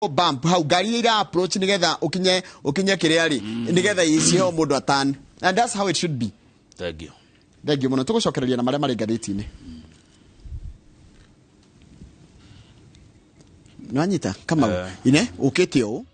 Bump hau ngari iria ira approach nigetha ukinye ukinye kiria ri nigetha icihe mundu atan, and that's how it should be. Thank you. Thank you muno, tugucokereria na maria mari ngathĩti-inĩ. Nĩwanyita Kamau? Eh. Ine ũkĩte ũũ.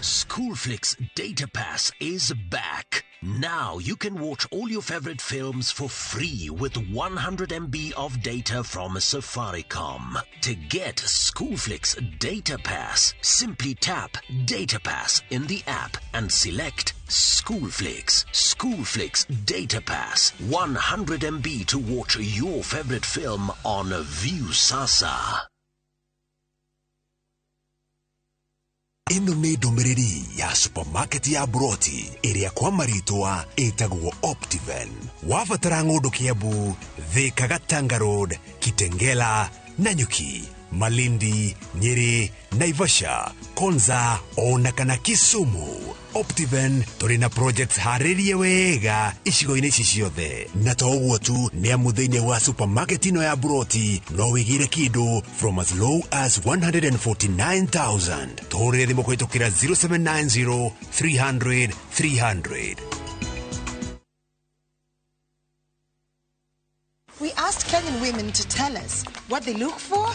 Schoolflix Data Pass is back. Now you can watch all your favorite films for free with 100 MB of data from Safaricom. To get Schoolflix Data Pass, simply tap Data Pass in the app and select Schoolflix. Schoolflix Data Pass. 100 MB to watch your favorite film on Viusasa. Ĩno nĩ ndũmĩrĩri ya supermarket ya Broti ĩrĩa kwa marĩtwa ĩtagwo Optiven. Wabatara ng'ũndũ Kiambu, Thika, Gatanga Road, Kitengela, Nanyuki, Malindi, Nyeri, Naivasha, Konza ona kana Kisumu. Optiven tũrĩ na projects harĩrie wega icigo-inĩ ici ciothe, na to ũguo tu, nĩ amu thĩinĩ wa supermarket ĩno ya Broti no wĩgĩre kĩndũ from as low as 149,000. Tũhũrĩre thimũ kũhĩtũkĩra 0790 300 300. We asked Kenyan women to tell us what they look for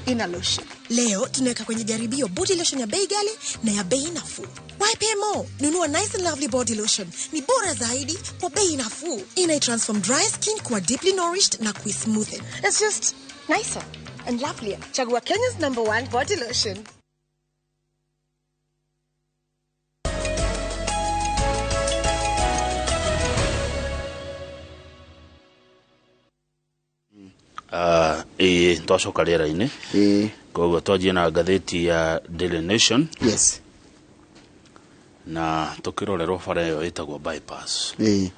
in a lotion. Leo tunaweka kwenye jaribio body lotion ya bei ghali na ya bei nafuu. YPMO, nunua Nice and Lovely body lotion. Ni bora zaidi kwa bei nafuu. Ina transform dry skin kuwa deeply nourished na kuismoothen. It's just nicer and lovelier. Chagua Kenya's number one body lotion. Ĩĩ, twacoka rĩera-inĩ. Ĩĩ. Koguo twanjie na ngathĩti ya Daily Nation na tũkĩrorerwo bara ĩyo ĩtagwo bypass. Ĩĩ,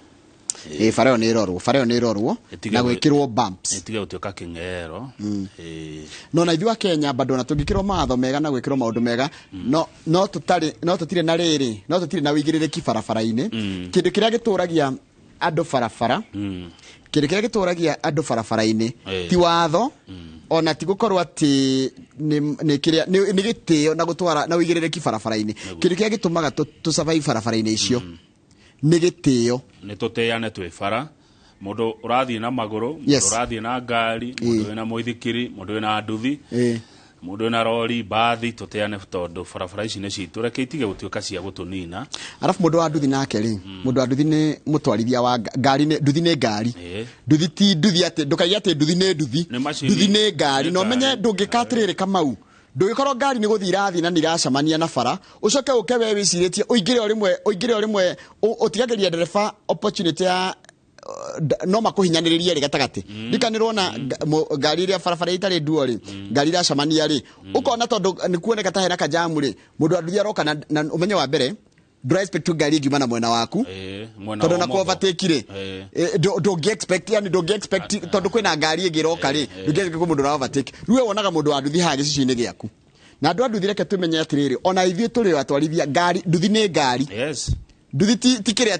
bara ĩyo nĩ ĩrorwo, bara ĩyo nĩ ĩrorwo na gwĩkĩrwo bumps. Ĩtige gũtuĩka kĩng'ero. Ĩĩ. No na ithuĩ a Kenya bado na tũngĩkĩrwo mawatho mega na gwĩkĩrwo maũndũ mega, no tũtarĩ, no tũtirĩ na rĩrĩ, no tũtirĩ na wĩigĩrĩrĩki barabara-inĩ. Kĩndũ kĩrĩa gĩtũragia andũ barabara, kĩndũ kĩrĩa gĩtũragia andũ barabara-inĩ ti watho, ona ti gũkorwo atĩ nĩ kĩrĩa nĩ gĩtĩo na gũtwara na wĩigĩrĩrĩki barabara-inĩ. Kĩndũ kĩrĩa gĩtũmaga tũ survive barabara-inĩ icio nĩ gĩtĩo. Nĩ tũtĩane twĩ bara, mũndũ ũrathiĩ na magũrũ, mũndũ ũrathiĩ na ngari, mũndũ wĩna mũithikiri, mũndũ wĩna nduthi, mũndũ wĩna rori, mbathi, tũteane tondũ barabara ici nĩ citũ, reke itige gũtuĩka cia gũtũnina. Arabu mũndũ wa nduthi nake rĩ, mũndũ wa nduthi nĩ mũtwarithia wa ngari, nĩ nduthi, nĩ ngari. Nduthi ti nduthi atĩ ndũkaiye atĩ nduthi nĩ nduthi. Nĩ macini. Nduthi nĩ ngari. Nĩ Na ũmenye ngari. ndũngĩka atĩrĩrĩ Kamau, ndũgĩkorwo ngari nĩ gũthiĩ irathiĩ na nĩ iracemania na bara, ũcoke ũke we wĩcirĩtie ũingĩre o rĩmwe, ũingĩre o rĩmwe, ũtigagĩria ndereba opportunity ya no makũhinyanĩrĩrie rĩ gatagatĩ. Ndikanĩrwo na ngari ĩrĩa barabara ĩtarĩ nduo rĩ, ngari iracemania rĩ, ũkona tondũ nĩ kuoneka ta hena kajamu rĩ, mũndũ wa nduthi aroka na ũmenye wa mbere ndũra expect ngari ĩngiuma na mwena waku. Ĩĩ, mwena tondũ wa na ũmotho. overtake rĩ, ndũngĩ expect, yani ndũngĩ expect tondũ kwĩna ngari ĩngĩ ĩroka rĩ, ndũngĩ expect kwĩ mũndũ ũra overtake. Rĩu we wonaga mũndũ wa nduthi haha gĩcicio-inĩ gĩaku. Na andũ a nduthi reke tũmenye atĩrĩrĩ, ona ithuĩ tũrĩ atwarithia ngari, nduthi nĩ ngari. Nduthi ti kĩrĩa,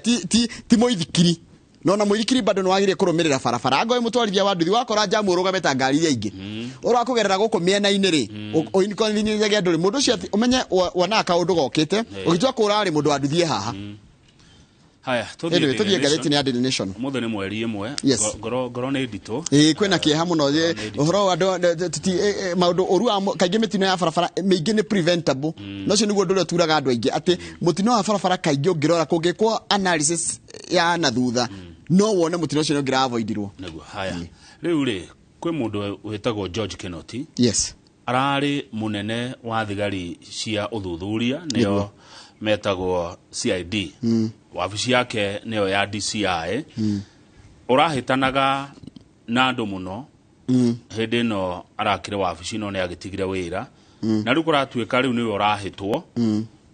ti mũithikiri. No na mũithikiri bado nĩ wagĩrĩire kũrũmĩrĩra barabara. Angorwo wĩ mũtwarithia wa nduthi wakora jamu ũrũgame ta ngari iria ingĩ. Ũrakũgerera gũkũ mĩena-inĩ rĩ, ũinconvenience andũ rĩ, mũndũ ũcio atĩ, ũmenye wonaga kaũndũ gokĩte, ũgĩtua kũra rĩ, mũndũ wa nduthi e haha. Haya, tũthiĩ Anyway, Daily tũthiĩ Nation. ngathĩti-inĩ ya Daily Nation. Ũmũthĩ nĩ mweri ĩmwe. Ngoro nĩ nditũ. Ĩĩ, kwĩna kĩeha mũno. Ngoro nĩ nditũ. Ũhoro wa andũ, tũti, maũndũ ũru wa kaingĩ mĩtino ya barabara mĩingĩ nĩ preventable. No ũcio nĩguo ũndũ ũrĩa ũturaga andũ aingĩ, atĩ mũtino wa barabara kaingĩ ũngĩrora, kũngĩkwo analysis ya na thutha, no wone mũtino ũcio nĩ ũngĩra avoidirwo. Nĩguo. Haya. Rĩu rĩ, kwĩ mũndũ wĩtagwo George Kinoti. Ararĩ mũnene wa thigari cia ũthuthuria, nĩo metagwo CID. Wabici yake nĩyo ya DCI. Ũrahĩtanaga na andũ mũno. Hĩndĩ ĩno arakĩrĩ wabici no nĩ agĩtigire wĩra. Na rĩu kũratuĩka rĩu nĩwe ũrahĩtwo.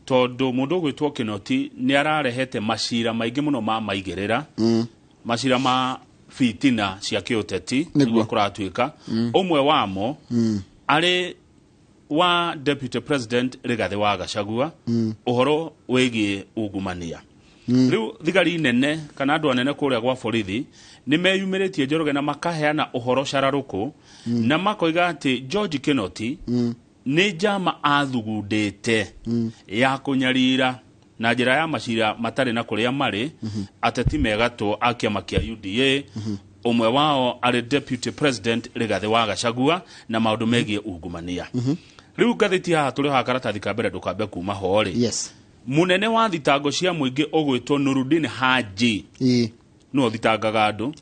Tondũ mũndũ ũgwĩtwo Kinoti nĩ ararehete macira maingĩ mũno ma maigĩrĩra. Macira ma fitina cia kĩũteti, nĩguo kũratuĩka. Ũmwe wamo arĩ wa Deputy President Rigathi wa Gachagua, ũhoro wĩgiĩ ungumania. Rĩu thigari nene kana andũ anene kũrĩa gwa borithi nĩ meyumĩrĩtie Njoroge na makaheana ũhoro cararũkũ na makoiga atĩ George Kinoti nĩ njama athugundĩte ya kũnyarira na njĩra ya macira matarĩ na kũrĩa marĩ ateti megatũ a kĩama kĩa UDA, ũmwe wao arĩ Deputy President Rigathĩ wa Gachagua, na maũndũ megiĩ ungumania. Rĩu ngathĩti haha tũrĩ haha karatathi ka mbere, ndũkambe kuma ho rĩ, munene wa thitango cia mũingĩ ũgwĩtwo Nurudin Haji, nĩwe ũthitangaga andũ,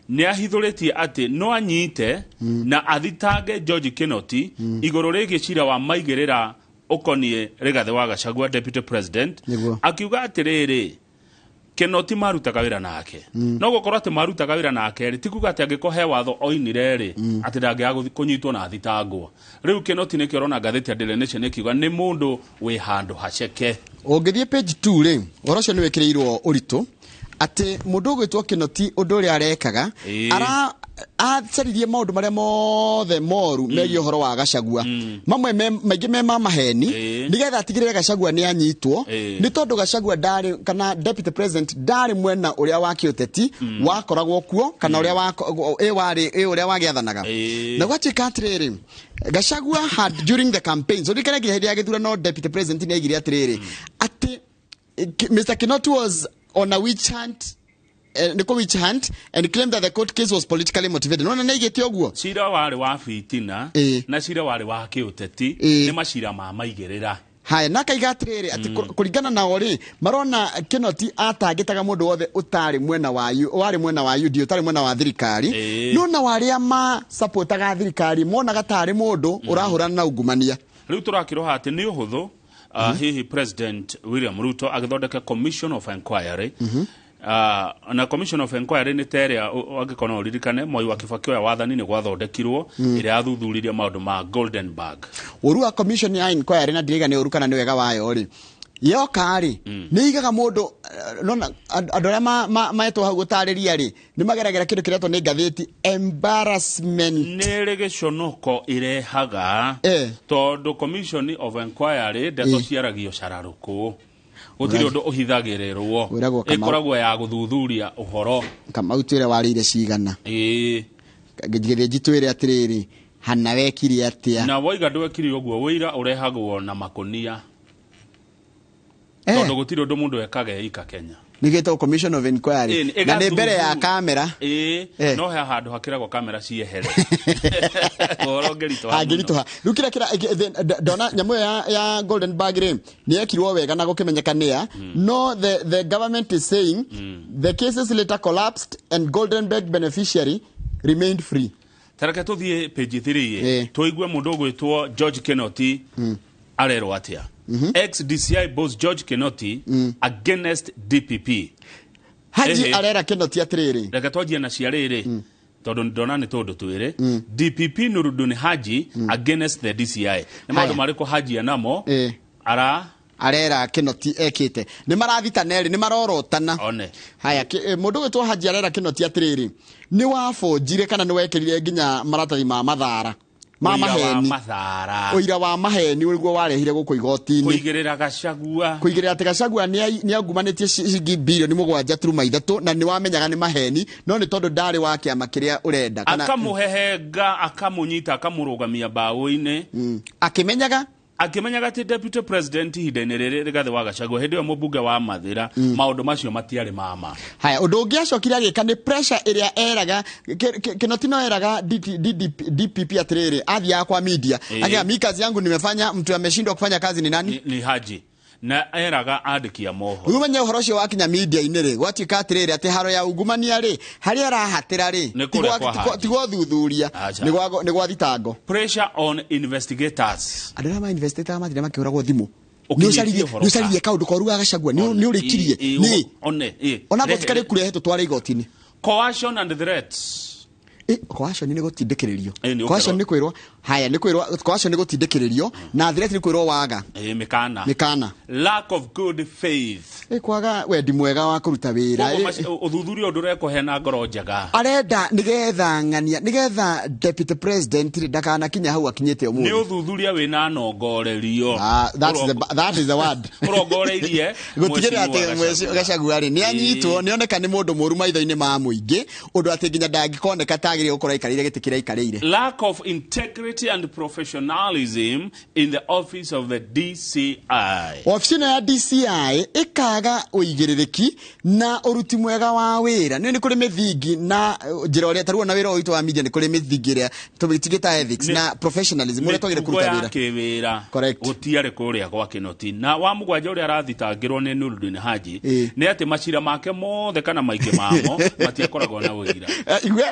nĩ ahithũrĩtie atĩ no anyite na athitange George Kinoti igũrũ rĩgiĩ cira wa maigĩrĩra ũkoniĩ Rigathĩ wa Gachagua, Deputy President. Akiuga atĩrĩrĩ, Kinoti marutaga wĩra nake, no gũkorwo atĩ marutaga wĩra nake rĩ, ti kuga atĩ angĩkorwo he watho oinire rĩ, atĩ ndangĩaga kũnyitwo na athitangwo. Rĩu Kinoti nĩkĩo ũrona ngathĩti ya Daily Nation ĩkiuga nĩ mũndũ wĩ handũ haceke. Ũngĩthiĩ page 2 rĩ, ũhoro ũcio nĩ wĩkĩrĩirwo ũritũ atĩ mũndũ ũgwĩtwo Kinoti ũndũ ũrĩa arekaga, ara acaririe maũndũ marĩa mothe moru megiĩ ũhoro wa Gachagua, mamwe maingĩ me ma maheni, nĩgetha atigĩrĩre Gachagua nĩ anyitwo, nĩ tondũ Gachagua ndarĩ, kana Deputy President ndarĩ mwena ũrĩa wa kĩũteti wakoragwo kuo, kana ũrĩa wa ĩ warĩ ĩ ũrĩa wagĩathanaga. Na gwatuĩka atĩrĩrĩ, Gachagua had during the campaign, so ririkana nginya hĩndĩ ya gĩthurano Deputy President nĩ aigire atĩrĩrĩ atĩ Mr. Kinoti was on a witch hunt, nĩkũ witch hunt, and claimed that the court case was politically motivated. Nona nĩ aigĩte ũguo. Cira warĩ wa bitina na cira warĩ wa kĩũteti, nĩ macira ma maigĩrĩra. Haya, na akaiga atĩrĩrĩ atĩ kũringana nao rĩ, marona Kinoti atangĩtaga mũndũ wothe ũtarĩ mwena wa warĩ mwena wa UDA, ũtarĩ mwena wa thirikari, no na warĩa ma supportaga thirikari monaga tarĩ mũndũ ũrahũrana na ungumania. Rĩu tũrakĩroha atĩ nĩ ũhũthũ, hihi President William Ruto agĩthondeka commission of inquiry, na commission of inquiry nĩ ta ĩrĩa angĩkorwo no ũririkane Mwai wa Kibaki oya wathani nĩ gwathondekirwo, ĩrĩa yathuthuririe maũndũ ma Goldenberg. Ũru wa commission ya inquiry, na ndiraiga nĩ ũru kana nĩ wega wayo rĩ, yoka rĩ, nĩ igaga mũndũ, nona andũ arĩa metwo hau gũtarĩria rĩ, nĩ mageragĩra kĩndũ kĩretwo nĩ ngathĩti embarrassment. Nĩ ĩrĩ gĩconoko ĩrehaga, tondũ commission of inquiry ndeto ciaragio cararũkũ, gũtirĩ ũndũ ũhithagĩrĩrwo. Wĩragwo Kamau. Ĩkoragwo ya gũthuthuria ũhoro. Kamau, twĩre warĩire cigana. Gĩthĩnji, twĩre atĩrĩrĩ, hana wekire atĩa. Na woiga ndwekire ũguo, ũira ũrehagwo na makũnia, tondũ gũtirĩ ũndũ mũndũ ekaga eika Kenya. Nĩ gĩtagwo commission of inquiry, na nĩ mbere ya kamera. No he handũ hakĩragwo kamera ciehere, ũhoro ũngĩritũha mũno. Hangĩritũha. Rĩu kĩrĩa kĩra ndona nyamũ ĩyo ya Golden Bag rĩ, nĩ yekirwo wega na gũkĩmenyeka nĩa, no the government is saying the cases later collapsed and Goldenberg beneficiary remained free. Tareke tũthiĩ page 3, tũigue mũndũ ũgwĩtwo George Kinoti arerwo atĩa. Ex DCI boss George Kinoti against DPP. Haji arera Kinoti atĩrĩrĩ. Reke twanjie na cia rĩrĩ, tondũ ndona nĩ tũndũ twĩrĩ. DPP Nurudun Haji against the DCI, nĩ maũndũ marĩkũ Haji enamo ara Arera Kinoti ekĩte, nĩ marathitana erĩ, nĩ marorotana. One. Haya, mũndũ ũgwĩtwo Haji arera Kinoti atĩrĩrĩ, nĩ wabonjire kana nĩ wekĩrire nginya maratathi ma mathara ma Ũira wa maheni. Mathara. Ũira wa maheni ũrĩguo warehire gũkũ igoti-inĩ. Kũigĩrĩra Gachagua. Kũigĩrĩra atĩ Gachagua nĩ angumanĩtie ciringi bilioni 7.3, na nĩ wamenyaga nĩ maheni, no nĩ tondũ ndarĩ wa kĩama kĩrĩa ũrenda kana Akamũhehenga, akamũnyita, akamũrũgamia mbaũ-inĩ. Akĩmenyaga. Akĩmenyaga atĩ Deputy President ihinda-inĩ rĩrĩ Rigathĩ wa Gachagua, hĩndĩ ĩyo mũmbunge wa Mathĩra, maũndũ macio matiarĩ mama. Haya, ũndũ ũngĩ acokire agĩka nĩ pressure ĩrĩa eraga Kinoti, no eraga DPP atĩrĩrĩ, athiaga kwa media, akiga mi kazi yangu nimefanya, mtu ameshindwa kufanya kazi ni nani? Ni Haji, na eraga andĩki a mohoro. Rĩu menye ũhoro ũcio wakinya media-inĩ rĩ, gwatuĩka atĩrĩrĩ atĩ haro ya ungumania rĩ, harĩa arahatĩra rĩ, Nĩ kũrĩa kwa Haji. ti gwa thuthuria, Acha. nĩ gwa thitango. Pressure on investigators. Andũ arĩa ma-investigator mathire makĩhũragwo thimũ. Ũkinyĩtie Nĩ ũcaririe, ũhoro nĩ ũcaririe kaũndũ koru ga Gachagua, nĩ ũrĩkirie nĩ One ona Rehe- gũtikarĩ kurehe tũtware igoti-inĩ. Coercion and threats. Coercion nĩ gũtindĩkĩrĩrio. Ĩ, nĩ Coercion ũkerwo. nĩ kwĩrwo haya, nĩ kwĩrwo coercion nĩ gũtindĩkĩrĩrio, na threat nĩ kwĩrwo waga. Ĩ, mĩkana. Mĩkana. Lack of good faith. Ĩ, kwaga wendi mwega wa kũruta wĩra. Koguo ũthuthuria ũyũ ndũrekwo hena ngoro njega. Arenda nĩgetha ng'ania, nĩgetha deputy president rĩ, ndakanakinya hau akinyĩte Nĩ ũmũthĩ. ũthuthuria wĩna nongorerio. Ah, that is the word. Ũrongoreirie Gũtigĩrĩra atĩ Mheshimiwa Mheshimiwa Gachagua rĩ, nĩ anyitwo, nĩ oneka nĩ mũndũ mũru maitho-inĩ ma mũingĩ, ũndũ atĩ nginya ndangĩkoneka tagĩrĩire gũkorwo aikarĩire gĩtĩ kĩrĩa aikarĩire. Lack of integrity and professionalism in the office of the DCI. Obici ĩno ya DCI ĩkaga ũigĩrĩrĩki na ũruti mwega wa wĩra. Nĩ kũrĩ mĩthingi na njĩra ũrĩa tarĩu ona wĩra ũyũ witũ wa media nĩ kũrĩ mĩthingi ĩrĩa tũmĩtigĩta ethics na professionalism ũrĩa twagĩrĩire Mĩtugo kũruta ya wĩra. kĩwĩra. Correct. Gũtiarĩ kũrĩa gwa Kinoti. Na wa mũgwanja ũrĩa arathitangĩrwo nĩ Nurdin Haji nĩ atĩ macira make mothe kana maingĩ mamo matiakoragwo na ũira. Igue,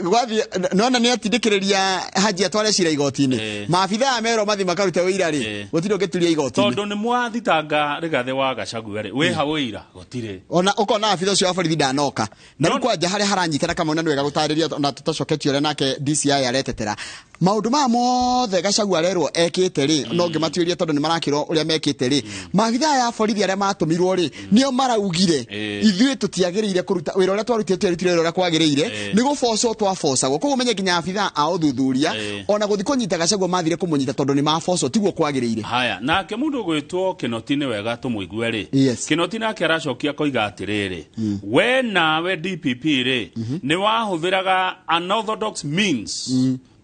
gwathiĩ, nona nĩ atindĩkĩrĩria Haji atware cira igoti-inĩ. Maabithaa aya merwo mathiĩ makarute ũira rĩ, gũtirĩ ũngĩturia igoti-inĩ. Tondũ nĩ mwathitanga Rigathĩ wa Gachagua rĩ, wĩha ũira gũtirĩ. Ona ũkona abitha ũcio wa borithi ndanoka. Na rĩu kwanja harĩa haranyitana kamwe na nĩ wega gũtarĩria ona tũtacoketie ũrĩa nake DCI aretetera. Maũndũ maya mothe Gachagua arerwo ekĩte rĩ, no ngĩmatuĩrie tondũ nĩ marakĩrwo ũrĩa mekĩte rĩ. Maabithaa aya a borithi arĩa matũmirwo rĩ, nĩo maraugire ithuĩ tũtiagĩrĩire kũruta wĩra ũrĩa twarutire, twerutire wĩra ũrĩa kwagĩrĩire, nĩ gũbocwo twabocagwo. Koguo ũmenye nginya abithaa a ũthuthuria ona gũthiĩ kũnyita Gachagua mathire kũmũnyita tondũ nĩ mabocwo, tiguo kwagĩrĩire. Haya, nake mũndũ ũgwĩtwo Kinoti nĩ wega tũmũigue rĩ. Kinoti nake aracokia koiga atĩrĩrĩ, we nawe DPP rĩ, nĩ wahũthĩraga unorthodox means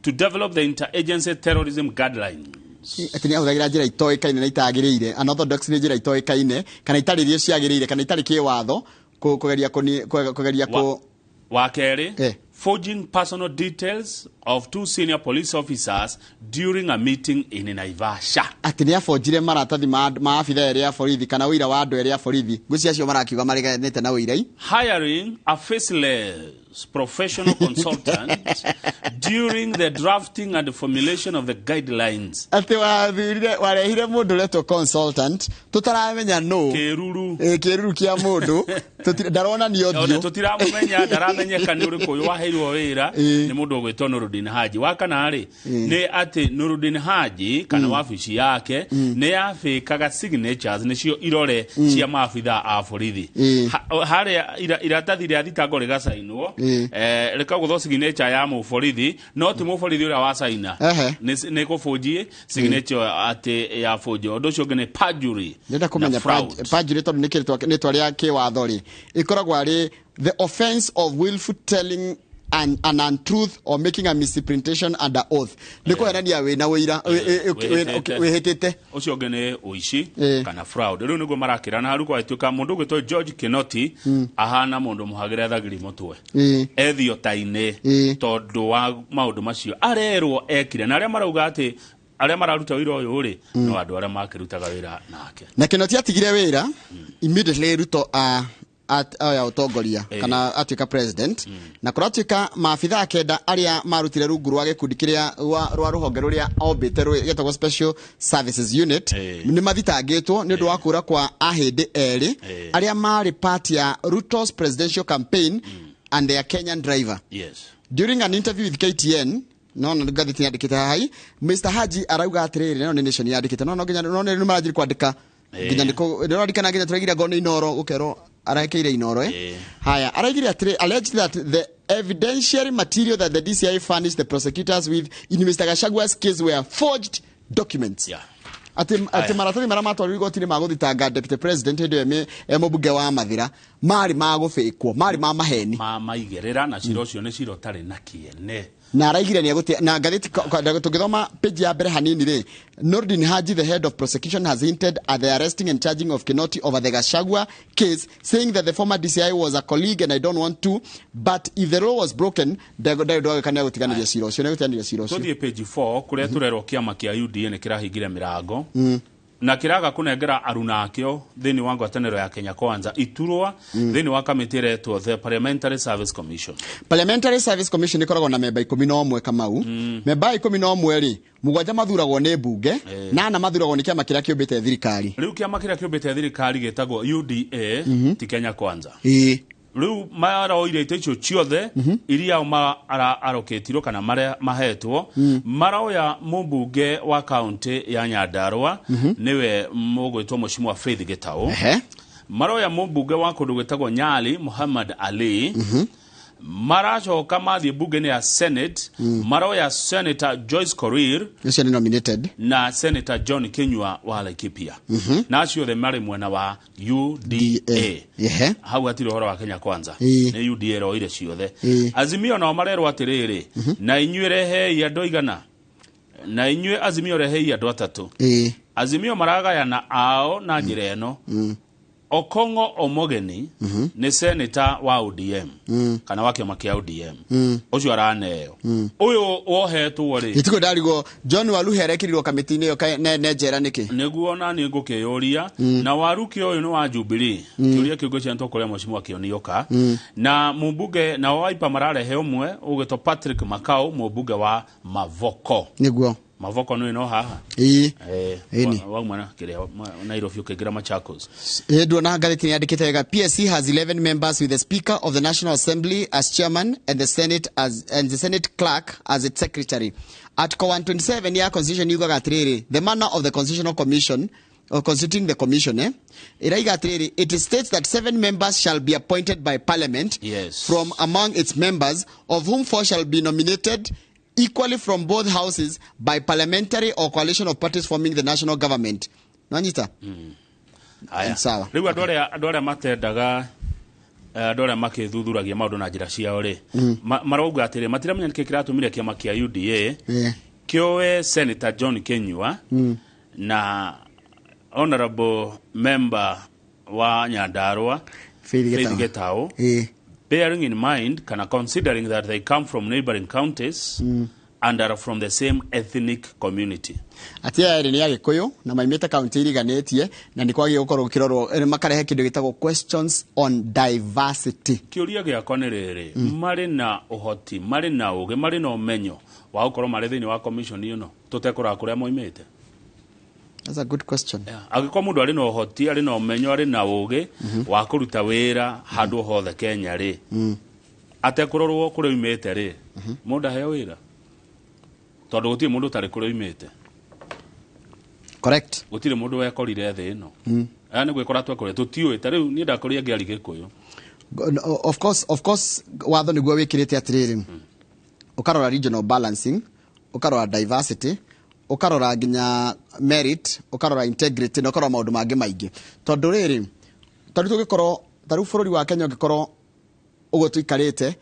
to develop the interagency terrorism guidelines. Atĩ nĩ ahũthagĩra njĩra itoĩkaine na itagĩrĩire. Unorthodox nĩ njĩra itoĩkaine kana itarĩ iria ciagĩrĩire kana itarĩ kĩwatho kũgeria kũni-, kũgeria kũ Wa kerĩ, forging personal details of two senior police officers during a meeting in Naivasha. Atĩ nĩ abonjire maratathi ma abithaa erĩ a borithi kana ũira wa andũ erĩ a borithi. Ngwĩciria acio marakiuga mareganĩte na ũira. Hiring a faceless professional consultant during the drafting and formulation of the guidelines. Atĩ wathurire, warehire mũndũ ũretwo consultant tũtaramenya nũ. Kĩruru. Kĩruru kĩa mũndũ. Ndaronania Ona ũthiũ. tũtiramũmenya, ndaramenyeka nĩ ũrĩkũ ũyũ waheirwo wĩra nĩ mũndũ ũgwĩtwo Nurdin Haji. Wa kana rĩ, nĩ atĩ Nurdin Haji kana wabici yake nĩ yabĩkaga signatures, nĩcio irore cia maabithaa a borithi. Harĩa iratathi rĩa thitango rĩgacainwo, rĩkagũthwo signature ya mũborithi, no ti mũborithi ũrĩa wacaina. Nĩ kũbũnji signature atĩ ya bũnji. Ũndũ ũcio ũngĩ nĩ perjury Ndĩrenda na kũmenya fraud. Perjury tondũ nĩ rĩtwa rĩa kĩwatho rĩ, ĩkoragwo arĩ the offense of willful telling an untruth or making a misrepresentation under oath. Nĩ kũhenania wĩna ũira, Wĩhĩtĩte. wĩhĩtĩte. Ũcio ũngĩ nĩ ũici kana fraud. Rĩu nĩguo marakĩrana hau gwatuĩka mũndũ ũgwĩtwo George Kinoti ahana mũndũ mũhagĩre thagiri mũtwe. Ethio-ta-inĩ tondũ wa maũndũ macio arerwo ekire, na arĩa marauga atĩ arĩa mararuta wĩra ũyũ rĩ, no andũ arĩa makĩrutaga wĩra nake. Na Kinoti atigire wĩra immediately Ruto oya ũtongoria kana atuĩka president, na kũratuĩka maabithaa kenda arĩa marutire rungu rwa gĩkundi kĩrĩa rwa rũhonge rũrĩa ombĩte rwĩtagwo Special Services Unit nĩ mathitangĩtwo nĩ ũndũ wa kũra kwa ahĩndĩ erĩ arĩa marĩ part ya Ruto's presidential campaign and their Kenyan driver. During an interview with KTN, no no ngathĩti yandĩkĩte haha, Mr Haji arauga atĩrĩrĩ, no nĩ Nation yandĩkĩte, no no nginya no nĩ maranjĩrĩria kwandĩka nginya nĩkũ nĩũrarikana nginya tũraigire ngoro nĩ Inoro ũkerwo arekeire Inoro, Haya, araigire atĩrĩ, alleged that the evidentiary material that the DCI furnished the prosecutors with in Mr Gachagua's case were forged documents. Atĩ maratathi marĩa matwarirwo igoti-inĩ ma gũthitanga deputy president hĩndĩ ĩyo e mũmbunge wa Mathĩra marĩ ma gũbĩkwo, marĩ ma maheni. Ma maigĩrĩra na cira ũcio nĩ cira ũtarĩ na kĩene. Na araigire nĩ egũtia na ngathĩti tũngĩthoma page ya mbere hanini rĩ, Nordin Haji, the head of prosecution, has hinted at the arresting and charging of Kinoti over the Gachagua case, saying that the former DCI was a colleague and I don't want to, but if the law was broken, ndagwĩka nĩ egũtiganĩria cira ũcio, nĩ egũtiganĩria cira ũcio. Tũthiĩ page 4 kũrĩa tũrerwo kĩama kĩa UDA nĩ kĩrahingire mĩrango na kĩraga kũnengera aruna akĩo thĩinĩ wa ngwatanĩro ya Kenya Kwanza iturwa thĩinĩ wa kamĩtĩ ĩretwo the Parliamentary Service Commission. Parliamentary Service Commission ĩkoragwo na memba 11 Kamau. Memba 11 rĩ, mũgwanja mathuragwo nĩ mbunge, na ana mathuragwo nĩ kĩama kĩrĩa kĩũmbĩte thirikari. Rĩu kĩama kĩrĩa kĩũmbĩte thirikari gĩtagwo UDA, ti Kenya Kwanza. Rĩu maroire itĩ icio ciothe iria o arokĩtirwo kana marĩa mahetwo. Maroya mũmbunge wa kaunti ya Nyandarua, nĩwe mũgwĩtwo Mheshimiwa Faith Gĩtaũ. Maroya mũmbunge wa kũndũ gwĩtagwo Nyali, Muhammad Ali. Maracoka mathiĩ mbunge-inĩ ya Senate, maroya Senator Joyce Korir Ũcio nĩ nominated. na Senator John Kinyua wa Laikipia, na acio othe marĩ mwena wa UDA. Hau hatirĩ ũhoro wa Kenya Kwanza. Nĩ UDA ĩroire ciothe. Azimio nao marerwo atĩrĩrĩ, na inyuĩ rehei andũ aigana, na inyuĩ Azimio rehei andũ atatũ. Azimio maragayana ao na njĩra ĩno: Okongo Omogeni nĩ senator wa ODM kana wa kĩama kĩa ODM, ũcio araneo. Ũyũ wohetwo rĩ? Gĩtiko ndarigwo John Waluhe arekĩrirwo kamĩtĩ-inĩ ĩyo ne njera nĩkĩ? Nĩguo nani ngũkĩyũria. Na Waruki ũyũ nĩ wa Jubilee. Kĩũria kĩu ngwĩciria nĩtũkũrĩa mheshimiwa Kĩonioka na mũmbunge. Nao Wiper mararehe ũmwe ũgwĩtwo Patrick Makau, mũmbunge wa Mavoko. Mavoko nĩ no haha. Ĩni. Wauma na kĩrĩa Nairobi ũkĩingĩra Machakos. Nduona ngathĩti nĩ yandĩkĩte wega: PSC has 11 members, with the Speaker of the National Assembly as chairman and the Senate clerk as its secretary. Article 127 ya Constitution yugaga atĩrĩrĩ, the manner of the Constitutional Commission or constituting the commission, ĩraiga atĩrĩrĩ, it states that seven members shall be appointed by Parliament from among its members, of whom four shall be nominated equally from both houses by parliamentary or coalition of parties forming the national government. Nwanyita? Aya. Sawa. Rĩu andũ arĩa matendaga, andũ arĩa makĩthuthuragia maũndũ na njĩra ciao rĩ, marauga atĩrĩ, matiramenya nĩkĩ kĩratũmire kĩama kĩa UDA kĩoe Senator John Kinyua na honorable member wa Nyandarua Faith Faith Gitau. Gitau, bearing in mind kana considering that they come from neighboring counties and are from the same ethnic community. Atia erĩ nĩ Agĩkũyũ na maimĩte kaunti iriganĩtie, na nĩ kwagĩrĩire gũkorwo gũkĩrorwo, makarehe kĩndũ gĩtagwo questions on diversity. Kĩũria gĩakwa nĩ rĩrĩ, marĩ na ũhoti, marĩ na ũgĩ, marĩ na ũmenyo wa gũkorwo marĩ thĩinĩ wa commission ĩno tũtekũrora kũrĩa moimĩte? That's a good question. Yeah. Angĩkorwo mũndũ arĩ na ũhoti, arĩ na ũmenyo, arĩ na ũgĩ wa kũruta wĩra handũ hothe Kenya rĩ, atekũrorwo kũrĩa oimĩte rĩ, mũndũ aheo wĩra, tondũ gũtirĩ mũndũ ũtarĩ kũrĩa oimĩte. Gũtirĩ mũndũ wekorire thĩ ĩno. Aya nĩ gwĩkora twekorire, tũtiũĩ. Ta rĩu niĩ ndakorire ngĩari Gĩkũyũ. Of course, of course, watho nĩguo wĩkĩrĩte atĩrĩrĩ, ũkarora regional balancing, ũkarora diversity, ũkarora nginya merit, ũkarora integrity, na ũkarora maũndũ mangĩ maingĩ, tondũ rĩrĩ, tarĩu tũngĩkorwo, tarĩu bũrũri wa Kenya ũngĩkorwo ũguo tũikarĩte,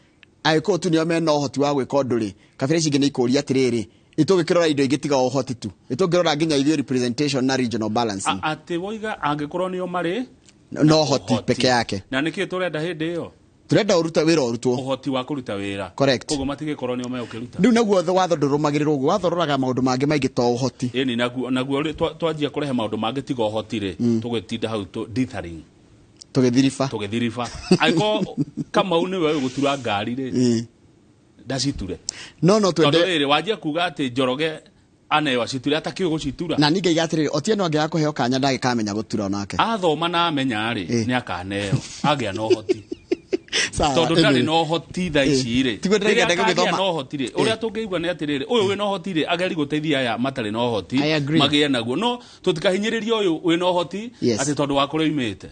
Agĩkũyũ tu nĩo mena ũhoti wa gwĩka ũndũ rĩ, kabira ici ingĩ nĩ ikũria atĩrĩrĩ, ĩtũngĩkĩrora indo ingĩ tiga ũhoti tu, ĩtũngĩrora nginya ithuĩ representation na regional balancing. Atĩ woiga angĩkorwo nĩo marĩ no ũhoti peke yake. Na nĩkĩ tũrenda hĩndĩ ĩyo? Tũrenda ũruta wĩra ũrutwo. Ũhoti wa kũruta wĩra. Koguo matigĩkorwo nĩo megũkĩruta. Rĩu naguo watho ndũrũmagĩrĩrwo ũguo. Watho ũroraga maũndũ mangĩ maingĩ to ũhoti. Ĩni, naguo rĩ, twanjia kũrehe maũndũ mangĩ tiga ũhoti rĩ, tũgĩtinda hau dithering. Tũgĩthiriba. Tũgĩthiriba. Angĩkorwo Kamau nĩwe ũĩ gũtura ngari rĩ, ndaciture. No Tondũ twende rĩrĩ, wanjia kuga atĩ Njoroge aneo aciture atakĩũĩ gũcitura. Na ningĩ iga atĩrĩrĩ, Otieno angĩaga kũheo kanya ndagĩkamenya gũtura onake. Athoma na amenya rĩ, nĩ akaneo agĩa na ũhoti. Sawa, Tondũ ndarĩ anyway. na ũhoti thaa ici rĩ. Tiguo ndĩraiga Rĩrĩa ndagĩgĩthoma. akagĩa na ũhoti rĩ, ũrĩa tũngĩigua nĩ atĩrĩrĩ, ũyũ wĩna ũhoti rĩ, ageri gũteithia aya matarĩ na ũhoti I agree. magĩe naguo, no tũtikahinyĩrĩrie ũyũ wĩna ũhoti atĩ tondũ wa kũrĩa oimĩte.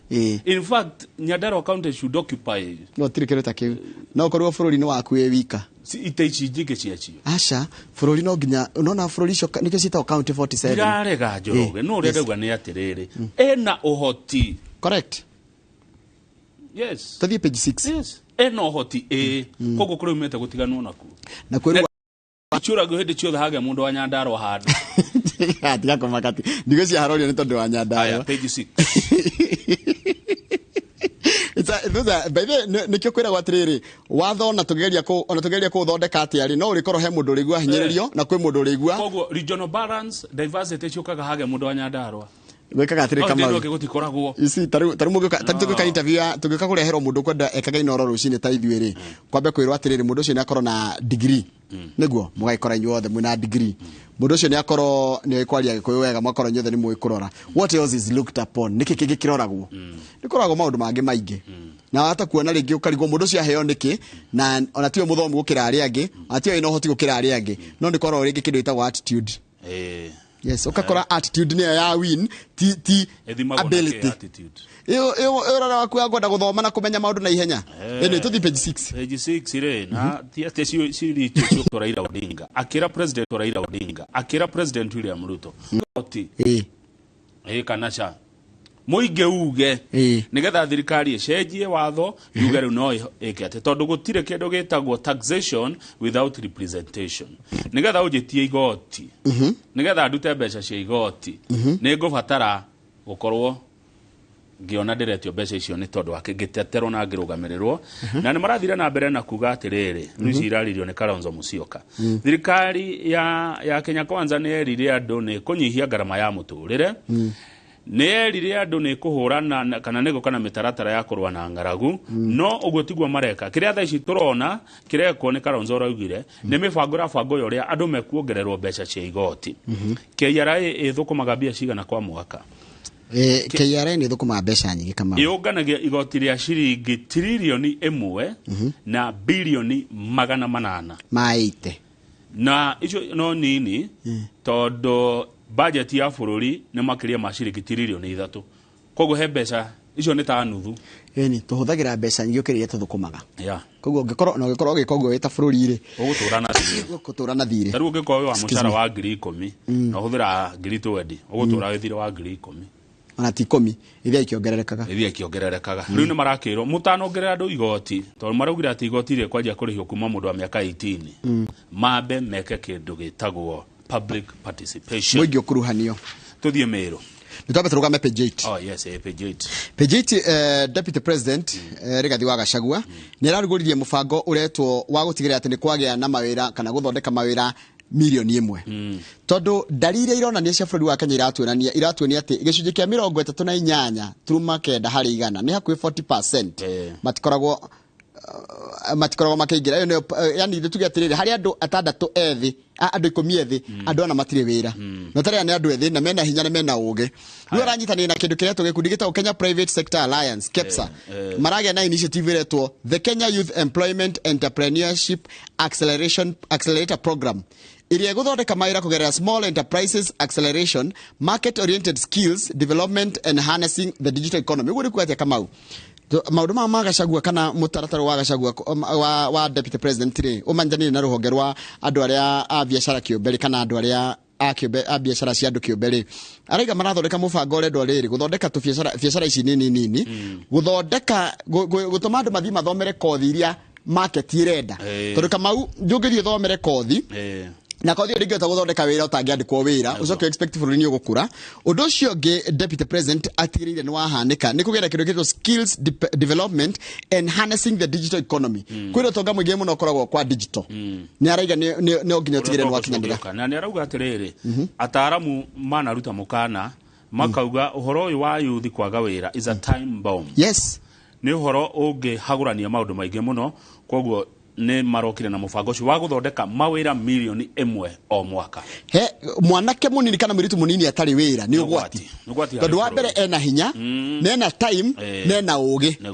In fact, Nyandarua County should occupy No tirĩ kĩndũ ta kĩu, no ũkorwo bũrũri nĩ waku wĩ wika. Ite ici njingĩ ciacio. Aca, bũrũri no nginya nona bũrũri icio nĩkĩo ciĩtagwo county 47. Ndirarega, Njoroge, no ũrĩa ndauga nĩ atĩrĩrĩ, ena ũhoti. Yes. Tũthiĩ page 6. Yes, ena ũhoti ĩ, koguo kũrĩa umĩte gũtiganwo nakuo. Na kwĩrwo Ciũragio hĩndĩ ciothe hagĩa mũndũ wa Nyandarua handũ. Tiga kũmaka, ti ndigwĩciria harorio nĩ tondũ wa Aya, Nyandarua. Page 6. By the way, nĩkĩo kwĩragwo atĩrĩrĩ, watho ona tũkĩgeria kũũthondeka atĩa rĩ, no ũrĩkorwo he mũndũ ũrĩigua hinyĩrĩrio na kwĩ mũndũ ũrĩigua. Koguo regional balance, diversity ciũkaga hagĩa mũndũ wa Nyandarua. Gwĩkaga atĩrĩ, No Kamau. ndĩndũ gũtikoragwo. Ici tarĩu mũngĩũka, tarĩu tũngĩka interview ya tũngĩũka kũreherwo mũndũ kwenda ekage Inooro rũcinĩ ta ithuĩ rĩ, kwambe kwĩrwo atĩrĩrĩ, mũndũ ũcio nĩ akorwo na degree, nĩguo mũgagĩkora inyuothe mwĩna degree, mũndũ ũcio nĩ akorwo nĩ oĩ kwaria Gĩkũyũ wega, mũgakorwo inyuothe nĩ mũĩ kũrora. What else is looked upon? Nĩkĩ kĩngĩ kĩroragwo? Nĩ kũroragwo maũndũ mangĩ maingĩ. Na wahota kuona rĩngĩ ũkarigwo mũndũ ũcio aheo nĩkĩ, na ona tiwe mũthomu gũkĩra arĩa angĩ, ona tiwe wĩna ũhoti gũkĩra arĩa angĩ, no nĩ korwo rĩngĩ kĩndũ gĩtagwo attitude. Yes, ũgakora attitude nĩyo ya win, ti Ĩthimagwo na kĩ ability. Attitude? Ĩyo ũrora waku wa kwenda gũthoma na kũmenya maũndũ na ihenya. Ĩnĩ tũthiĩ page 6. Page 6 rĩ, na ti atĩ ciũria icio ciũkĩte Raila Odinga akĩra President Raila Odinga akĩra President William Ruto oti ĩ kana ca mũingĩ uge nĩgetha thirikari ĩcenjie watho yuge rĩu no ĩke atĩ, tondũ gũtirĩ kĩndũ gĩtagwo taxation without representation. Nĩgetha ũnjĩtie igoti, nĩgetha ndute mbeca cia igoti, nĩ ngũbatara gũkorwo ngĩona ndĩretio mbeca icio nĩ tondũ wake ngĩteterwo na ngĩrũgamĩrĩrwo. Na nĩ marathire na mbere na kuga atĩrĩrĩ, rĩu ici iraririo nĩ Kalonzo Musyoka. Thirikari ya Kenya Kwanza nĩ yerire andũ nĩ kũnyihia ngarama ya mũtũrĩre, nĩ yerire andũ nĩ kũhũrana kana nĩ gũka na mĩtaratara ya kũrũa na ng'aragu, no ũguo tiguo mareka. Kĩrĩa thaa ici tũrona kĩrekwo nĩ Kalonzo ũraugire nĩ mĩbango ĩrabangwo ya ũrĩa andũ mekuongererwo mbeca cia igoti. KRA ĩthũkũmaga mbia cigana kwa mwaka? KRA nĩ ĩthũkũmaga mbeca nyingĩ, Kamau. Yũnganagia igoti rĩa ciringi 1.8 na bilioni 800. Maite. Na icio no nini, tondũ budget ya bũrũri nĩ makĩria ma ciringi 3 tiririoni, koguo he mbeca icio nĩ ta nuthu. Ĩni tũhũthagĩra mbeca nyingĩ gũkĩra iria tũthũkũmaga. Koguo ũngĩkorwo na ũngĩkorwo ũgĩka ũguo wĩ ta bũrũri rĩ, Ũgũtũra na thirĩ. Ũgũtũra na thirĩ. Ta rĩu ũngĩkorwo wĩ wa mũcara wa 10,000 na ũhũthĩra 20,000, ũgũtũra wĩ thirĩ wa 10,000. Ona ti 10, ithiaga ikĩongererekaga. Ithiĩ ikĩongererekaga. Rĩu nĩ marakĩrwo mũtanongerera andũ igoti, tondũ maraugire atĩ igoti rĩkwanjia kũrĩhio kuma mũndũ wa mĩaka 18, mambe meke kĩndũ gĩtagwo public participation. Mũingĩ ũkuruhanio. Tũthiĩ Mĩrũ. Nĩ twambe tũrũgame page 8. Oh yes, page 8. Page 8, Deputy President Rigathi wa Gachagua nĩ ararugũririe mũbango ũretwo wa gũtigĩrĩra atĩ nĩ kwagĩa na mawĩra kana gũthondeka mawĩra 1 mirioni, tondũ ndari iria ironania cia bũrũri wa Kenya iratuonia atĩ gĩcunjĩ kĩa 38.9 harĩ igana, nĩ hakuhĩ 40%, matikoragwo makĩingĩra. Ĩyo nĩyo, yani tuge atĩrĩrĩ, harĩ andũ atandatũ ethĩ, andũ 10 ethĩ, andũ ana matirĩ wĩra. Na tarĩa nĩ andũ ethĩ na mena hinya na mena ũgĩ. Rĩu aranyitanĩire na kĩndũ kĩretwo gĩkundi gĩtagwo Kenya Private Sector Alliance, KEPSA. Maragĩa na initiative ĩretwo the Kenya Youth Employment Entrepreneurship Accelerator Program, ĩrĩa ĩgũthondeka mawĩra kũgerera small enterprises acceleration, market oriented skills development and harnessing the digital economy. Ũguo nĩ kuga atĩa, Kamau? Maũndũ maya ma Gachagua kana mũtaratara wa Gachagua wa deputy president rĩ, ũmanyitanĩire na rũhonge rwa andũ arĩa a biacara kĩũmbe rĩ, kana andũ arĩa a kĩũmbe, a biacara cia andũ kĩũmbe rĩ, araiga marathondeka mũbango ũrendwo rĩrĩ gũthondeka tũbiacara, biacara ici nini nini, gũthondeka gũtũma andũ mathiĩ mathomere kothi iria market ĩrenda. Tondũ Kamau, ndũngĩthiĩ ũthomere kothi na kothi ĩyo ndĩngĩhota gũthondeka wĩra ũtangĩandĩkwo wĩra, ũcoke expect bũrũri nĩ ũgũkũra. Ũndũ ũcio ũngĩ deputy president atigĩrĩire nĩ wahanĩka nĩ kũgĩa na kĩndũ gĩtwo skills development and harnessing the digital economy. Kwĩna ũtonga mũingĩ mũno ũkoragwo kwa digital, nĩ araiga no nginya ũtigĩrĩre nĩ wakinyanĩra. Na nĩ arauga atĩrĩrĩ, ataaramu manaruta mũkana makauga ũhoro ũyũ wa youth kwaga wĩra is a time bomb. Nĩ ũhoro ũngĩhagũrania maũndũ maingĩ mũno, koguo nĩ marokire na mũbango ũcio wa gũthondeka mawĩra 1 mirioni o mwaka. He mwanake mũnini kana mũirĩtu mũnini atarĩ wĩra nĩ ũgwati. Nĩ ũgwati harĩ Tondũ wa bũrũri. mbere ena hinya, nena time, nena ũgĩ.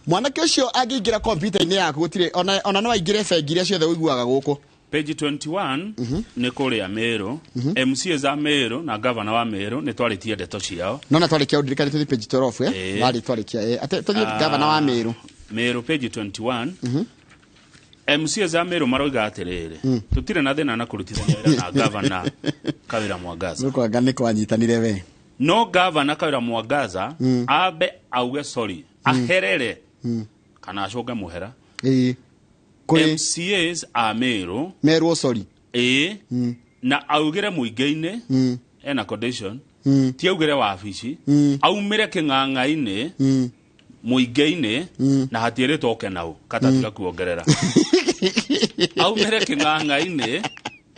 Mwanake ũcio angĩingĩra kompiuta-inĩ yaku, gũtirĩ ona no aingĩre bengi iria ciothe ũiguaga gũkũ. Page 21 nĩ kũrĩa Meru, MCA za Meru na gavana wa Meru nĩ twarĩtie ndeto ciao. Nona twarĩkia ũndirikane tũthiĩ page 12. Warĩ twarĩkia, ate tũthiĩ gavana wa Meru. Meru page 21, MCA za Meru maroiga atĩrĩrĩ, tũtirĩ na thĩna na kũrutithania wĩra na gavana Kawĩra Mwangaza. Nĩkwanga nĩ kwanyitanire we. No gavana Kawĩra Mwangaza ambe auge sorry, aherere kana acoke mũhera. Kũrĩ MCAs a Meru merwo sorry. Ĩĩ, na augĩre mũingĩ-inĩ ena condition, ti augĩre wabici, aumĩre kĩng'ang'a-inĩ mũingĩ-inĩ, na hatiĩrĩtwo oke nau katatiga kuongerera, aumĩre kĩng'ang'a-inĩ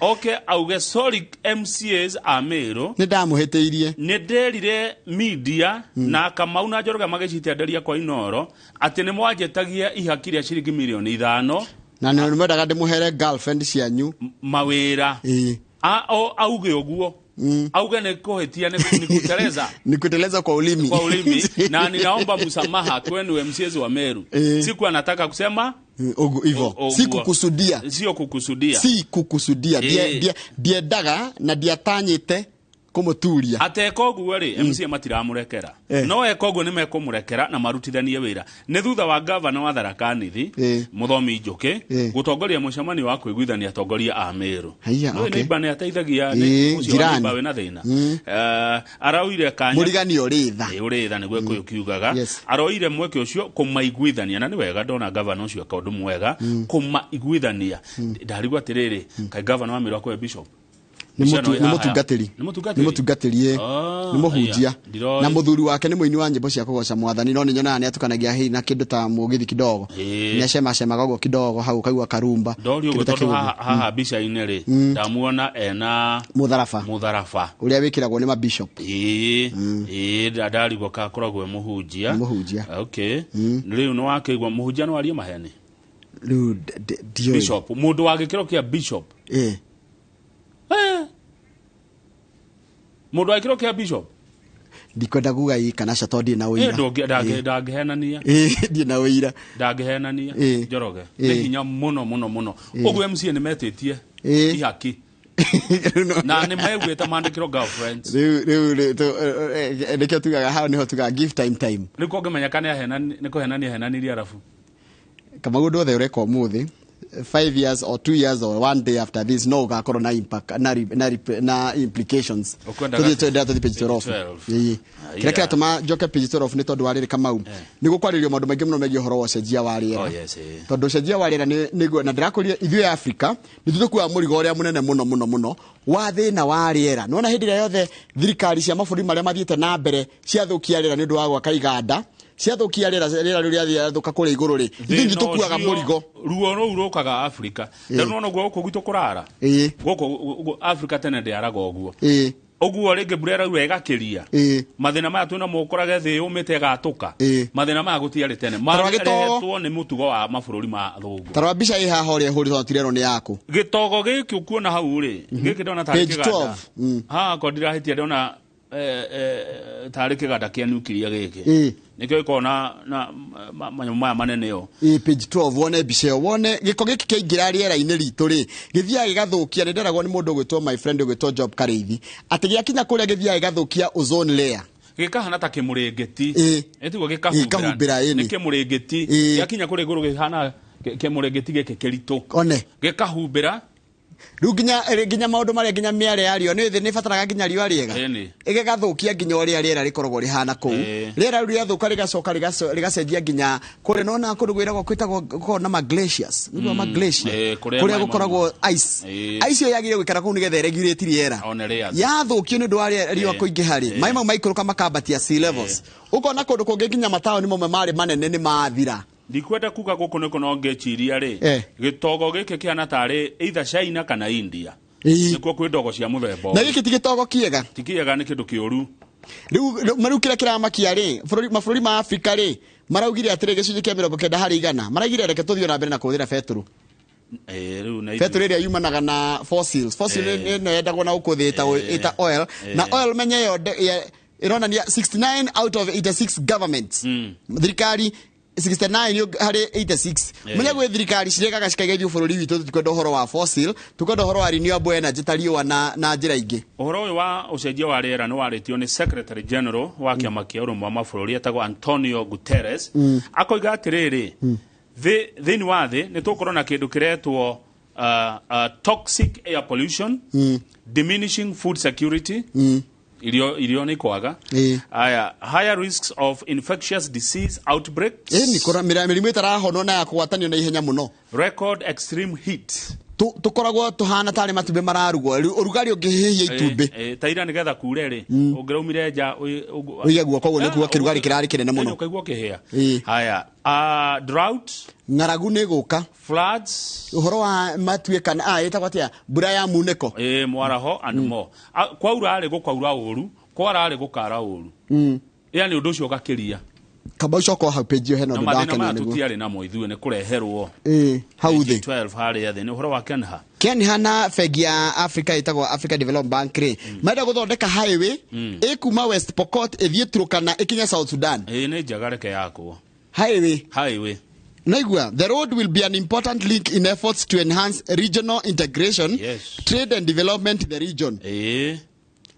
oke auge sorry MCAs a Meru. Nĩ ndamũhĩtĩirie. Nĩ nderire media na Kamau na Njoroge magĩcitenderia kwa Inoro atĩ nĩ mwanjĩtagia ihaki rĩa ciringi 5 mirioni Na nĩ mwendaga ndĩmũhere girlfriend cianyu mawĩra. Auge ũguo. Auge nĩ kũhĩtia, nĩ kuteleza. Ni kuteleza kwa ulimi. Kwa ulimi, na ninaomba msamaha kwenu MCAs wa Meru. Siku anataka kusema Hivyo. Si kukusudia. Sio kukusudia. Si kukusudia. Ndiendaga na ndiatanyĩte kũmũturia. Ateka ũguo rĩ, MCA matiramũrekera. No eka ũguo nĩ mekũmũrekera na marutithanie wĩra. Nĩ thutha wa gavana wa Tharaka Nithi, Mũthomi Njũkĩ, gũtongoria mũcemanio wa kũiguithania atongoria a Meru. Haiya, No okay. neighbor nĩ ateithagia, nĩ ũcio wa Jirani. neighbor wĩna thĩna. Araoire kanya Mũrigani ũrĩ tha. Ũrĩ tha nĩguo Gĩkũyũ kiugaga. Yes. Aroire mweke ũcio kũmaiguithania, na nĩ wega ndona gavana ũcio eka ũndũ mwega kũmaiguithania. Ndarigwo atĩrĩrĩ, kaĩ gavana wa Meru akoe bishop? Nĩ Mbica ĩno ĩ haha. mũtungatĩri. Nĩ mũtungatĩri? Nĩ mũtungatĩri, ĩ. Ah, Nĩ mũhunjia. aya, ndiroĩ. Na mũthuri wake nĩ mũini wa nyĩmbo cia kũgoca mwathani, no nĩ nyonaga nĩ atukanagia hihi na kĩndũ ta mũgithi kidogo. Nĩ acemacemaga ũguo kidogo hau kaigua karumba. Ndori ũguo Kĩndũ ta tondũ kĩu ũguo. haha mbica-inĩ rĩ, ndamuona ena Mũtharaba. Mũtharaba. Ũrĩa wĩkĩragwo nĩ mabishop. Ĩĩ, ndarigwo ka akoragwo e mũhunjia. Nĩ mũhunjia. Okay. Rĩu nĩ wakĩigua mũhunjia no arie maheni? Rĩu ndiũĩ. Bishop, mũndũ wa gĩkĩro kĩa bishop. Mũndũ wa gĩkĩro kĩa bishop? Ndikwenda kuga ĩ kana ca tondũ ndirĩ na ũira. Ndangĩhenania. Ndirĩ na ũira. Ndangĩhenania. Njoroge. Nĩ hinya mũno, mũno, mũno. Ũguo MCA nĩ metĩtie ihaki. Na nĩ meguĩte mandĩkĩrwo girlfriends. Rĩu, nĩkĩo tugaga hau nĩho tugaga give time, time. Rĩu kũngĩmenyeka nĩ kũhenania henanirie arabu. Kamau, ũndũ wothe ũreka ũmũthĩ, 5 years or 2 years or 1 day after this, no ũgakorwo na impact, na implications. Ũkwenda Tũthiĩ twende tũthiĩ page 12. 12. Ĩĩ. Ah, Kĩrĩa yeah. kĩratũma njoke page 12 nĩ tondũ wa rĩrĩ, Kamau, nĩ gũkwarĩrio maũndũ maingĩ mũno megiĩ ũhoro wa ũcenjia wa rĩera. Oh, yes, eh. Tondũ ũcenjia wa rĩera nĩguo, na ndĩrakũria ithuĩ Afrika nĩ tũkuaga mũrigo ũrĩa mũnene mũno mũno mũno wa thĩna wa rĩera. Nĩwona hĩndĩ ĩrĩa yothe thirikari cia mabũrũri marĩa mathiĩte na mbere ciathũkia rĩera nĩ ũndũ wa gwaka iganda, ciathũkia rĩera, rĩera rĩu rĩathiĩ rĩathũka kũrĩa igũrũ rĩ, ithuĩ nĩ tũkuaga Thĩna ũcio, mũrigo. Ruo rũu rũkaga Afrika. Na nĩwona ũguo gũkũ gwitũ kũrara? Gũkũ Afrika tene ndĩaraga ũguo. Ũguo rĩngĩ mbura ĩraura ĩgakĩria. Mathĩna maya twĩna mũkorage thĩ yũmĩte ĩgatũka. Mathĩna maya gũtiarĩ tene. Tarora gĩtogo. Marehetwo nĩ mũtugo wa mabũrũri ma thũngũ. Tarora mbica ĩ haha ũrĩa ĩhũrĩtwo na tirerwo nĩ yaku. Gĩtogo gĩkĩ ũkuona hau rĩ, gĩkĩ ndona tarĩ Page kĩganda. 12. Haha ko ndirahĩtia ndona tarĩ kĩganda kĩa nuclear gĩkĩ. Nĩkĩo gĩkoragwo na manyamũ maya manene ũũ. Page 12 wone mbica ĩyo, wone gĩko gĩkĩ kĩaingĩra rĩera-inĩ ritũ rĩ, gĩthiaga gĩgathũkia. Nĩ nderagwo nĩ mũndũ ũgwĩtwo my friend ũgwĩtwo Job Karĩithi atĩ gĩakinya kũrĩa gĩthiaga gĩgathũkia ozone layer. Gĩkahana ta kĩmũrĩngĩti. Ĩtiguo gĩkahumbĩra. Gĩkahumbĩra, ĩni. Nĩ kĩmũrĩngĩti. Gĩakinya kũrĩa igũrũ gĩhana kĩmũrĩngĩti gĩkĩ kĩritũ. One. Gĩkahumbĩra. Rĩu nginya maũndũ marĩa nginya mĩare ya riũa, nĩ thĩ nĩ ĩbataraga nginya riũa rĩega. Ĩgĩgathũkia nginya ũrĩa rĩera rĩkoragwo rĩhana kũu. Rĩera rĩu rĩathũka rĩgacoka rĩgacenjia nginya kũrĩa nona kũndũ gwĩragwo kwĩtagwo gũkoragwo na ma glaciers. Nĩguo ma glacier. Kũrĩa Kũrĩa maĩ gũkoragwo ice. Ice ĩyo yagĩrĩire gũikara kũu nĩgetha ĩregulate rĩera. One rĩera. Yathũkio nĩ ũndũ wa riũa kũingĩha rĩ, maĩ mau maikũrũka makambatia sea levels. Ũkona kũndũ kũngĩ nginya mataũni mamwe marĩ manene nĩ mathira. Ndikwenda kuga gũkũ nĩkũ no ngĩciria rĩ, gĩtogo gĩkĩ kĩhana tarĩ either China kana India. Nĩkuo kwĩ ndogo cia mũthemba Na ũyũ. gĩkĩ ti gĩtogo kĩega. Ti kĩega, nĩ kĩndũ kĩũru. Rĩu kĩrĩa kĩramakia rĩ, mabũrũri ma Afrika rĩ, maraugire atĩrĩ gĩcunjĩ kĩa mĩrongo kenda harĩ igana. Maraugire reke tũthiĩ na mbere na kũhũthĩra betũrũ. Rĩu na ithuĩ- Betũrũ ĩrĩa yumanaga na fossils. Fossil nĩ yendagwo na gũkũ thĩ ĩta oil. Na oil menye yo ĩronania 69 out of 86 governments. Thirikari 69 harĩ 86. Menya gwĩ thirikari ciregaga cikaiga ithuĩ bũrũri witũ tũtikwenda ũhoro wa fossil, tũkwenda ũhoro wa renewable energy ta riũa na njĩra ingĩ. Ũhoro ũyũ wa ũcenjia wa rĩera nĩ warĩtio nĩ Secretary General wa kĩama kĩa ũrũmwe wa mabũrũri etagwo Antonio Guterres. Akoiga atĩrĩrĩ, thĩinĩ wa thĩ nĩ tũgũkorwo na kĩndũ kĩretwo toxic air pollution, diminishing food security, irio nĩ kwaga. Aya, higher risks of infectious disease outbreaks. Ĩni, mĩrimũ ĩtarahonwo na ya kũgwatanio na ihenya mũno. Record extreme heat. Tũkoragwo tũhana tarĩ matumbĩ mararugwo. Rĩu ũrugarĩ ũngĩhĩhia itumbĩ. Ta ira nĩgetha kure rĩ, ũngĩraumire nja Ũige guoko ũguo nĩkuo kĩrugarĩ kĩrarĩ kĩnene mũno. Ũkaigua ũkĩhĩa. Haya, drought. Ng'aragu nĩ gũka. Floods. Ũhoro wa matuĩka, ĩtagwo atĩa? Mbura ya munĩko. Mwaraho and more. Kwaura rĩ gũkaura ũru, kwara rĩ gũkara ũru. Yani ũndũ ũcio ũgakĩria. Kamba ucoka hau page ĩyo hena Na ũndũ mathĩna ndakenio maya nĩguo. tũtiarĩ namo ithuĩ nĩ kũreherwo. Ĩĩ, hau thĩ. 12 harĩa thĩ nĩ ũhoro wa Kenha. Kenha na bengi ya Africa ĩtagwo Africa Development Bank rĩ, marenda gũthondeka highway ĩkuma West Pokot ĩthiĩ Turkana ĩkinye South Sudan. Ĩĩ, nĩ njega, reke yakwo. Highway. Highway. Naigua, the road will be an important link in efforts to enhance regional integration, trade and development in the region.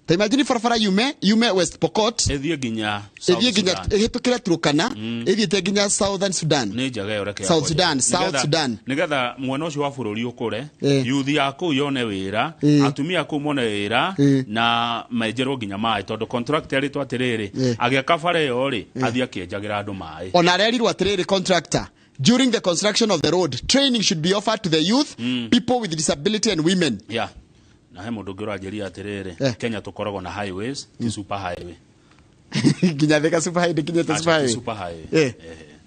Ta imagine barabara yume West Pokot ĩthiĩ nginya South ĩthiĩ nginya Sudan. ĩhĩtũkĩre Turkana, ĩthiĩte nginya Southern Sudan. Nĩ njega ĩyo, reke South yakwo. Sudan, South Sudan. Nĩgetha mwena ũcio wa bũrũri ũkũre, yuthi ya kũu yone wĩra, atumia kũu mone wĩra, na menjerwo nginya maĩ, tondũ contract yarĩtwo atĩrĩrĩ, agĩaka bara ĩyo rĩ, athiĩ akĩenjagĩra andũ maĩ. Ona arerirwo atĩrĩrĩ, contractor, during the construction of the road, training should be offered to the youth, people with disability and women. Yeah. Na he mũndũ ũngĩ ũranjĩria atĩrĩrĩ, Kenya tũkoragwo na highways, ti super highway. Nginya Thika super highway ndĩkinyĩte. Aca, Super ti highway. super highway.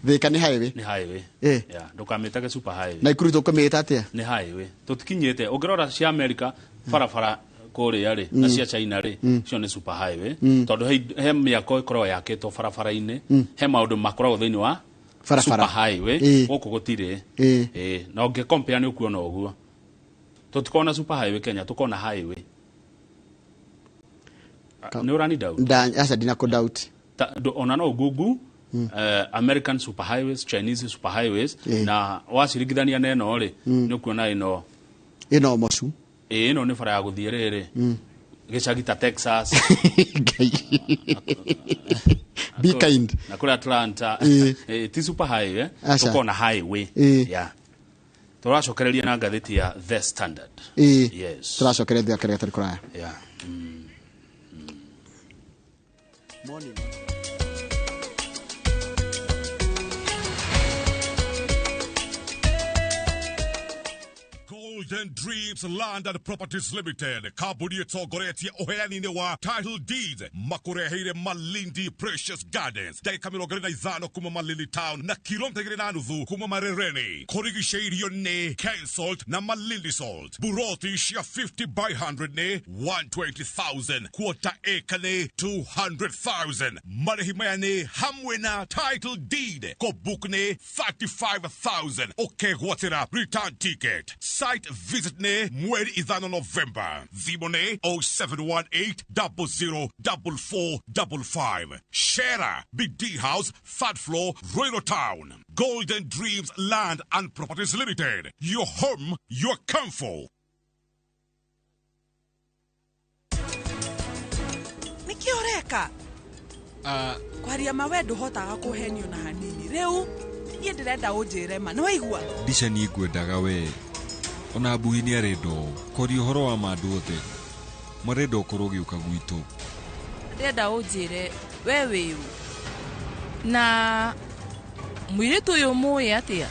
Thika nĩ highway. Nĩ highway. Yeah, ndũkamĩtage super highway. Naikuru tũkũmĩta atĩa? Nĩ highway, tũtikinyĩte. Ũngĩrora cia America, barabara kũrĩa rĩ, na cia China rĩ, cio nĩ super highway, tondũ he mĩako ĩkoragwo yakĩtwo barabara-inĩ, he maũndũ makoragwo thĩinĩ wa Barabara. super highway. Gũkũ gũtirĩ. Ĩĩ, na ũngĩ compare nĩ ũkuona ũguo tũtikona super highway Kenya, tũkona highway. Nĩ ũrani doubt? Aca, ndinakũ doubt. Ona no Google American super highways, Chinese super highways, na waciringithania na ĩno rĩ, nĩ ũkuona ĩno Ĩno mocu. Ĩĩ, ĩno nĩ bara ya gũthiĩ rĩrĩ gĩcagi ta Texas. Be kind. Na kũrĩa Atlanta. Ti super highway. Aca. Tũkona highway. Yeah, tũracokereria na ngathĩti ya The Standard. Yes. Tũracokereria kĩrĩa tũrĩ kũraya. Yeah. Morning. Golden Dreams Land and Properties Limited, kambuni ĩtongoretie ũheani-inĩ wa title deeds, makũreheire Malindi Precious Gardens, ndagĩka 25 kuma Malindi Town na kilomita 2.5 kuma Marereni, kũrigicĩirio nĩ Kensalt na Malindi Salt. Buroti cia 50 by 100 nĩ 120,000, quarter acre nĩ 200,000. Marĩhi maya nĩ hamwe na title deed. Kũbook nĩ 35,000, ũkegwatĩra return ticket. Site visit nĩ mweri 5 November. Thimũ nĩ 0718 004455. Shera Big D House, third floor, Royal Town. Golden Dreams Land and Properties Limited, your home, your comfort. Nĩkĩ ũreka kwaria ma? We ndũhotaga kũhenio na hanini. Rĩu niĩ ndĩrenda ũnjĩre ma, nĩ waigua? Ndica, niĩ ngwendaga we, ona mbuhi nĩ arenda ũũ kwaria ũhoro wa ma. Andũ othe marenda ũkorwo ũgĩũka gwitũ. Ndĩrenda ũnjĩre we wĩũ na mũirĩtu ũyũ mũĩ atĩa?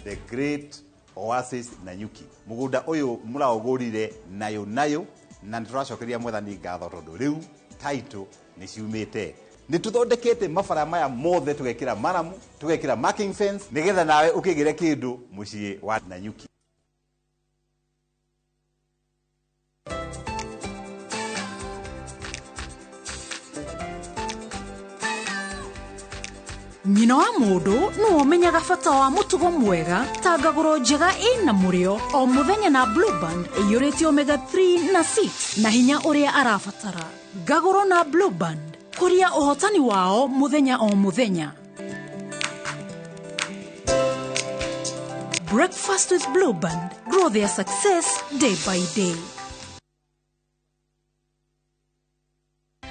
The Great Oasis Nanyuki, mũgũnda ũyũ mũraũgũrire nayo nayo, na nĩ tũracokeria Mwathani ngatho tondũ rĩu title nĩ ciumĩte. Nĩ tũthondekete mabara maya mothe, tũgekĩra maramu, tũgekĩra marking fence, nĩgetha nawe ũkĩgĩre kĩndũ mũciĩ wa Nanyuki. Nyina wa mũndũ nĩwe ũmenyaga bata wa mũtugo mwega ta ngagũro njega ĩna mũrĩo o mũthenya na Blue Band ĩiyũrĩte omega 3 na 6 na hinya ũrĩa arabatara. Ngagũro na Blue Band, kũria ũhotani wao mũthenya o mũthenya. Breakfast with Blue Band, grow their success day by day.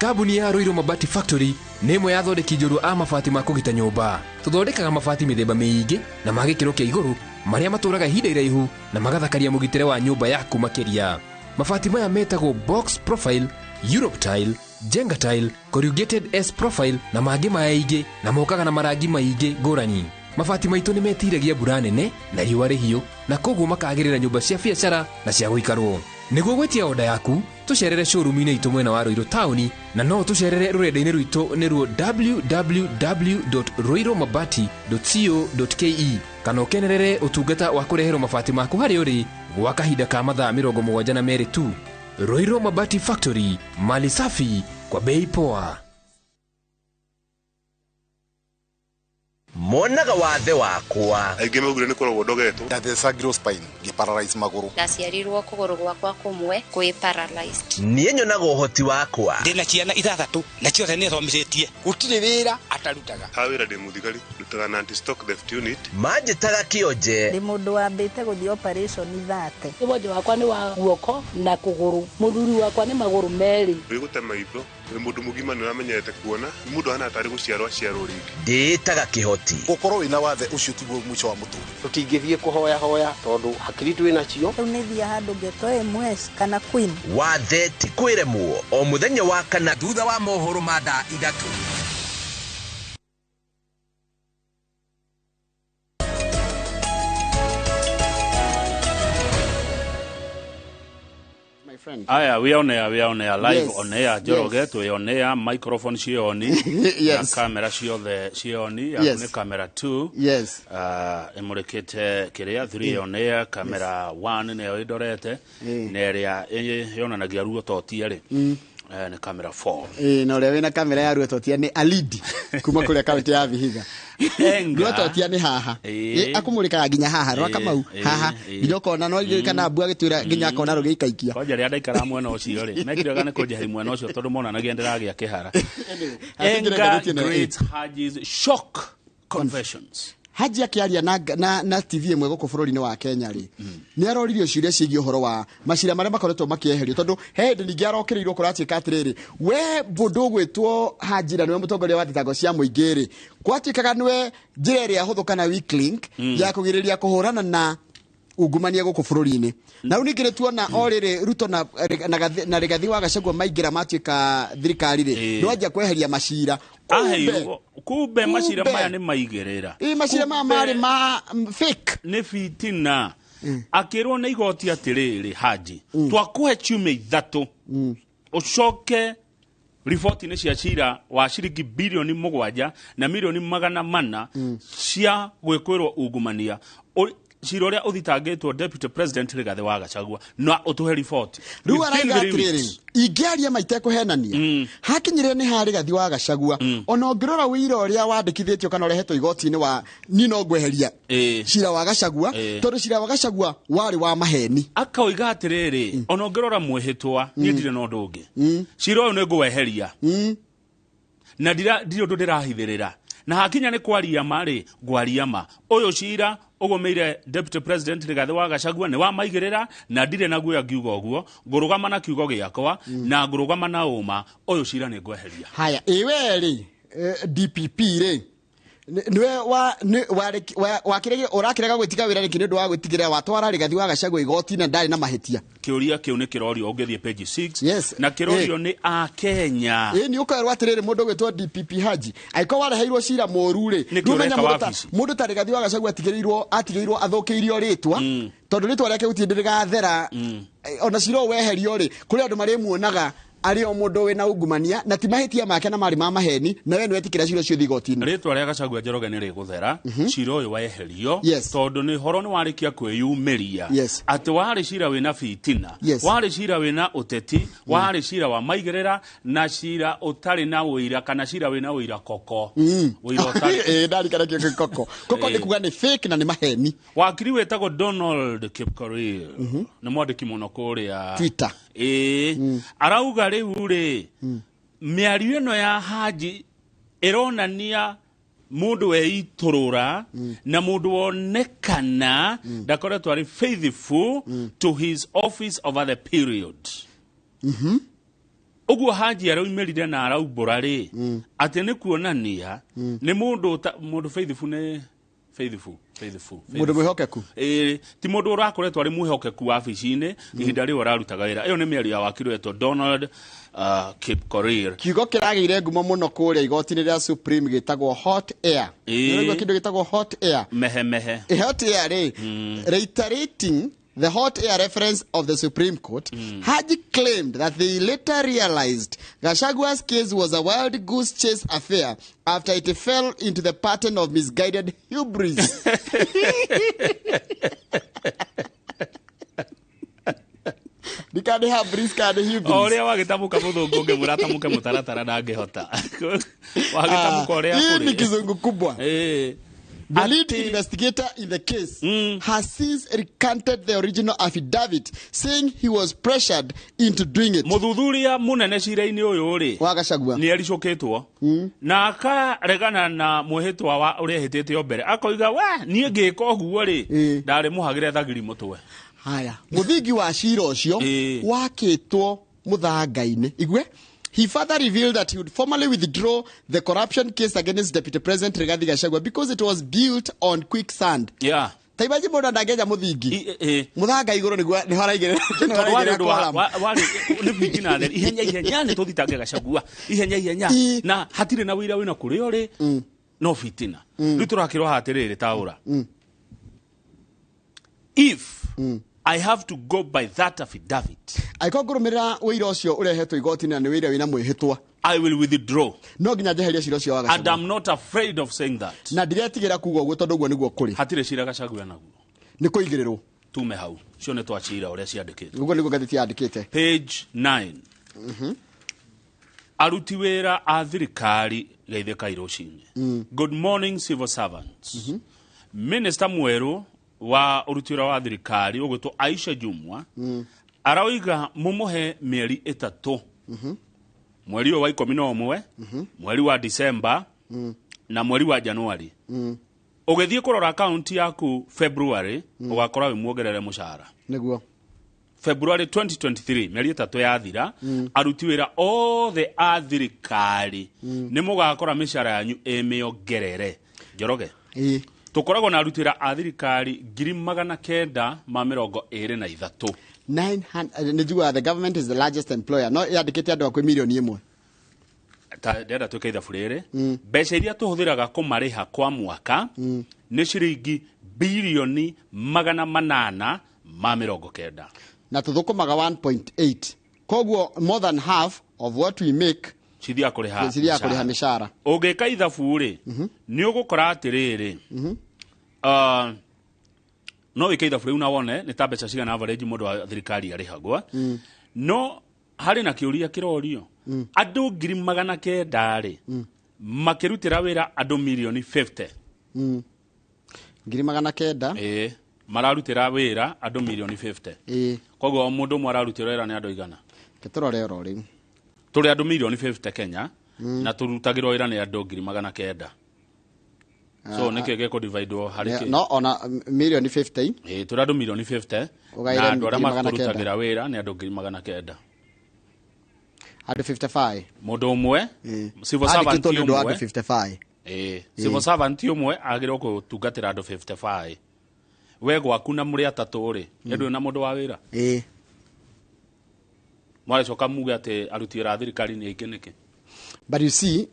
Kambuni ya Ruiru Mabati Factory nĩ ĩmwe ya athondeki njorua a mabati ma kũgita nyũmba. Tũthondekaga mabati mĩthemba mĩingĩ na ma gĩkĩro kĩa igũrũ, marĩa matũraga ihinda iraihu na magathakaria mũgitĩre wa nyũmba yaku makĩria. Mabati maya metagwo box profile, Europe tile, Jenga tile, corrugated S profile na mangĩ maingĩ, na mokaga na marangi maingĩ ngũrani. Mabati maitũ nĩ metiragia mbura nene na riũa rĩhiũ, na koguo makagĩrĩra nyũmba cia biacara na cia gũikarwo. Nĩguo gwĩtia oda yaku, tũcerere showroom-inĩ itũ mwena wa Ruiru taũni, na no tũcerere rũrenda-inĩ rwitũ nĩruo www.ruirumabati.co.ke, kana ũkenerere ũtungata wa kũreherwo mabati maku harĩa ũrĩ gwa kahinda ka mathaa 72 tu. Ruiru Mabati Factory, mali safi. kwa bei poa. Monaga wathe wakwa aingĩ maugire nĩ kũrogwo ndogetwo ndathecangirwo spine ngĩparalyze magũrũ ndaciarirwo kũgũrũ gwakwa kũmwe kwĩ paralyzed. Niĩ nyonaga ũhoti wakwa. Ndĩna ciana ithathatũ na ciothe nĩ thomithĩtie, gũtirĩ wĩra atarutaga. Ha wĩra ndĩ mũthigari, ndutaga na anti stock theft unit. Manjĩtaga kĩonje. Ndĩ mũndũ wambĩte gũthiĩ operation thate. Wonje wakwa nĩ wa guoko na kũgũrũ, mũthuri wakwa nĩ magũrũ merĩ. Wĩgũte maitho wĩ mũndũ mũgima nĩ ũramenyerete kuona, nĩ mũndũ ahana tarĩ gũciarwo aciarwo rĩngĩ. Ndĩĩtaga kĩhoti. Gũkorwo wĩna wathe ũcio tiguo mũico wa mũtũrĩre. Tũtingĩthiĩ kũhoya hoya tondũ hakiri twĩ nacio. Rĩu nĩ thiaga handũ ngetwo MS kana Queen. Wathe ti kwĩremwo o mũthenya wa kana thutha wa mohoro ma thaa 3. Aya, we on air, we on air, live. Yes. On air, Njoroge. Yes. Twĩ on air, microphone ciĩ on. Yes. Na kamera ciothe ciĩ on, yaku. Yes. Nĩ kamera 2. Yes. Ĩmũrĩkĩte kĩrĩa 3 on air, kamera 1 nĩyo ĩndorete, na ĩrĩa yonanagia ruo totia rĩ, nĩ kamera 4. Ĩĩ, na ũrĩa wĩna kamera ya ruo totia nĩ Alidi kuma kũrĩa kaunti ya Vihiga. Enga. Ruo totia nĩ haha. Ĩĩ. Akũmũrĩkaga nginya haha rwa Kamau haha nginya ũkona no kana mbua agĩtwĩra nginya akona rũgĩikaikia. Kwanja rĩrĩa ndaikara mwena ũcio rĩ, mekĩraga nĩ kũnjeheria mwena ũcio tondũ monanagia ndĩragĩa kĩhara. Hatingĩreka Enga gũtiĩ na- Great Haji's shock confessions. Haji akĩaria na TV ĩmwe gũkũ bũrũri-inĩ wa Kenya rĩ, nĩ aroririo ciũria ciĩgiĩ ũhoro wa macira marĩa makoretwo makĩeherio, tondũ he hĩndĩ ningĩ arokĩrĩirwo kũratuĩka atĩrĩrĩ, we mũndũ ũgwĩtwo Haji na nĩwe mũtongoria wa thitango cia mũingĩ rĩ, gwatuĩkaga nĩwe njĩra ĩrĩa hũthũ kana weak link ya kũgirĩrĩria kũhũrana na ungumania gũkũ bũrũri-inĩ. Na rĩu ningĩ nĩtuona o rĩrĩ Ruto na Rigathi wa Gachagua maingĩra matuĩka thirikari rĩ, nĩwanjia kweheria macira. Aheirwo kumbe macira maya nĩ maigĩrĩra. Ĩ, macira maya marĩ ma fake. Nĩ fitina. Akĩrwo nĩ igoti atĩrĩrĩ, Haji, twakũhe ciumia 3 ũcoke riboti-inĩ cia cira wa ciringi bilioni 7 na milioni 400 cia gwĩkwĩrwo ungumania. Cira ũrĩa ũthitangĩtwo Deputy President Rigathi wa Gachagua na ũtũhe riboti. Rĩu araiga atĩrĩrĩ, ingĩaria maitekũhenania, hakinyĩrĩre nĩ ha Rigathi wa Gachagua, ona ũngĩrora ũira ũrĩa wandĩkithĩtio kana ũrehetwo igoti-inĩ wa niĩ no ngweheria cira wa Gachagua, tondũ cira wa Gachagua warĩ wa maheni. Akoiga atĩrĩrĩ, ona ũngĩrora mwĩhĩtwa, niĩ ndirĩ na ũndũ ũngĩ. Cira ũyũ nĩ ngũweheria. Na ndirĩ ũndũ ndĩrahithĩrĩra. Na hakinya nĩ kwaria ma rĩ, ngwaria ma. Ũyũ cira ũgũmĩire Deputy President Rigathi wa Gachagua nĩ wa maigĩrĩra, na ndirĩ na guoya ngiuga ũguo, ngũrũgama na kiugo gĩakwa, na ngũrũgama na ũma, ũyũ cira nĩ ngweheria. Haya, ĩ we rĩ, DPP rĩ, nĩwe ũrakĩrega gwĩtiga wĩra nĩkĩ nĩ ũndũ wa gwĩtigĩra watwara Rigathi wa Gachagua igoti na ndarĩ na mahĩtia? Kĩũria kĩu nĩ kĩrorio ũngĩthiĩ page 6. Yes. Na kĩrorio nĩ Akenya. Ĩ, nĩ ũkerwo atĩrĩrĩ, mũndũ ũgwĩtwo DPP Haji angĩkorwo wareheirwo cira mũũru rĩ, Nĩkĩ ndũmenya ũreka wabici? mũndũ ta Rigathi wa Gachagua atigĩrĩirwo athũkĩirio rĩtwa, tondũ rĩtwa rĩake gũtirĩ hĩndĩ rĩgathera. Ona cira ũyũ weherio rĩ, kũrĩ andũ marĩmuonaga arĩ o mũndũ wĩna ungumania na ti mahĩtia make na marĩ ma maheni, na we nĩwetĩkĩra cira ũcio ũthiĩ igoti-inĩ. Rĩtwa rĩa Gachagua Njoroge nĩ rĩgũthera, cira ũyũ weherio, Yes. tondũ nĩ ũhoro nĩ warĩkia kwĩyumĩria Yes. atĩ warĩ cira wĩna fitina, Yes. warĩ cira wĩna ũteti, warĩ cira wa maigĩrĩra na cira ũtarĩ na ũira kana cira wĩna ũira koko. Ũira ũtarĩ. Ĩ, ndarikana kĩo kĩ koko. Koko nĩ kuga nĩ fake na nĩ maheni. Wakiri wĩtagwo Donald Kipkorir nĩ mwandĩki mũno kũrĩa Twitter. Ĩ, arauga rĩu rĩ, mĩario ĩno ya Haji ĩronania mũndũ weitũrũra na mũndũ wonekana ndakoretwo arĩ faithful to his office over the period. Ũguo Haji araumĩrire na araumbũra rĩ, atĩ nĩ kuonania nĩ mũndũ faithful nĩ faithful. Mũndũ mwĩhokeku. Ĩ, ti mũndũ ũrakoretwo arĩ mwĩhokeku wabici-inĩ ihinda rĩu ararutaga wĩra. Ĩyo nĩ mĩario ya wakiri wetwo Donald Kipkorir. Kiugo kĩragĩire ngumo mũno kũrĩa igoti-inĩ rĩa Supreme gĩtagwo hot air. Nĩũraigua kĩndũ gĩtagwo hot air? Mehe mehe. Hot air rĩ, reiterating the hot air reference of the Supreme Court, Haji claimed that they later realized Gachagua's case was a wild goose chase affair after it fell into the pattern of misguided hubris. Kana nĩ hubris kana nĩ hubris. O ũrĩa wagĩtamũka mũthũngũ ũngĩmwĩra atamũke mũtaratara ndangĩhota. Wagĩtamũka ũrĩa Hii kũrĩ. ni kizungu kubwa. The lead investigator in the case has since recanted the original affidavit, saying he was pressured into doing it. Mũthuthuria mũnene cira-inĩ ũyũ rĩ, wa Gachagua, nĩ ericũkĩtwo na akaregana na mwĩhĩtwa wa ũrĩa ehĩtĩte o mbere, akoiga we niĩ ngĩka ũguo rĩ, ndarĩ mũhagĩre thagiri mũtwe. Haya, mũthingi wa cira ũcio wakĩtwo mũthanga-inĩ. Igue. He further revealed that he would formally withdraw the corruption case against Deputy President Rigathi Gachagua because it was built on quicksand. Ta imagine mũndũ ndangĩenja mũthingi mũthanga igũrũ nĩguo nĩho araigĩrĩra nĩho Tondũ warĩ araigĩrĩra ũndũ column. warĩ nĩ bigi na theri, ihenya ihenya nĩ tũthitange Gachagua ihenya ihenya, na hatirĩ na wĩira wĩna kũrĩa ũrĩ, no fitina. Rĩu tũrakĩrwo haha atĩrĩrĩ, taũra, if I have to go by that affidavit, Angĩkorwo ngũrũmĩrĩra ũira ũcio ũrehetwo igoti-inĩ na nĩ wĩira wĩna mwĩhĩtwa, I will withdraw. No nginya njeherie cira ũcio wa And Gachagua. I'm not afraid of saying that. Na ndiretigĩra kuga ũguo tondũ ũguo nĩguo kũrĩ. Hatirĩ cira Gachagua naguo. Nĩ kũigĩrĩrwo. Tume hau cio nĩ twacira ũrĩa ciandĩkĩtwo. Ũguo nĩguo ngathĩti yandĩkĩte. Page 9. Aruti wĩra a thirikari geithĩkai rũcinĩ. Good morning, civil servants. Minister mwerũ wa ũruti wĩra wa thirikari ũgwĩtwo Aisha Jumwa aroiga mũmũhe mĩeri 3, mweri ũyũ wa 11, mweri wa December na mweri wa Januari. Ũgĩthiĩ kũrora akaunti yaku February, ũgakora wĩ muongerere mũcara. Nĩguo. February 2023, mĩeri 3 yathira, aruti wĩra othe a thirikari nĩ mũgakora mĩcara yanyu ĩ mĩongerere. Njoroge, tũkoragwo na aruti wĩra a thirikari 923,000. 900. Nĩ njiguaga the government is the largest employer, no yandĩkĩte andũ akwe 1 million. Ta ndĩrenda twĩke ithabu rĩrĩ, mbeca iria tũhũthĩraga kũmarĩha kwa mwaka nĩ ciringi 890 billion. Na tũthũkũmaga 1.8, koguo more than half of what we make cithiaga kũrĩha cithiaga kũrĩha mĩcara. Ũngĩka ithabu rĩ, nĩ ũgũkora atĩrĩrĩ, no wĩke ithabu rĩu na wone nĩ ta mbeca cigana average mũndũ wa thirikari arĩhagwo. No harĩ na kĩũria kĩrorio, andũ 900,000 rĩ, makĩrutĩra wĩra andũ 50 million. 900,000. Ĩĩ, mararutĩra wĩra andũ 50 million. Koguo o mũndũ ũmwe ararutĩra wĩra nĩ andũ 100. Tũrore oro rĩu. Tũrĩ andũ 50 million Kenya, na tũrutagĩrwo wĩra nĩ andũ 900,000, so nĩkĩ gĩkũdividwo harĩ kĩ? No ona 50 million. Ĩĩ, tũrĩ andũ 50 million Ũgaĩre na andũ arĩa 900,000. matũrutagĩra wĩra nĩ andũ 900,000. Andũ 55. Mũndũ ũmwe civil servant Andĩkĩtwo nĩ ũndũ wa ũmwe andũ 55. Ĩĩ, civil servant ũmwe agĩrĩirwo gũtungatĩra andũ 55. We gwaku na mũrĩ atatũ rĩ, ndũrĩ na mũndũ wa wĩra. Mwagĩcoka muge atĩ aruti wĩra a thirikari nĩ aingĩ nĩkĩ? But you see,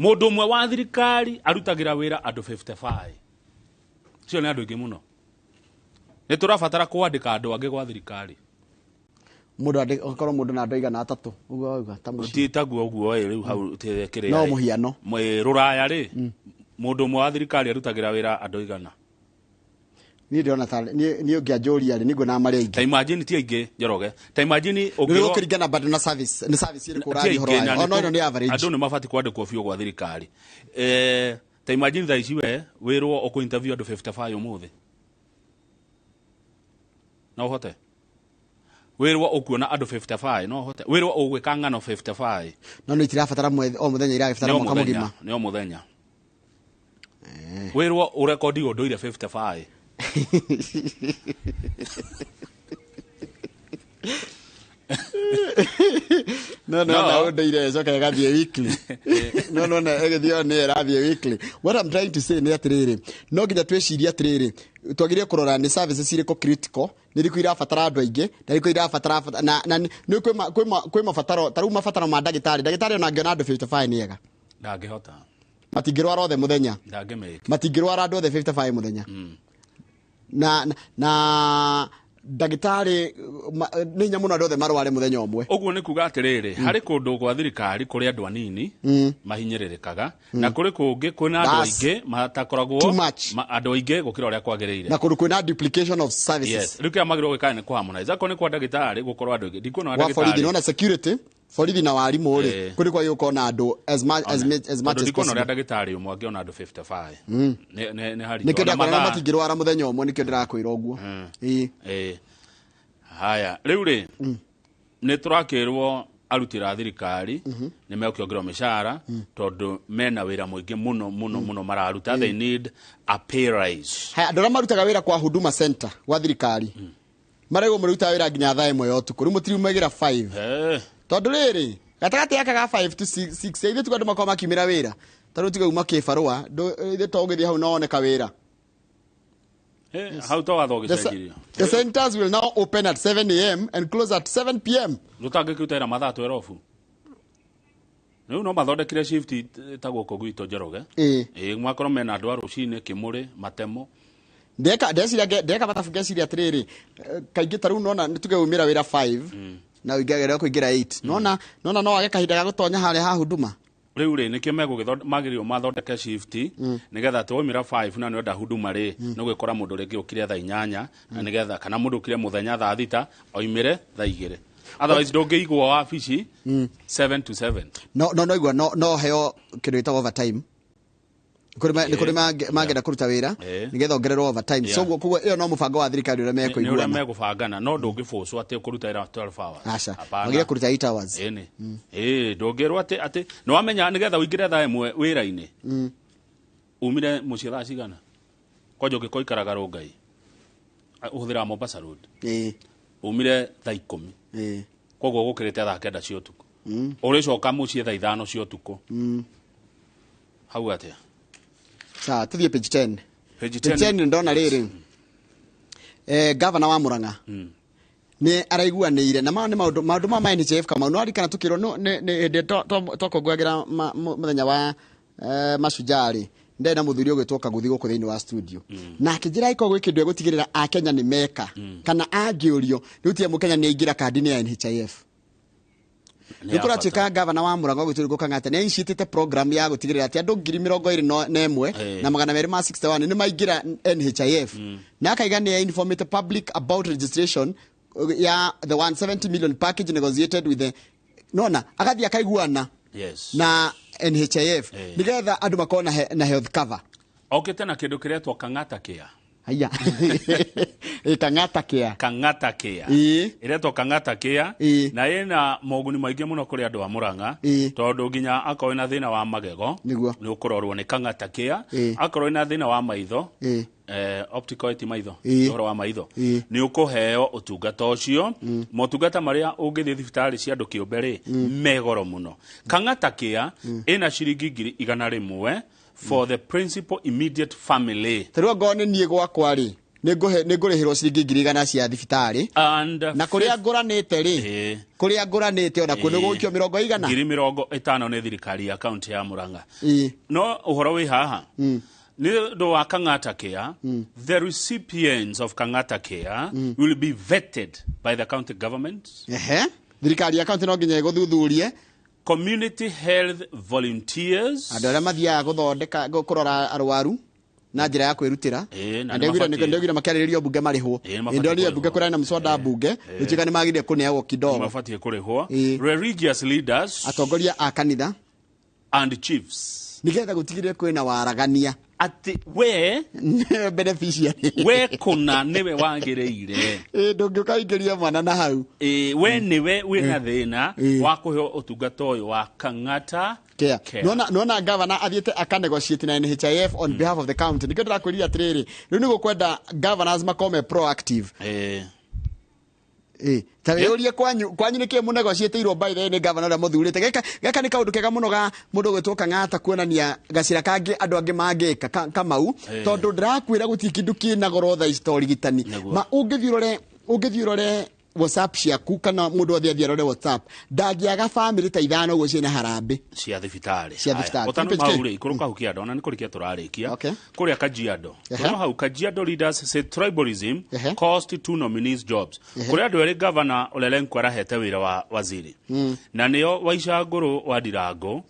Mũndũ ũmwe wa thirikari arutagĩra wĩra andũ 55. Cio nĩ andũ aingĩ mũno. Nĩ tũrabatara kwandĩka andũ angĩ gwa thirikari. Mũndũ akorwo mũndũ na andũ 300 ũguo wauga ta mũciĩ. Ti taguo ũguo ĩ, rĩu hau kĩrĩa No ĩ. mũhiano. Rũraya rĩ, mũndũ ũmwe wa thirikari arutagĩra wĩra andũ 100. Niĩ ndĩrona ta niĩ ũngĩanjũria rĩ, nĩguo na marĩa aingĩ. Ta imagine ti aingĩ, Njoroge. Ta imagine Nĩ ũngĩrwo gũkũringana bado na service, nĩ service ĩrĩkũ ti ũrathiĩ ũhoro aingĩ na wayo. nĩ O no ĩno nĩ average. Andũ nĩ mabatiĩ kwandĩkwo biũ gwa thirikari. Ta imagine thaa ici we wĩrwo ũkũ interview andũ 55 ũmũthĩ, no ũhote? Wĩrwo ũkuona andũ 55, no ũhote? Wĩrwo ũgwĩka ng'ano 55? No nĩ itirabatara o mũthenya, irabatara Nĩ o mwaka mũthenya, mũgima. Nĩ o mũthenya. Wĩrwo ũrekondi ũndũire 55. No no No. na ũndũire ĩcoka ĩgathiĩ weekly, no na ĩgĩthiĩ nĩ ĩrathiĩ weekly. What I'm trying to say nĩ atĩrĩrĩ, no nginya twĩcirie atĩrĩrĩ, twagĩrĩire kũrora nĩ services irĩkũ critical, nĩ irĩkũ irabatara andũ aingĩ na irĩkũ irabatara na nĩ kwĩ mabataro ta rĩu mabataro ma ndagĩtarĩ. Ndagĩtarĩ ona angĩona andũ 55 nĩ ega. Ndangĩhota. Matingĩrwara othe mũthenya. Ndangĩmĩka. Matingĩrwara andũ othe 55 mũthenya. Na Ndagĩtarĩ nĩ hinya mũno andũ othe marware mũthenya ũmwe. Ũguo nĩ kuga atĩrĩrĩ, harĩ kũndũ gwa thirikari kũrĩ andũ anini mahinyĩrĩrĩkaga, na kũrĩ kũngĩ kwĩna andũ aingĩ matakoragwo Too much. Andũ aingĩ gũkĩra ũrĩa kwagĩrĩire. Na kũndũ kwĩna duplication of services. Yes, rĩu kĩrĩa magĩrĩirwo gwĩka nĩ kũharmonize. Akorwo nĩ kwa ndagĩtarĩ gũkorwo andũ aingĩ, ndikuona wa borithi ndagĩtarĩ nona security, borithi na warimũ rĩ, kũrĩ kwa gũkorwo na andũ as much as, as much tondũ as ndikuona ũrĩa possible. ndagĩtarĩ ũmwe angĩona andũ 55. Nĩ haritũ. Nĩkĩo Ona ndakwĩra matingĩrwara mũthenya ũmwe, nĩkĩo ndĩrakwĩra ũguo. Ĩĩ. Haya, rĩu rĩ, nĩ tũrakĩrwo arutĩra a thirikari nĩ mekũongererwo mĩcara tondũ mena wĩra mũingĩ mũno mũno mũno mararuta. They need a pay rise. Haya, andũ arĩa marutaga wĩra kwa Huduma Center gwa thirikari maraigwo mũrutaga wĩra nginya thaa 1 ya ũtukũ, rĩu mũtiriumagĩra 5. Tondũ rĩrĩ, gatagatĩ gaka ga 5 to 6 ithuĩ tuga andũ makorwo makiumĩra wĩra, tondũ tiga uma kĩbarũa, ithuĩ to ũgĩthiĩ hau no wone kawĩra. Hau to watho ũgĩcenjirio. The centers will now open at 7 a.m. and close at 7 p.m. Ndũtangĩkĩruta wĩra mathaa 12. Rĩu no mathondekire shift ta gũkũ gwitũ Njoroge. Ĩĩ, makorwo mena andũ a rũcinĩ, kĩmũrĩ matemo. Ndeka ndeciria ndeka mathabu, ngeciria atĩrĩrĩ, kaingĩ ta rĩu nona tuge umĩra wĩra 5 na ũingagĩrĩra kũingĩra 8, nona no wage kahinda ga gũtonya harĩa ha Huduma. Rĩu rĩ, nĩkĩo magĩrĩirwo mathondeke shift nĩgetha atĩ waumĩra 5 na nĩwenda Huduma rĩ, nĩ ũgĩkora mũndũ rĩngĩ ũkire thaa 8 na nĩgetha kana mũndũ ũkire mũthenya thaa 6 oimĩre thaa 2. Otherwise ndũngĩigwo wabici 7 to 7. No igua no heo kĩndũ gĩtagwo overtime. Nĩ kũrĩ mangĩenda kũruta wĩra nĩgetha ongererwo overtime. So koguo ĩyo no mũbango wa thirikari ũrĩa Nĩ ũrĩa mekũiguana. Megũbangana, no ndũngĩbũcwo atĩ ũkũruta wĩra 12 hours. Aca. Hapana. Wagĩrĩire kũruta 8 hours. Ĩni, ĩĩ, ndũngĩrwo atĩ nĩ wamenya nĩgetha ũingĩre thaa 1 wĩra-inĩ, umire mũciĩ thaa cigana? Kwanja ũngĩkorwo ikaraga Rũngai, ũhũthĩraga Mombasa Road, umire thaa 10, koguo gũkĩrĩte thaa 9 cia ũtukũ, ũrĩcoka mũciĩ thaa 5 cia ũtukũ. Hau atĩa? Sawa, tũthiĩ page 10. Page Page 10. 10, ndona rĩrĩ, governor wa Murang'a nĩ araiguanĩire na maya nĩ maũndũ ma NHIF. Kamau, no arikana tukĩrwo no nĩ hĩndĩ twakũngũyagĩra mũthenya wa mashujaa rĩ, ndarĩ na mũthuri ũgwĩtwo Kaguthi gũkũ thĩinĩ wa studio, na akĩnjĩra ĩkorwo gwĩ kĩndũ egũtigĩrĩra akenya nĩ meka kana angĩũrio nĩ gũtigĩrĩra mũkenya nĩ aingĩra kandi-inĩ ya NHIF. Nĩ Nĩ ya bata. kũratuĩka gavana wa Murang'a ũgwĩtwo Irũngũ Kang'ata nĩ initiatĩte program ya gũtigĩrĩra atĩ andũ 21,261 nĩ maingĩra NHIF, na akaiga nĩ informĩte public about registration ya the 170 million package negotiated with the nona agathiĩ akaiguana na NHIF nĩgetha andũ makorwo na health cover. Okĩte na kĩndũ kĩretwo Kang'ata Care. Haya. Ĩ, Kang'ata Care. Kang'ata Care. Ĩretwo Kang'ata Care na ĩna moguni maingĩ mũno kũrĩ andũ a Murang'a, tondũ nginya akorwo wĩna thĩna wa magego nĩ ũkũrorwo nĩ Kang'ata Care, akorwo wĩna thĩna wa maitho, optical ti maitho, ũhoro wa maitho, nĩ ũkũheo ũtungata ũcio. Motungata marĩa ũngĩthiĩ thibitarĩ cia andũ kĩũmbe rĩ, me goro mũno. Kang'ata Care ĩna ciringi 100,000 for the principal immediate family. Ta rĩu angorwo nĩ niĩ gwakwa rĩ, nĩ ngũrĩhĩrwo ciringi 100,000 cia thibitarĩ and na kũrĩa ngũranĩte rĩ, kũrĩa ngũranĩte ona kuo nĩ gũgũikio mĩrongo igana. 50,000 nĩ thirikari ya kaunti ya Murang'a. No ũhoro wĩ haha nĩ ũndũ wa Kang'ata Care, the recipients of Kang'ata Care will be vetted by the county government, Ehe, thirikari ya kaunti no nginya ĩgũthuthurie, community health volunteers, andũ arĩa mathiaga gũthondeka kũrora arwaru na njĩra ya kwĩrutĩra. Na Na nĩ ndegwire makĩarĩrĩrio mbunge marĩhwo. Ĩĩ, nĩ mabatiĩ Ndonire kũrĩhwo. mbunge kũrarĩ na mũswada mbunge gũtuĩka nĩ magĩrĩire kũneagwo kidogo. Mabatiĩ kũrĩhwo, religious leaders, atongoria a kanitha, and chiefs, nĩgetha gũtigĩrĩre kwĩna waragania atĩ we beneficiary we kũna nĩwe wagĩrĩire. Ĩĩ, ndũngĩũka ingĩria mwana na hau. Ĩĩ, we nĩwe wĩna thĩna wa kũheo ũtungata ũyũ wa Kang'ata Care. Care. Nona gavana athiĩte akanegotiate na NHIF on behalf of the county. Nĩkĩo ndĩrakwĩrire atĩrĩrĩ, rĩu nĩ gũkwenda governors makorwo me proactive. Ĩ, ta wĩyũrie kwanyu nĩkĩĩ mũnegotiatĩirwo by the way nĩ gavana ũrĩa mũthurĩte. Gaka nĩ kaũndũ kega mũno ga mũndũ ũgwĩtwo Kang'ata kuonania gacĩra kangĩ andũ angĩ mangĩka Kamau, tondũ ndĩrakwĩra gũtirĩ kĩndũ kĩna goro thaa ici ta ũrigitani. Nĩguo. Ma ũngĩthiĩ ũrore WhatsApp ciaku kana mũndũ othe athiĩ arore WhatsApp, ndangĩaga bamĩrĩ ta ithano ũguo ciĩna harambĩ cia thibitarĩ. Cia thibitarĩ. Ũtano Page K. mau rĩ, ikũrũka hau kĩando, ona nĩ kũrĩkia tũrarĩkia kũrĩa Kajiado. Ehe. Kũrĩa hau Kajiado leaders say tribalism cost two nominees jobs. Ehe. Kũrĩa andũ erĩ gavana Ole Lenku arahete wĩra wa waziri, na nĩo Waicangũrũ wa Ndirango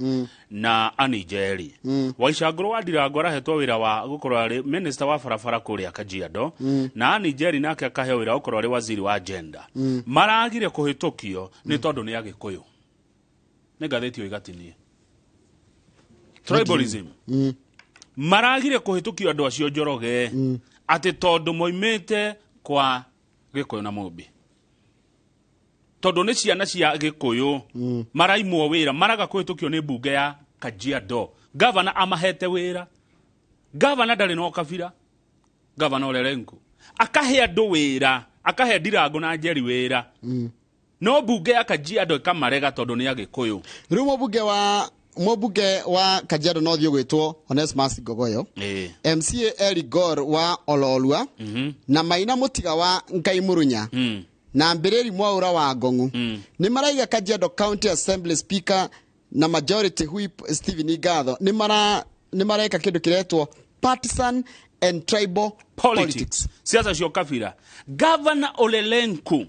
na Annie Njeri. Waicangũrũ wa Ndirango arahetwo wĩra wa gũkorwo arĩ minister wa barabara kũrĩa Kajiado, na Annie Njeri nake akaheo wĩra wa gũkorwo arĩ waziri wa gender. Maragire kũhĩtũkio nĩ tondũ nĩ Agĩkũyũ. Nĩ ngathĩti ĩyo igatinie tribalism. Maragire kũhĩtũkio andũ acio Njoroge atĩ tondũ moimĩte kwa Gĩkũyũ na Mũmbi, tondũ nĩ ciana cia Gĩkũyũ, maraimwo wĩra, maraga kũhĩtũkio nĩ mbunge ya Kajiado. Gavana amahete wĩra. Gavana ndarĩ na ũkabira. Gavana Ole Lenku akahe andũ wĩra, akahe Ndirango na Njeri wĩra, no mbunge ya Kajiado ĩkamarega tondũ nĩ Agĩkũyũ. Rĩu mũmbunge wa Kajiado no thiĩ gwĩtwo Onesmus Ngogoyo, MCA Eric Gor wa Ololua, na Maina Mũtiga wa Ngai Murunya, na Mbĩrĩri Mwaũra wa Ngong'u nĩ maraiga Kajiado County Assembly Speaker na Majority Whip Stephen Ngatho nĩ mareka kĩndũ kĩretwo partisan and tribal politics, siasa cia ũkabira. Gavana Ole Lenku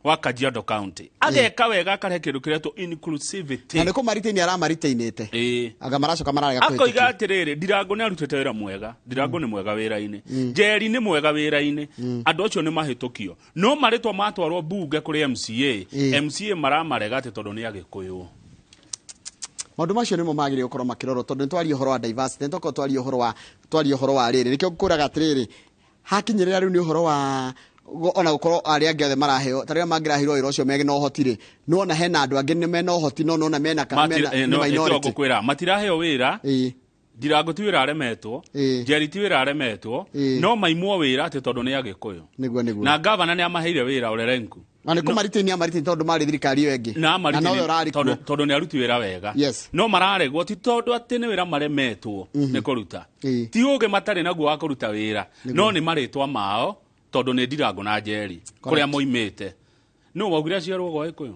wa Kajiado County ageka wega, akarehe kĩndũ kĩretwo inclusivity. Na nĩ kũmaritaini aramaritainĩte, anga maracoka mararega akoiga kũhĩtũkio. Atĩrĩrĩ, Ndirango nĩ arutĩte wĩra mwega, Ndirango nĩ mwega wĩra-inĩ, Njeri nĩ mwega wĩra-inĩ, andũ acio nĩ mahĩtũkio, no marĩtwa matwarwo mbunge kũrĩ MCA, MCA maramarega atĩ tondũ nĩ Agĩkũyũ. Maũndũ macio nĩmo magĩrĩire gũkorwo makĩrorwo, tondũ nĩ twaria ũhoro wa diversity, nĩ twakorwo twaria ũhoro wa rĩrĩ, nĩkĩo ngũraga atĩrĩrĩ, hakinyĩrĩra rĩu nĩ ũhoro wa ona gũkorwo arĩa angĩ othe maraheo, ta rĩrĩa mangĩraheirwo wĩra ũcio mena ũhoti rĩ, nĩwona hena andũ angĩ nĩ mena ũhoti, no nona mena mena nĩ minority. Ngũkwĩra matiraheo wĩra. Ndirango ti wĩra aremetwo, Njeri ti wĩra aremetwo, no maimwo wĩra atĩ tondũ nĩ Agĩkũyũ. Nĩguo. Na gavana nĩ amaheire wĩra Ole Lenku. Na nĩ kũmaritĩini amaritĩini tondũ marĩ thirikari ĩyo ĩngĩ na na nowe ũrarĩ kuo. Tondũ nĩ aruti wĩra wega. No mararegwo ti tondũ atĩ nĩ wĩra maremetwo nĩ kũruta, ti ũgĩ matarĩ naguo wa kũruta wĩra, no nĩ marĩtwa mao, tondũ nĩ Ndirango na Njeri kũrĩa moimĩte. Nũ waugire aciarwo gwa Gĩkũyũ?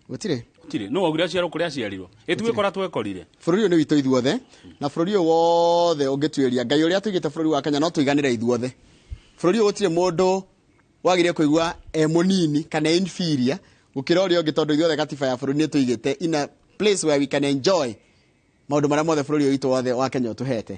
Gũtirĩ. Gũtirĩ. Nũ waugire aciarwo kũrĩa aciarirwo? Ĩtugĩkora twekorire. Bũrũri ũyũ nĩ witũ ithuothe, na bũrũri ũyũ wothe ũngĩtuĩria Ngai ũrĩa tũigĩte bũrũri wa Kenya, no tũiganĩre ithuothe. Bũrũri ũyũ gũtirĩ mũndũ wagĩrĩire kũigua e mũnini kana e inferior gũkĩra ũrĩa ũngĩ, tondũ ithuothe katiba ya bũrũri nĩ tũigĩte in a place where we can enjoy maũndũ marĩa mothe bũrũri ũyũ witũ wothe wa Kenya ũtũhete.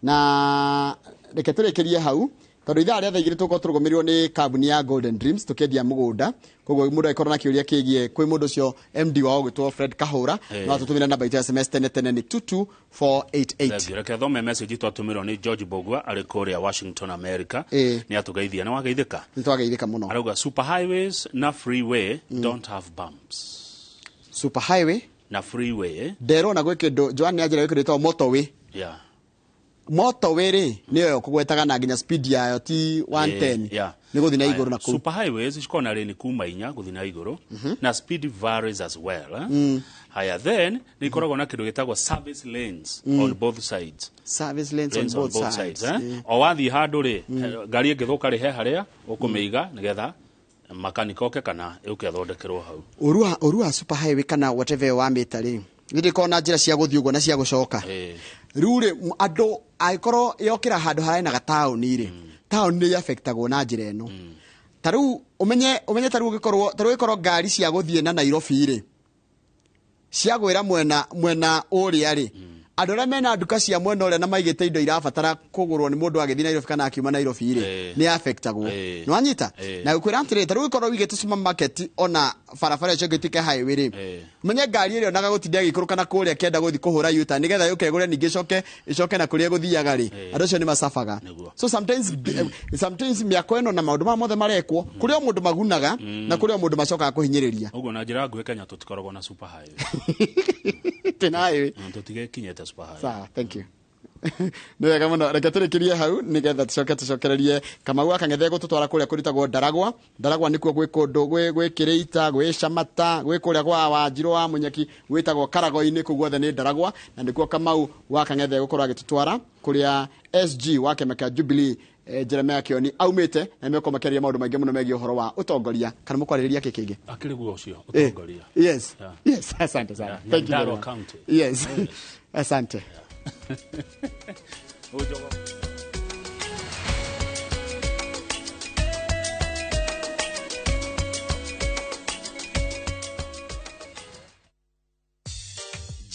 Na reke tũrĩkĩrie hau, tondũ ithaa rĩa thaa 2 tũkorwo tũrũgamĩrĩirwo nĩ kambuni ya Golden Dreams tũkĩendia mũgũnda. Koguo mũndũ angĩkorwo na kĩũria kĩgiĩ kwĩ mũndũ ũcio MD wao ũgwĩtwo Fred Kahũra, no atũtũmĩre namba itũ ya SMS tene tene nĩ 22488. Thank you. Reke thome message twatũmĩrwo nĩ George Bogwa arĩ kũrĩa Washington, America. Nĩ atũgeithia. Nĩ wageithĩka? Nĩ twageithĩka mũno. Arauga super highways na freeway don't have bumps. Super highway na freeway. Nderona gwĩ kĩndũ Joan nĩ anjĩra gwĩ kĩndũ gĩtagwo motorway. Motorway rĩ, nĩyo kũgwetaga na nginya speed yayo ti 110, nĩ gũthiĩ na igũrũ na kũu. Super highways cikoragwo na lane kuma 4 gũthiĩ na igũrũ, na speed varies as well, eh? Haya, then nĩ ikoragwo na kĩndũ gĩtagwo service lanes on both sides. Service lanes on both sides. Eh? O wathiĩ handũ rĩ, ngari ĩngĩthũka rĩ, he harĩa ũkũmĩiga nĩgetha makanika oke kana ĩũke ĩthondekerwo hau. Ũru wa super highway kana whatever wamĩta rĩ, nĩ ndĩkorwo na njĩra cia gũthiĩ ũguo na cia gũcoka. Rĩu rĩ, andũ angĩkorwo yokĩra handũ harĩa na gataũni rĩ, taũni nĩ affectagwo na njĩra ĩno. Ta rĩu ũmenye ta rĩu ũgĩkorwo ngari cia gũthiĩ na Nairobi rĩ, ciagwĩra mwena ũrĩa rĩ, andũ arĩa mena nduka cia mwena ũrĩa na maigĩte indo irabatara kũgũrwo nĩ mũndũ agĩthiĩ Nairobi kana akiuma Nairobi rĩ, nĩ affectagwo. Nĩ wanyita? Na gũkwĩra atĩrĩ, ta rĩu ũgĩkorwo wĩigĩte supermarket ona barabara ĩcio ĩngĩtuĩka highway rĩ, menye ngari ĩrĩa onaga gũtinda ĩgĩikũrũka na kũrĩa kĩenda gũthiĩ kũhũra U-turn nĩgetha yũke ĩgũre, ningĩ ĩcoke na kũrĩa ĩgũthiaga rĩ, andũ acio nĩ macabaga. So sometimes mĩako ĩno na maũndũ maya mothe marekwo, kũrĩ o mũndũ magunaga na kũrĩ o mũndũ macokaga kũhinyĩrĩria. Ũguo na njĩra nguhĩ, Kenya tũtikoragwo na super highway. Tĩna highway. Tũtigĩkinyĩte super highway. Sawa, thank you. Nĩ wega mũno. Reke tũrĩkĩrie hau nĩgetha tũcoke tũcokererie Kamau akang'ethe gũtũtwara kũrĩa kũritagwo Ndaragwa. Ndaragwa nĩkuo gwĩ kũndũ gwĩ Kĩrĩita, gwĩ Camata, gwĩ kũrĩa gwa Wanjirũ wa Mũnyeki gwĩtagwo Karago-inĩ, kũu guothe nĩ Ndaragwa, na nĩkuo Kamau wa Kang'ethe gũkorwo agĩtũtwara kũrĩa SG wa kĩama kĩa Jubilee. Jeremiah Kioni aumite na meko makeria maundu maingi muno megie uhoro wa utongoria kana mukwaririria ki kingi akiri guo ucio utongoria. Yes. Yeah. Yes, asante sana. Yeah. Thank you very much. County. Yes. Asante.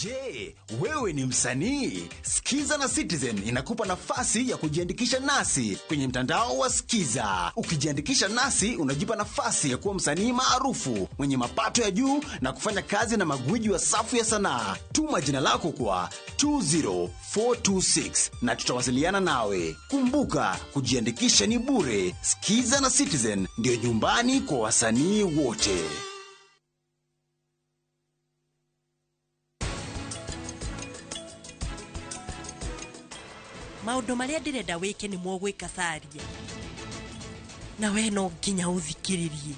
Je, wewe ni msanii? Skiza na Citizen inakupa nafasi ya kujiandikisha nasi kwenye mtandao wa Skiza. Ukijiandikisha nasi unajipa nafasi ya kuwa msanii maarufu mwenye mapato ya juu na kufanya kazi na magwiji wa safu ya sanaa. Tuma jina lako kwa 20426 na tutawasiliana nawe. Kumbuka, kujiandikisha ni bure. Skiza na Citizen ndio nyumbani kwa wasanii wote. Maundu maria ndirenda wike ni mwogwika caria na we no nginya uthikiririe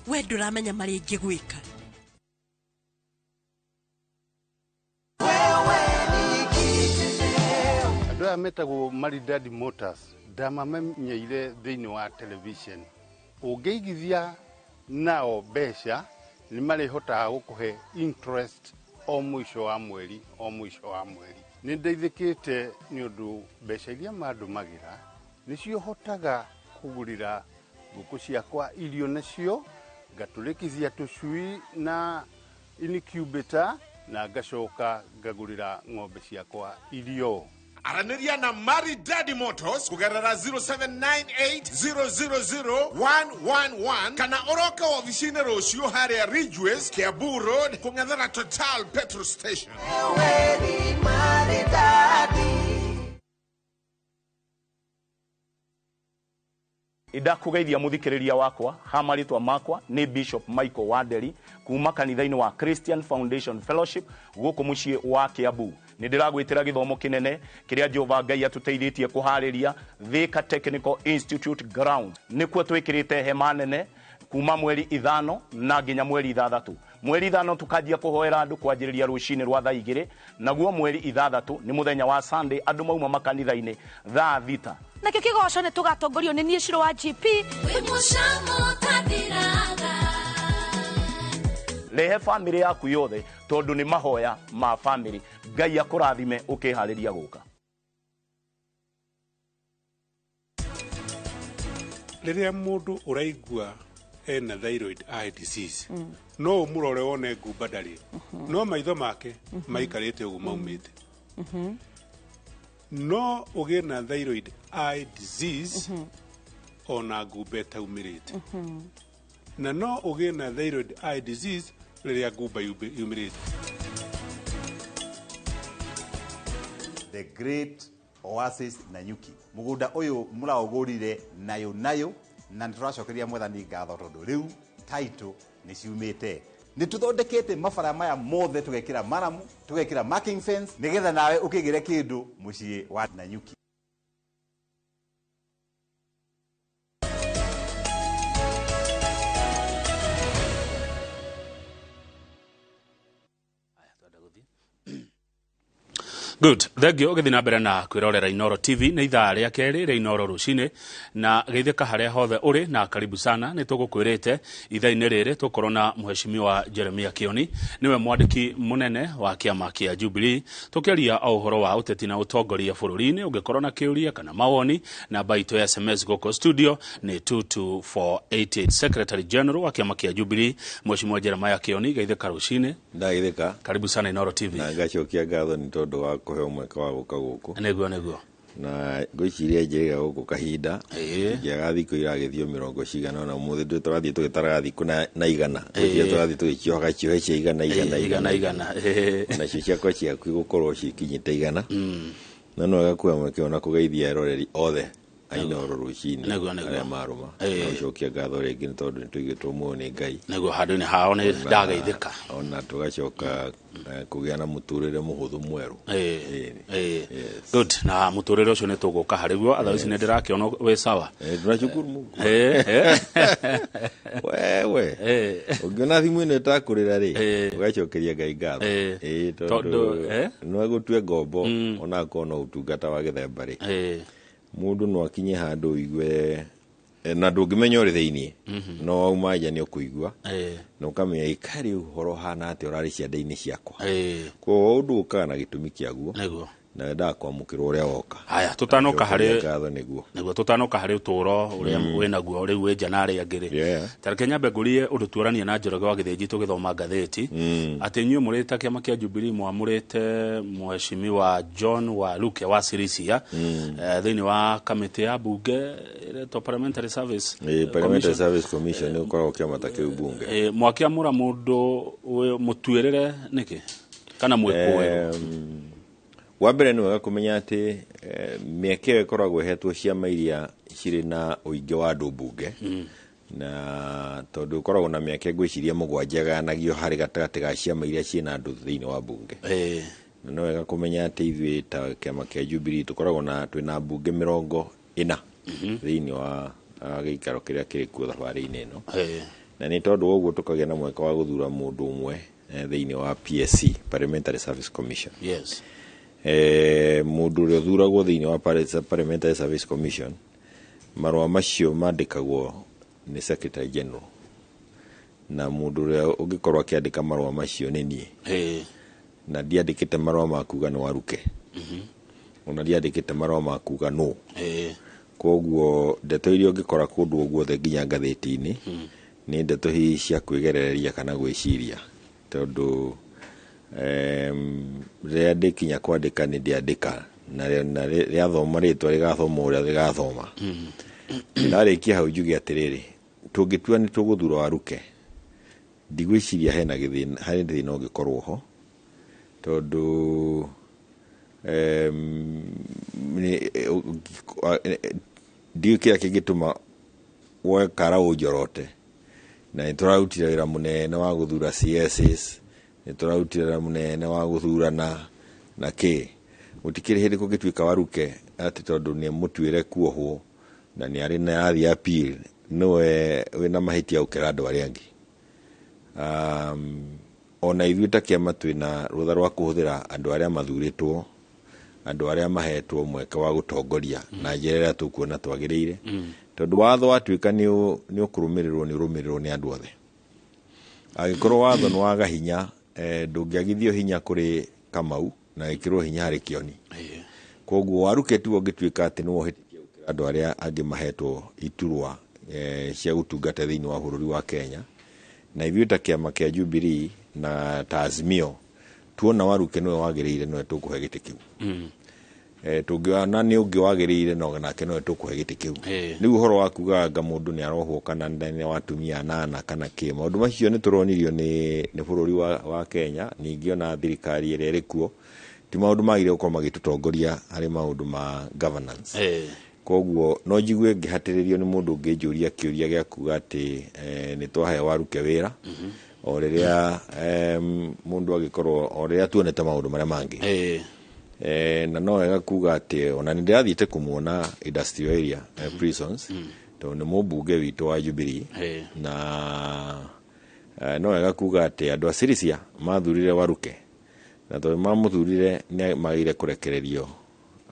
we nduramenya maria ingigwika. Andũ aya metagwo Maridadi Motors ndamamenyeire thĩinĩ wa television. Ũngĩigithia nao mbeca nĩ marĩhotaga gũkũhe interest o mũico wa mweri o mũico wa mweri. Nĩ ndeithĩkĩte nĩ ũndũ mbeca iria mandũmagĩra nĩcio hotaga kũgũrĩra ngũkũ ciakwa irio nacio, ngatũrĩkithia tũcui na incubator na ngacoka ngagũrĩra ng'ombe ciakwa irio. Aranĩria na Maridadi Motors kũgerera 0798000111 kana ũroke wabici-inĩ rũciũ harĩa Ridgeways, Kiambu Road, kũng'ethera Total Petrol Station. Ndakugeithia muthikiriria wakwa ha marĩtwa makwa nĩ Bishop Michael Wanderi kuma kanitha-inĩ wa Christian Foundation Fellowship gũkũ mũciĩ wa Kiambu. Nĩ ndĩragwĩtĩra gĩthomo kĩnene kĩrĩa Jehova Ngai atũteithĩtie kũharĩria Thika Technical Institute Ground. Nĩkuo twĩkĩrĩte hema nene kuma mweri 5 na nginya mweri 6. Mweri 5 tukanjia kuhoera andu kwanjĩrĩria rũcinĩ rwa thaa 2, naguo mweri 6 nĩ mũthenya wa Sunday andu mauma makanitha-inĩ thaa 6. Nakĩo kĩgoco nĩ tũgatongorio nĩ niĩ Shiro wa GP. Rehe family yaku yothe tondu nĩ mahoya ma family. Ngai akũrathime ũkĩharĩria gũka. Rĩrĩa mũndũ ũraigua ena thyroid eye disease no ũmũrore wone ngumba ndarĩ, no maitho make maikarĩte ũguo maumĩte. No ũgĩe na thyroid eye disease ona ngumba ĩtaumĩrĩte, na no ũgĩe na thyroid eye disease rĩrĩa ngumba yumĩrĩte. The Great Oasis Nanyuki mũgũnda ũyũ mũraũgũrire nayo nayo na nĩtũracokeria mwathani ngatho tondũ rĩu title nĩ ciumĩte. Nĩ tũthondekete mabara maya mothe tũgekĩra maramu, tũgekĩra marking fence nĩgetha nawe ũkĩgĩre kĩndũ mũciĩ wa Nanyuki. Good. Thank you. Ũgĩthiĩ na mbere na kwĩrorera Inooro TV nĩ ithaa rĩa kerĩ rĩa Inooro rũcinĩ na geithĩka harĩa hothe ũrĩ na karibu sana. Nĩ tũgũkwĩrĩte ithaa-inĩ rĩrĩ tũkorwo na mheshimiwa Jeremiah Kioni, nĩwe mwandĩki mũnene wa kĩama kĩa Jubilee, tũkĩaria o ũhoro wa ũteti na ũtongoria bũrũri-inĩ. Ũngĩkorwo na kĩũria kana mawoni, namba itũ ya SMS gũkũ studio nĩ 22488. Secretary General wa kĩama kĩa Jubilee mheshimiwa Jeremiah Kioni, geithĩka rũcinĩ. Ndageithĩka. Karibu sana Inooro TV. Na ngacokia ngatho nĩ tondũ wa kũheo mweke wa gũka gũkũ. Nĩguo nĩguo. Na ngwĩciria njĩrĩga gũkũ kahinda ngĩaga thikũ iragĩthio mĩrongo cigana ona ũmũthĩ ndũ tũrathiĩ tũgĩtaraga thikũ na igana. Ngwĩciria tũrathiĩ tũgĩciohaga ciohe cia igana igana igana igana. Nacio ciakwa ciaku igũkorwo cikinyĩte igana. Na no wega kuoya mweke ona kũgeithia eroreri othe a Inooro rũcinĩ arĩa marũma. Na gũcokia ngatho rĩngĩ nĩ tondũ nĩ tũigĩtwo muoyo nĩ Ngai. Nĩguo handũ-inĩ hao nĩ ndageithĩka. Ona tũgacoka kũgĩa na mũtũrĩre mũhũthũ mwerũ. Good. Na mũtũrĩre ũcio nĩ tũgũka harĩ guo. Otherwise nĩ ndĩrakĩona wĩ sawa. Tunashukuru Mungu. Wewe ũngĩona thimũ ĩno ĩtakũrĩra rĩ, ũgacokeria Ngai ngatho. Tondũ no egũtue ngombo ona akorwo no ũtungata wa gĩthemba rĩ. Mũndũ no akinye handũ ũigue na ndũngĩmenya ũrĩ thĩiniĩ, no wauma nja nĩ ũkũigua na ũkamenya ikarĩ ũhoro hana atĩa ũrarĩ ciande-inĩ ciakwa. Koguo ũndũ ũkaga na gĩtũmi kĩaguo na wendaga kwamũkĩrwo ũrĩa woka. Haya, tũtanoka harĩ ngatho nĩguo nĩguo tũtanoka harĩ ũtũũro ũrĩa wĩnaguo rĩu wĩ nja na arĩa angĩ rĩ, ta reke nyambe ngũrie ũndũ tuorania na Njoroge wa Gĩthĩnji tũgĩthoma ngathĩti, atĩ inyuĩ mũrĩ ta kĩama kĩa Jubilee mwamũrĩte mheshimiwa John Waluke wa Sirisia thĩinĩ wa kamĩtĩ ya mbunge ĩretwo Parliamentary Service Parliamentary Service Commission nĩ ũkoragwo kĩama ta kĩu bunge. Mwakĩamũra mũndũ mũtuĩrĩre nĩkĩ kana mwĩkũĩrwo? Wa mbere nĩ wega kũmenya atĩ mĩeke ĩyo ĩkoragwo ĩhetwo ciama iria cirĩ na ũingĩ wa andũ mbunge, na tondũ ũkoragwo na mĩeke ngwĩciria 7 ĩgayanagio harĩ gatagatĩ ga ciama iria ciĩna andũ thĩinĩ wa mbunge. Na nĩ wega kũmenya atĩ ithuĩ ta kĩama kĩa Jubilee tũkoragwo na twĩna mbunge 40 thĩinĩ wa gĩikaro kĩrĩa kĩrĩ kuo thabarĩ-inĩ ĩno. Na nĩ tondũ wa ũguo tũkagĩa na mweke wa gũthura mũndũ ũmwe thĩinĩ wa PSC, Parliamentary Service Commission. Mũndũ ũrĩa ũthuragwo thĩinĩ wa Parliamentary Service Commission, marũa macio mandĩkagwo nĩ Secretary General, na mũndũ ũrĩa ũngĩkorwo akĩandĩka marũa macio nĩ niĩ. Na ndiandĩkĩte marũa ma kuga nĩ Waruke, ona ndiandĩkĩte marũa ma kuga nũ. Koguo ndeto iria ũngĩkora kũndũ guothe nginya ngathĩti-inĩ nĩ ndeto hihi cia kwĩgerereria kana gwĩciria, tondũ rĩrĩa ndĩkinya kwandĩka nĩ ndĩandĩka, na rĩathoma rĩtwa rĩgathoma ũrĩa rĩgathoma. Ndarĩkia hau njuge atĩrĩrĩ, tũngĩtua nĩ tũgũthura Waruke, ndigwĩciria hena gĩthĩna, harĩ thĩna ũngĩkorwo ho, tondũ ndiũĩ kĩrĩa kĩngĩtũma woe kara ũnjorote. Na nĩ tũrarutire wĩra mũnene wa gũthura CSs, nĩ tũrarutire wĩra mũnene wa gũthurana na kĩ. Gũtikĩrĩ hĩndĩ kũngĩtuĩka Waruke atĩ tondũ nĩ mũtuĩre kuohwo na nĩ arĩ na athiĩ appeal, nĩwe wĩna mahĩtia gũkĩra andũ arĩa angĩ. Ona ithuĩ ta kĩama twĩna rũtha rwa kũhũthĩra andũ arĩa mathurĩtwo, andũ arĩa mahetwo mweke wa gũtongoria na njĩra ĩrĩa tũkuona twagĩrĩire, tondũ watho watuĩka nĩ ũkũrũmĩrĩrwo nĩ ũrũmĩrĩrwo nĩ andũ othe. Angĩkorwo watho nĩ waga hinya, ndũngĩagithio hinya kũrĩ Kamau na ĩkĩrwo hinya harĩ Kĩoni. Koguo Waruke tu ũngĩtuĩka atĩ nĩwe ũhĩtĩtie gũkĩra andũ arĩa angĩ mahetwo iturwa cia gũtungata thĩinĩ wa bũrũri wa Kenya. Na ithuĩ ta kĩama kĩa Jubilee na ta Azimio tuona Waruke nĩwe wagĩrĩire, nĩwe tũkũhe gĩtĩ kĩu. Tũngĩona nĩ ũngĩ wagĩrĩire no nake nĩwe tũkũhe gĩtĩ kĩu. Rĩu ũhoro wa kuga anga mũndũ nĩ arohwo kana nĩ wa atumia 8 kana kĩ, maũndũ macio nĩ tũronirio nĩ bũrũri wa Kenya, ningĩ ona thirikari ĩrĩa ĩrĩ kuo ti maũndũ magĩrĩire gũkorwo magĩtũtongoria harĩ maũndũ ma governance. Koguo no njigue ngĩhatĩrĩrio nĩ mũndũ ũngĩnjũria kĩũria gĩa kuga atĩ nĩ twahe Waruke wĩra, o rĩrĩa mũndũ agĩkorwo o rĩrĩa tuonete maũndũ marĩa mangĩ. Na no wega kuga atĩ ona nĩ ndĩrathiĩte kũmuona industrial area prisons, tondũ nĩ mũmbunge witũ wa Jubilee, na no wega kuga atĩ andũ a Sirisia mathurire Waruke, na tondũ mamũthurire nĩ magĩrĩire kũrekererio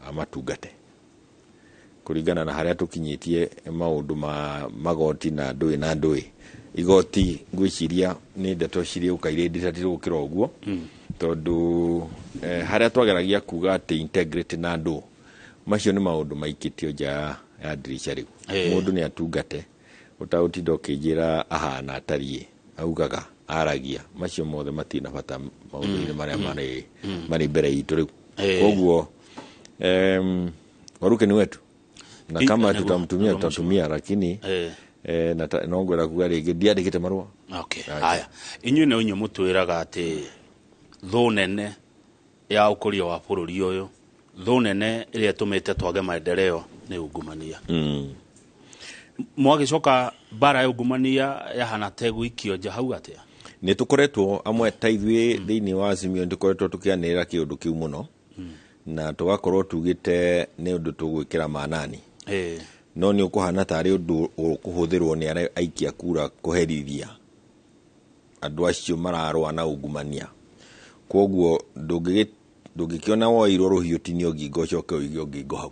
amatungate kũringana na harĩa tũkinyĩtie maũndũ ma magoti na ndũĩ na ndũĩ. Igoti ngwĩciria nĩ ndeto cirĩũka irĩ ndithatire gũkĩra ũguo, tondũ harĩa twageragia kuga atĩ integrity na andũ macio nĩ maũndũ maikĩtio nja ya ndirica rĩu. Mũndũ nĩ atungate ũtagũtinda ũkĩnjĩra ahana atariĩ, augaga aragia, macio mothe matirĩ na bata maũndũ-inĩ marĩa marĩ mbere itũ rĩu. Koguo Waruke ni wetu, na kama tutamtumia tutatumia, lakini no ngwenda kuga rĩngĩ ndiandĩkĩte marũa. Haya, inyuĩ nĩ inyuĩ mũtwĩraga atĩ thũ nene ya ũkũria wa bũrũri ũyũ, thũ nene ĩrĩa ĩtũmĩte twage maendeleo nĩ ungumania. Mwagĩcoka mbara ya ungumania yahana te gũikio nja hau atĩa? Nĩ tũkoretwo amwe ta ithuĩ thĩinĩ wa Azimio nĩ tũkoretwo tũkĩanĩrĩra kĩũndũ kĩu mũno, na tũgakorwo tugĩte nĩ ũndũ tũgwĩkĩra manani. No nĩ ũkũhana tarĩ ũndũ ũkũhũthĩrwo nĩ arĩa aikia kura kũherithia andũ acio mararũa na ungumania. Koguo ndũngĩkĩona woirwo rũhiũ tinio ngingo ũcoke ũige ngingo hau.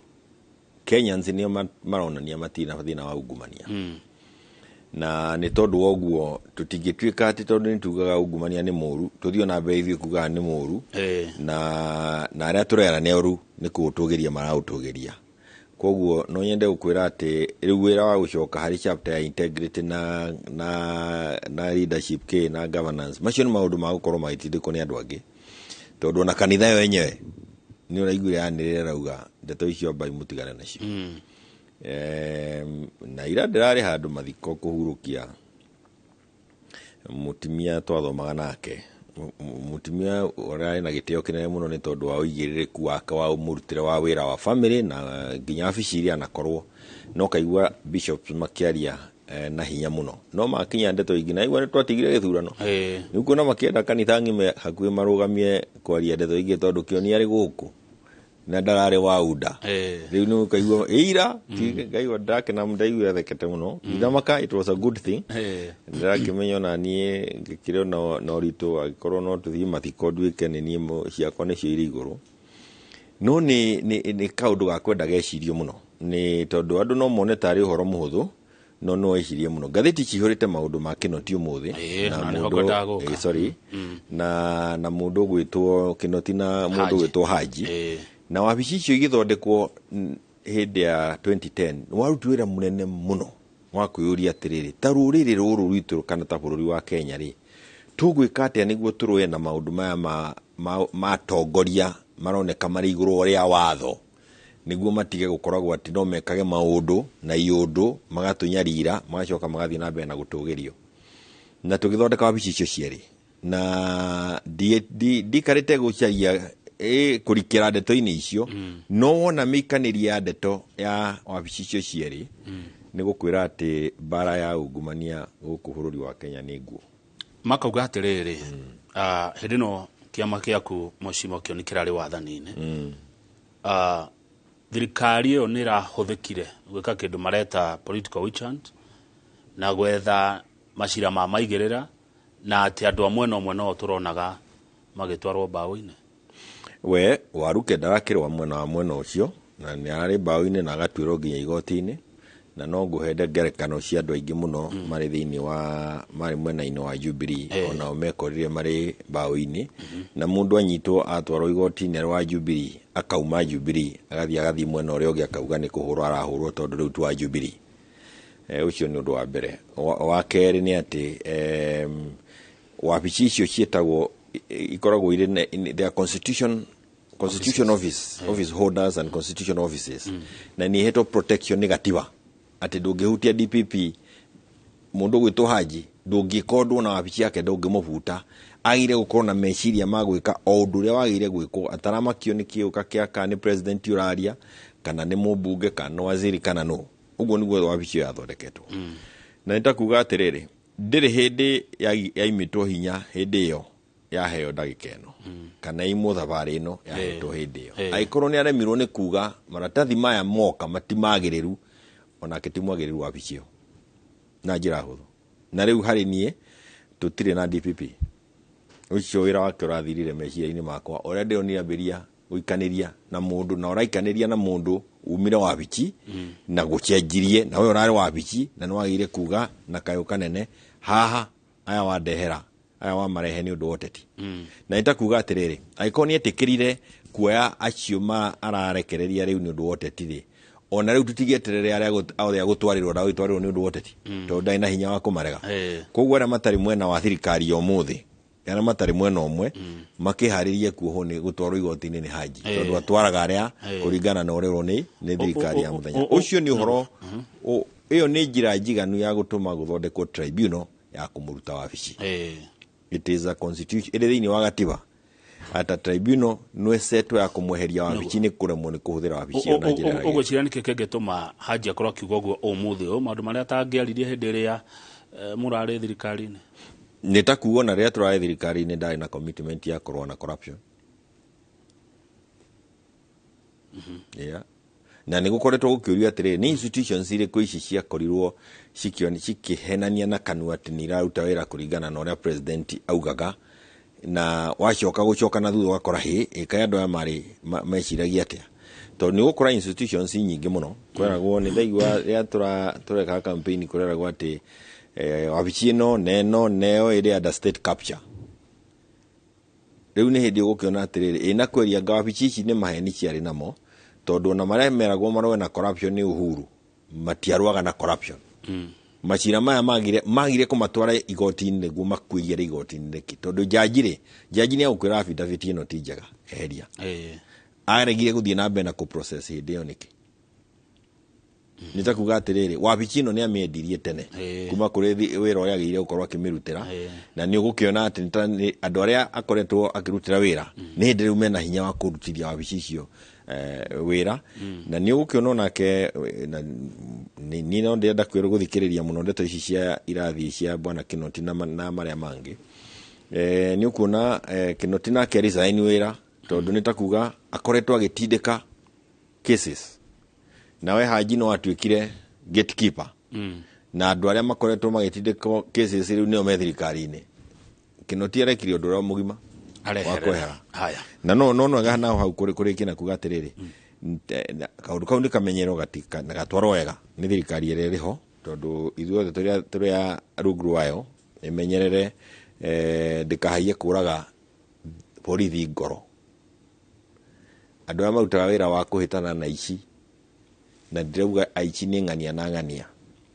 Kenyans nĩo maronania matirĩ na thĩna wa ungumania. Na nĩ tondũ wa ũguo tũtingĩtuĩka atĩ tondũ nĩ tugaga ungumania nĩ mũru, tũthiĩ na mbere ithuĩ kugaga nĩ mũru, na arĩa tũrera nĩ oru nĩ kũũtũgĩria maraũtũgĩria. Koguo no nyende gũkwĩra atĩ rĩu wĩra wa gũcoka harĩ chapter ya integrity na leadership kĩ na governance, macio nĩ maũndũ ma gũkorwo magĩtindĩkwo nĩ andũ angĩ, tondũ ona kanitha yo yenyewe nĩ ũraiguire yanĩrĩra rauga ndeto icio ambai mũtigane nacio. Na ira ndĩrarĩ handũ mathiko kũhurũkia mũtumia twathomaga nake, mũtumia ũrarĩ na gĩtĩo kĩnene mũno nĩ tondũ wa ũigĩrĩrĩku wake wa mũrutĩre wa wĩra wa family na nginya wabici iria anakorwo, no kaigua bishops makĩaria na hinya mũno, no makinya ndeto ingĩ na igua nĩ twatigire gĩthurano, nĩ ũkuona makĩenda kanitha ng'ima hakuhĩ marũgamie kwaria ndeto ingĩ tondũ kĩoni arĩ gũkũ na ndararĩ wa unda. Rĩu nĩ ũkaigua ira ngaigua ndakena ndaigua thekete mũno ithamaka, it was a good thing. Ndĩrakĩmenya ona niĩ ngĩkĩrĩ na ũritũ angĩkorwo no tũthiĩ mathiko nduĩke nĩ niĩ ciakwa nĩcio irĩ igũrũ, no nĩ kaũndũ ga kwenda gecirio mũno, nĩ tondũ andũ no mone tarĩ ũhoro mũhũthũ, no no ecirie mũno. Ngathĩti cihũrĩte maũndũ ma Kĩnoti ũmũthĩ na mũndũ sorry na mũndũ ũgwĩtwo Kĩnoti na mũndũ ũgwĩtwo Haji. Na wabici icio igĩthondekwo hĩndĩ ya 2010 waruti wĩra mũnene mũno wa kwĩyũria atĩrĩrĩ, ta rũrĩrĩ rũrũ rwitũ kana ta bũrũri wa Kenya rĩ, tũgwĩka atĩa nĩguo tũrũe na maũndũ maya ma atongoria maroneka marĩ igũrũ rĩa watho, nĩguo matige gũkoragwo atĩ no mekage maũndũ na iũndũ magatũnyarira magacoka magathiĩ na mbere na gũtũgĩrio. Na tũgĩthondeka wabici icio cierĩ, na ndikarĩte gũcaria kũrikĩra ndeto-inĩ icio, no wona mĩikanĩrie ya ndeto ya wabici icio cierĩ, nĩ gũkwĩra atĩ mbara ya ungumania gũkũ bũrũri wa Kenya nĩ nguo. Makauga atĩrĩrĩ, hĩndĩ ĩno kĩama kĩaku Mheshimiwa Kĩoni kĩrarĩ wathani-inĩ, thirikari ĩyo nĩ ĩrahũthĩkire gwĩka kĩndũ mareta political witch hunt na gwetha macira ma maigĩrĩra, na atĩ andũ a mwena ũmwe no tũronaga magĩtwarwo mbaũ-inĩ. We Waruke ndarakĩrwa mwena wa mwena ũcio, na nĩ ararĩ mbaũ-inĩ na agatuĩrwo nginya igoti-inĩ, na no ngũhende ngerekano cia andũ aingĩ mũno marĩ thĩinĩ wa marĩ mwena-inĩ wa Jubilee, onao mekorire marĩ mbaũ-inĩ, na mũndũ anyitwo atwarwo igoti-inĩ rwa Jubilee akauma Jubilee agathiĩ mwena ũrĩa ũngĩ akauga nĩ kũhũrwo arahũrwo tondũ rĩu ti wa Jubilee. Ũcio nĩ ũndũ wa mbere. Wa kerĩ nĩ atĩ wabici icio ciĩtagwo ikoragwo irĩ their constitution office, office holders and constitution offices, na nĩ ihetwo protection nĩ gatiba atĩ ndũngĩhutia DPP mũndũ ũgwĩtwo Haji ndũngĩkondwo na wabici yake ndũngĩmũbuta, agire gũkorwo na meciria ma gwĩka o ũndũ ũrĩa wagĩrĩire gwĩkwo ataramakio nĩ kĩũka kĩa kana nĩ president ũraria kana nĩ mũmbunge kana nĩ waziri kana nũ. Ũguo nĩguo wabici ĩyo yathondeketwo. Na nĩtakuga atĩrĩrĩ, ndĩrĩ hĩndĩ yaimĩtwo hinya hĩndĩ ĩyo yaheo ndagĩka ĩno kana imwo thabarĩ ĩno yahetwo hĩndĩ ĩyo. Angĩkorwo nĩ aremirwo nĩ kuga maratathi maya moka matimagĩrĩru, onake ti mwagĩrĩru wabici ĩyo na njĩra hũthũ. Na rĩu harĩ niĩ tũtirĩ na DPP, ũcio wĩra wake ũrathirire meciria-inĩ makwa ũrĩa ndĩronire ambĩria gũikanĩria na mũndũ, na ũraikanĩria na mũndũ umire wabici na gũcenjirie na we ũrarĩ wabici na nĩ wagĩrĩire kuga na kayũ kanene haha aya wandehera aya wamarehe nĩ ũndũ wa ũteti. Na nĩtakuga atĩrĩrĩ, angĩkorwo nĩ etĩkĩrire kuoya acio ma ararekereria rĩu nĩ ũndũ wa ũteti rĩ, ona rĩu tũtigĩeterere arĩa othe agũtwarĩrwo na gũtwarĩrwo nĩ ũndũ wa ũteti, tondũ ndarĩ na hinya wa kũmarega. Koguo arĩa matarĩ mwena wa thirikari ya ũmũthĩ, arĩa matarĩ mwena ũmwe, makĩharĩrie kuohwo nĩ gũtwarwo igoti-inĩ nĩ Haji, tondũ atwaraga arĩa kũringana na ũrĩa nĩ thirikari ya mũthenya ũcio. Nĩ ũhoro ĩyo nĩ njĩra njiganu ya gũtũma gũthondekwo tribunal ya kũmũruta wabici. It is a constitution ĩrĩ thĩinĩ wa gatiba ata tribunal no ĩsetwo ya kũmweheria wabici nĩ kũremwo nĩ kũhũthĩra wabici ĩyo na njĩra ya Ũgwĩciria nĩkĩ kĩngĩtũma Haji akorwo akiuga ũguo ũmũthĩ ũyũ, maũndũ marĩa atangĩaririe hĩndĩ ĩrĩa mũrarĩ thirikari-inĩ? Nĩ ta kuga ona rĩrĩa tũrarĩ thirikari-inĩ ndarĩ na commitment ya kũrũa na corruption. Yeah. Na nĩ gũkoretwo gũkĩũrio atĩrĩrĩ, nĩ institutions irĩkũ ici ciakorirwo cikĩhenania na kanua atĩ nĩ iraruta wĩra kũringana na ũrĩa president augaga, na wacoka gũcoka na thutha ũgakora hĩ ĩkaĩ andũ aya marĩ meciragia atĩa. Tondũ nĩ ũgũkora institutions nyingĩ mũno kweragwo nĩ ndaigua rĩrĩa tũreka campaign kũreragwo atĩ wabici ĩno na ĩno na ĩyo ĩrĩ under state capture. Rĩu nĩ hĩndĩ ũgũkĩona atĩrĩrĩ, ĩna kweria anga wabici ici nĩ maheni ciarĩ namo, tondũ ona marĩa meragwo marũe na corruption nĩ Uhuru, matiarũaga na corruption. Macira maya magire kũmatwara igoti-inĩ nĩguo makuigĩre igoti-inĩ nĩkĩ? Tondũ jaji rĩ, jaji nĩ agũkwĩra affidavit ĩno ti njega, eheria. Aregire gũthiĩ na mbere na kũ-process hĩndĩ ĩyo nĩkĩ? Nĩ ta kuga atĩrĩrĩ, wabici ĩno nĩ amĩendirie tene kuma kũrĩ wĩra ũrĩa agĩrĩire gũkorwo akĩmĩrutĩra, na nĩ ũgũkĩona atĩ nĩ andũ arĩa akoretwo akĩrutĩra wĩra nĩ hĩndĩ rĩu mena hinya wa kũrutithia wabici icio wĩra. Na nĩ ũgũkĩona onake, niĩ no ndĩrenda gũthikĩrĩria mũno ndeto ici cia irathiĩ cia bwana Kinoti na marĩa mangĩ. Nĩ ũkuona Kinoti nake resign wĩra, tondũ nĩ ta kuga akoretwo agĩtindĩka cases. Nawe Haji no atuĩkire gatekeeper. Na andũ arĩa makoretwo magĩtindĩka cases rĩu nĩo me thirikari-inĩ. Kinoti arekire ũndũ ũrĩa mũgima wa kwehera. Haya. Na no nwega naho hau kũrĩkia na kuga atĩrĩrĩ, kaũndũ kau nĩ kamenyerwo na gatwarwo wega nĩ thirikari ĩrĩa ĩrĩ ho, tondũ ithuothe tũrĩ a rungu rwayo, ĩmenyerere ndĩkahaie kũraga borithi ngoro. Andũ arĩa marutaga wĩra wa kũhĩtana na aici, na ndĩrauga aici nĩ ng'ania na ng'ania.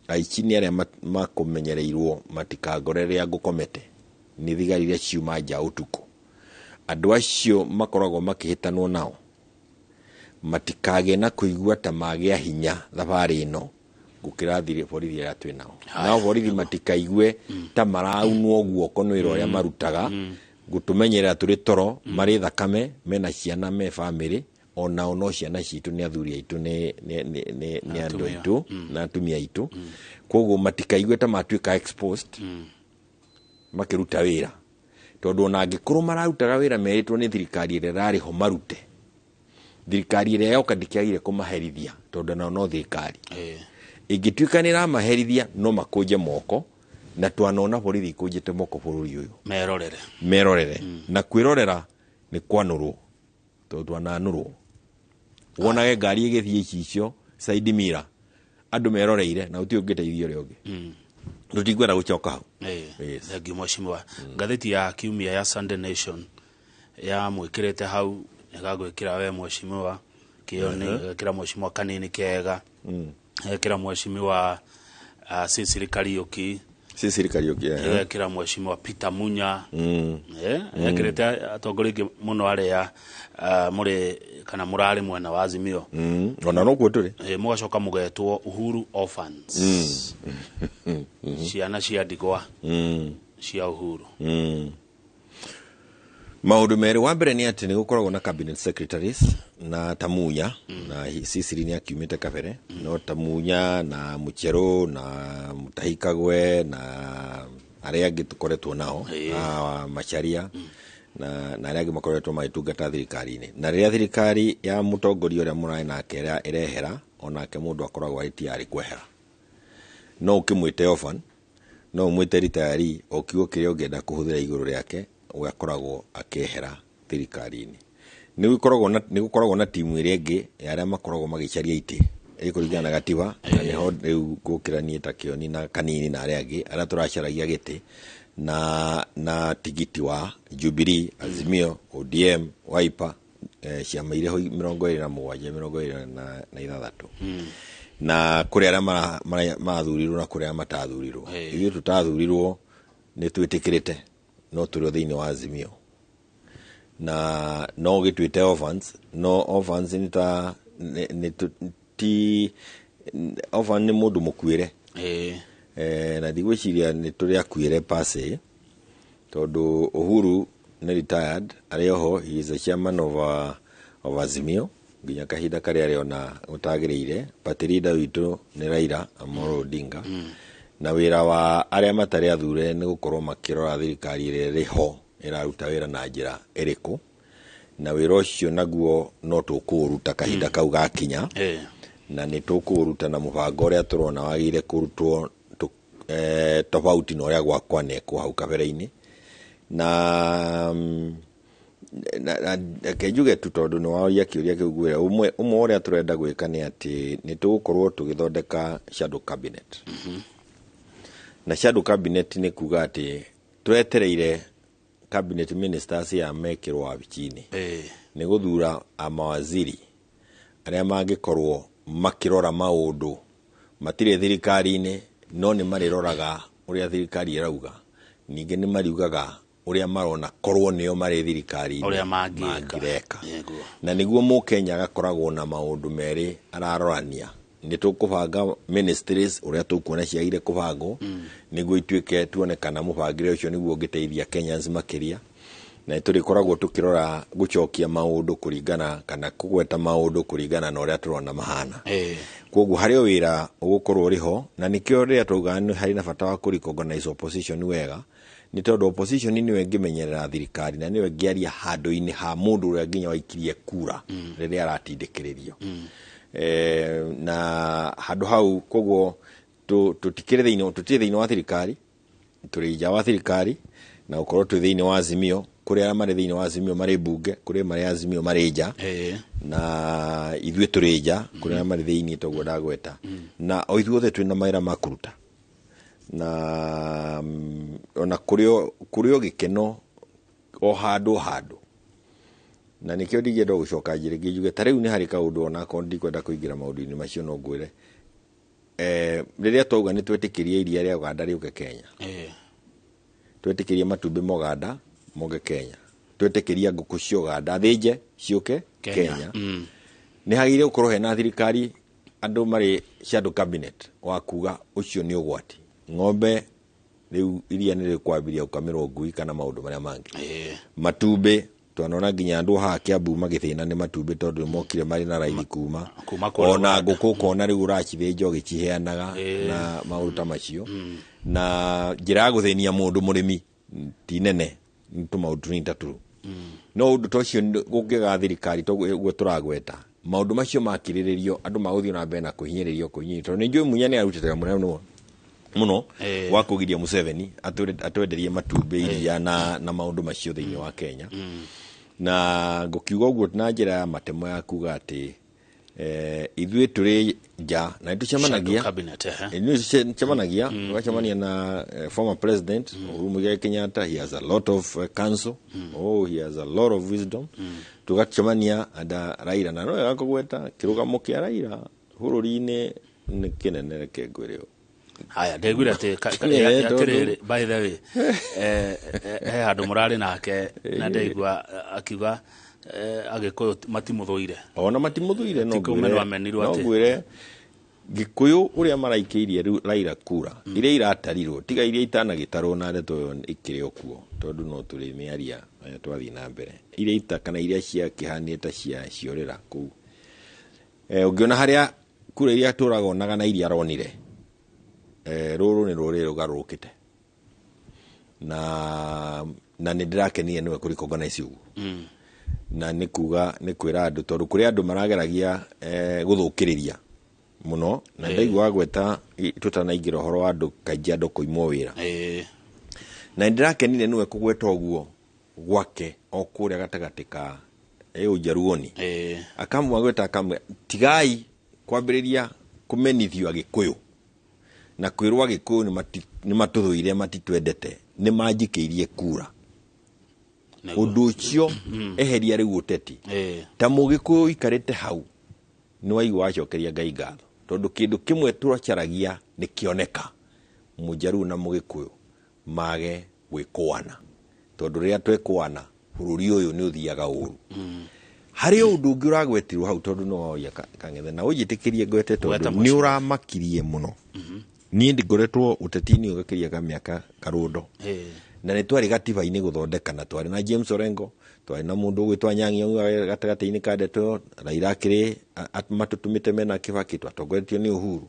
Aici nĩ arĩa makũmenyereirwo matikangore rĩrĩa ngũkomete, nĩ thigari iria ciuma nja ũtukũ. Andũ acio makoragwo makĩhĩtanwo nao matikagĩe na kũigua ta magĩa hinya thabarĩ ĩno gũkĩra borithi arĩa twĩ nao. Nao borithi matikaigue ta maraunwo guoko nĩ wĩra ũrĩa marutaga, gũtũmenyerera tũrĩ toro, marĩ thakame, mena ciana, me bamĩrĩ, onao no ciana citũ nĩ athuri aitũ, nĩ andũ aitũ na atumia aitũ. Koguo matikaigue ta matuĩka exposed makĩruta wĩra, tondũ ona angĩkorwo mararutaga wĩra merĩtwo nĩ thirikari ĩrĩa ĩrarĩ ho marute, thirikari ĩrĩa yoka ndĩkĩagire kũmaherithia, tondũ nao no thirikari. Ĩngĩtuĩka nĩ ĩramaherithia no makũnje moko, na twanona borithi ikũnjĩte moko bũrũri ũyũ. Merorere. Na kwĩrorera nĩ kwanũrwo, tondũ twananũrwo. Wonage ngari ĩgĩthiĩ icicio side mirror, andũ meroreire na gũtirĩ ũngĩteithia ũrĩa ũngĩ. Tũtikwenda gũcoka hau. Thank you mheshimiwa. Ngathĩti ya kiumia ya Sunday Nation ya mwĩkĩrĩte hau, ĩgagwĩkĩra we mheshimiwa Kĩoni, ĩgekĩra mheshimiwa Kanini Kega, ĩgekĩra mheshimiwa Cecily Kariuki, Cecily Kariuki, ĩgekĩra mheshimiwa Peter Munya, ĩgekĩrĩte atongoria aingĩ mũno arĩa mũrĩ kana mũrarĩ mwena wa Azimio. Ona no kuo tũrĩ. Mũgacoka mũgetwo Uhuru Orphans. Ciana cia ndigwa cia Uhuru. Maũndũ merĩ, wa mbere nĩ atĩ nĩ gũkoragwo na cabinet secretaries na Tamunya, na Cecily nĩ akiumĩte kabere, no Tamunya na Mucheru na Mutahi Kagwe na arĩa angĩ tũkoretwo nao, na Macharia na arĩa angĩ makoretwo magĩtungata thirikari-inĩ. Na rĩrĩa thirikari ya mũtongoria ũrĩa mũrarĩ nake ĩrehera, onake mũndũ akoragwo arĩ tayari kwehera. No ũkĩmwĩte orphan, no ũmwĩte retiree, o kiugo kĩrĩa ũngĩenda kũhũthĩra igũrũ rĩake, we akoragwo akĩehera thirikari-inĩ. Nĩ gũkoragwo na timu ĩrĩa ĩngĩ ya arĩa makoragwo magĩcaria itĩ ĩkũringana na gatiba, na nĩho rĩu ngũkĩranie ta Kĩoni na Kanini na arĩa angĩ arĩa tũracaragia gĩtĩ na tigiti wa Jubilee, Azimio, ODM, Wiper, ciama iria ho 27, 26. Na kũrĩ arĩa marathurirwo na kũrĩ arĩa matathurirwo. Ithuĩ tũtathurirwo nĩ twĩtĩkĩrĩte no tũrĩ thĩinĩ wa Azimio. Na no gĩtuĩte orphans, no orphans nĩ ta ti orphan nĩ mũndũ mũkuĩre. Na ndigwĩciria nĩ tũrĩ akuĩre pase, tondũ Uhuru nĩ retired, arĩ oho, he is a chairman of Azimio nginya kahinda karĩa arĩona gũtagĩrĩire. Party leader witũ nĩ Raila Amolo Odinga. Na wĩra wa arĩa matarĩ athure nĩ gũkorwo makĩrora thirikari ĩrĩa ĩrĩ ho ĩraruta wĩra na njĩra ĩrĩkũ, na wĩra ũcio naguo no tũkũũruta kahinda kau gakinya. Na nĩ tũkũũruta na mũbango ũrĩa tũrona wagĩrĩire kũrutwo tofauti na ũrĩa gwakwa nekwo hau kabere-inĩ. Na Reke njuge tu tondũ nĩ waria kĩũria kĩu ngwĩre ũmwe ũmwe ũrĩa tũrenda gwĩka nĩ atĩ nĩ tũgũkorwo tũgĩthondeka shadow cabinet. Na shadow cabinet nĩ kuga atĩ twetereire cabinet ministers ya mekĩrwo wabici-inĩ nĩ gũthura amawaziri arĩa mangĩkorwo makĩrora maũndũ matirĩ thirikari-inĩ no nĩ marĩroraga ũrĩa thirikari ĩrauga, ningĩ nĩ mariugaga ũrĩa marona korwo nĩo marĩ thirikari-inĩ ũrĩa mangĩreka. Na nĩguo mũkenya agakoragwo na maũndũ merĩ ararorania. Nĩ tũkũbanga ministries ũrĩa tũkuona ciagire kũbangwo nĩguo ituĩke tuone kana mũbangĩre ũcio nĩguo ũngĩteithia Kenyans makĩria. Na tũrĩkoragwo tũkĩrora gũcokia maũndũ kũringana kana kũgweta maũndũ kũringana na ũrĩa tũrona mahana. Koguo harĩ o wĩra ũgũkorwo ũrĩ ho, na nĩkĩo rĩrĩa twauga nĩ harĩ na bata wa kũ recognize opposition wega, nĩ tondũ opposition nĩyo ĩngĩmenyerera thirikari na nĩyo ĩngĩaria handũ-inĩ ha mũndũ ũrĩa nginya waikirie kura rĩrĩa aratindĩkĩrĩrio. Na handũ hau koguo tũtikĩrĩ thĩinĩ, tũtirĩ thĩinĩ wa thirikari, tũrĩ nja wa thirikari, na gũkorwo twĩ thĩinĩ wa Azimio, kũrĩ arĩa marĩ thĩinĩ wa Azimio marĩ mbunge, kũrĩ marĩ Azimio marĩ nja, na ithuĩ tũrĩ nja, kũrĩ arĩa marĩ thĩinĩ toguo ndagweta. Na o ithuothe twĩna mawĩra ma kũruta. Na ona kũrĩ o gĩkeno o handũ handũ. Na nĩkĩo ndingĩenda gũcoka njĩra ĩngĩ njuge ta rĩu nĩ harĩ kaũndũ onakorwo ndikwenda kũingĩra maũndũ-inĩ macio no ngwĩre. Rĩrĩa twauga nĩ twetĩkĩrie iria rĩa Uganda rĩũke Kenya. Twetĩkĩrie matumbĩ ma Uganda moke Kenya. Twetĩkĩrie ngũkũ cia Uganda thĩnje ciũke Kenya. Nĩ hagĩrĩire gũkorwo hena thirikari andũ marĩ shadow cabinet wa kuga ũcio nĩ ũgwati. Ng'ombe rĩu iria nĩ rĩkwambĩrĩria gũkamĩrwo ngui kana maũndũ marĩa mangĩ. Matumbĩ twanona nginya andũ haha Kiambu magĩthĩna nĩ matumbĩ tondũ mokire marĩ na raithi kuma ona ngũkũ ũkona rĩu ũracithĩnja ũgĩciheanaga na maũndũ ta macio. Na njĩra ya gũthĩnia mũndũ mũrĩmi ti nene, nĩ tũmaũndũ tũnini ta tũu. No ũndũ ta ũcio gũngĩga thirikari toguo tũragweta maũndũ macio makirĩrĩrio andũ magũthiĩ na mbere na kũhinyĩrĩrio kũhinyĩrĩrio tondũ nĩ njũĩ Munya nĩ arutĩte wĩra mũnene mũno wa kũgiria Museveni atwenderie matumbĩ iria na maũndũ macio thĩinĩ wa Kenya. Na ngũkiuga ũguo na njĩra ya matemo ya kuga atĩ ithuĩ tũrĩ nja na nĩtũcemanagia nĩtũcemanagia tũgacemania na former president Uhuru Muigai Kenyatta. He has a lot of counsel. Oh, he has a lot of wisdom. Tũgacemania na Raila na no wega kũgweta kĩrũgamo kĩa Raila bũrũri-inĩ nĩ kĩnene, reke ngwĩre ũũ. Haya, ndegwira atĩ atĩrĩrĩ, by the way, he handũ mũrarĩ nake na ndaigua akiuga Agĩkũyũ matimũthũire. Ona matimũthũire, no ngwĩre Gĩkũyũ ũrĩa maraikĩirie Raila kura iria iratarirwo tiga iria itanagĩtarwo na ndeto ĩyo ĩkĩrĩ o kuo tondũ no tũrĩmĩaria twathiĩ na mbere, iria ita kana iria ciakĩhanĩte ta cia ciorĩra kũu. Ũngĩona harĩa kura iria tũragonaga na iria aronire, rũrũ nĩ rũrĩrĩ rũgarũrũkĩte na nĩ ndĩrakenire nĩwe kũ recognize ũguo. Na nĩ kuga nĩ kwĩra andũ tondũ kũrĩ andũ marageragia gũthũkĩrĩria mũno na ndaigua gweta tũtanaingĩra ũhoro wa andũ kaingĩ andũ kũimwo wĩra. Na ndĩrakenire nĩwe kũgweta ũguo gwake o kũrĩa gatagatĩ ka Ũnjaruoni. Akamwa gweta akamwe tigai kwambĩrĩria kũmenithio Agĩkũyũ na kwĩrwo Agĩkũyũ nĩ matũthũire matitwendete nĩ manjikĩirie kura. Ũndũ ũcio eheria rĩu ũteti. Ta mũgĩkũyũ ũikarĩte hau nĩ waigua wacokeria Ngai ngatho tondũ kĩndũ kĩmwe tũracaragia nĩ kĩoneka Mũnjaruo na Mũgĩkũyũ mage gwĩkũana tondũ rĩrĩa twekũana bũrũri ũyũ nĩ ũthiaga ũru. Harĩ ũndũ ũngĩ ũragwetirwo hau tondũ no waũria Kang'ethe na ũnjĩtĩkĩrie ngwete tondũ nĩ ũramakirie mũno. Niĩ ndikoretwo ũteti-inĩ ũgakĩria ka mĩaka karũndo. Na nĩ twarĩ gatiba-inĩ gũthondeka na twarĩ na James Orengo, twarĩ na mũndũ ũgwĩtwo Anyang' Nyong'o gatagatĩ-inĩ ka ndeto, Raila akĩrĩ matũtũmĩte mena Kibaki, twatongoretio nĩ Uhuru.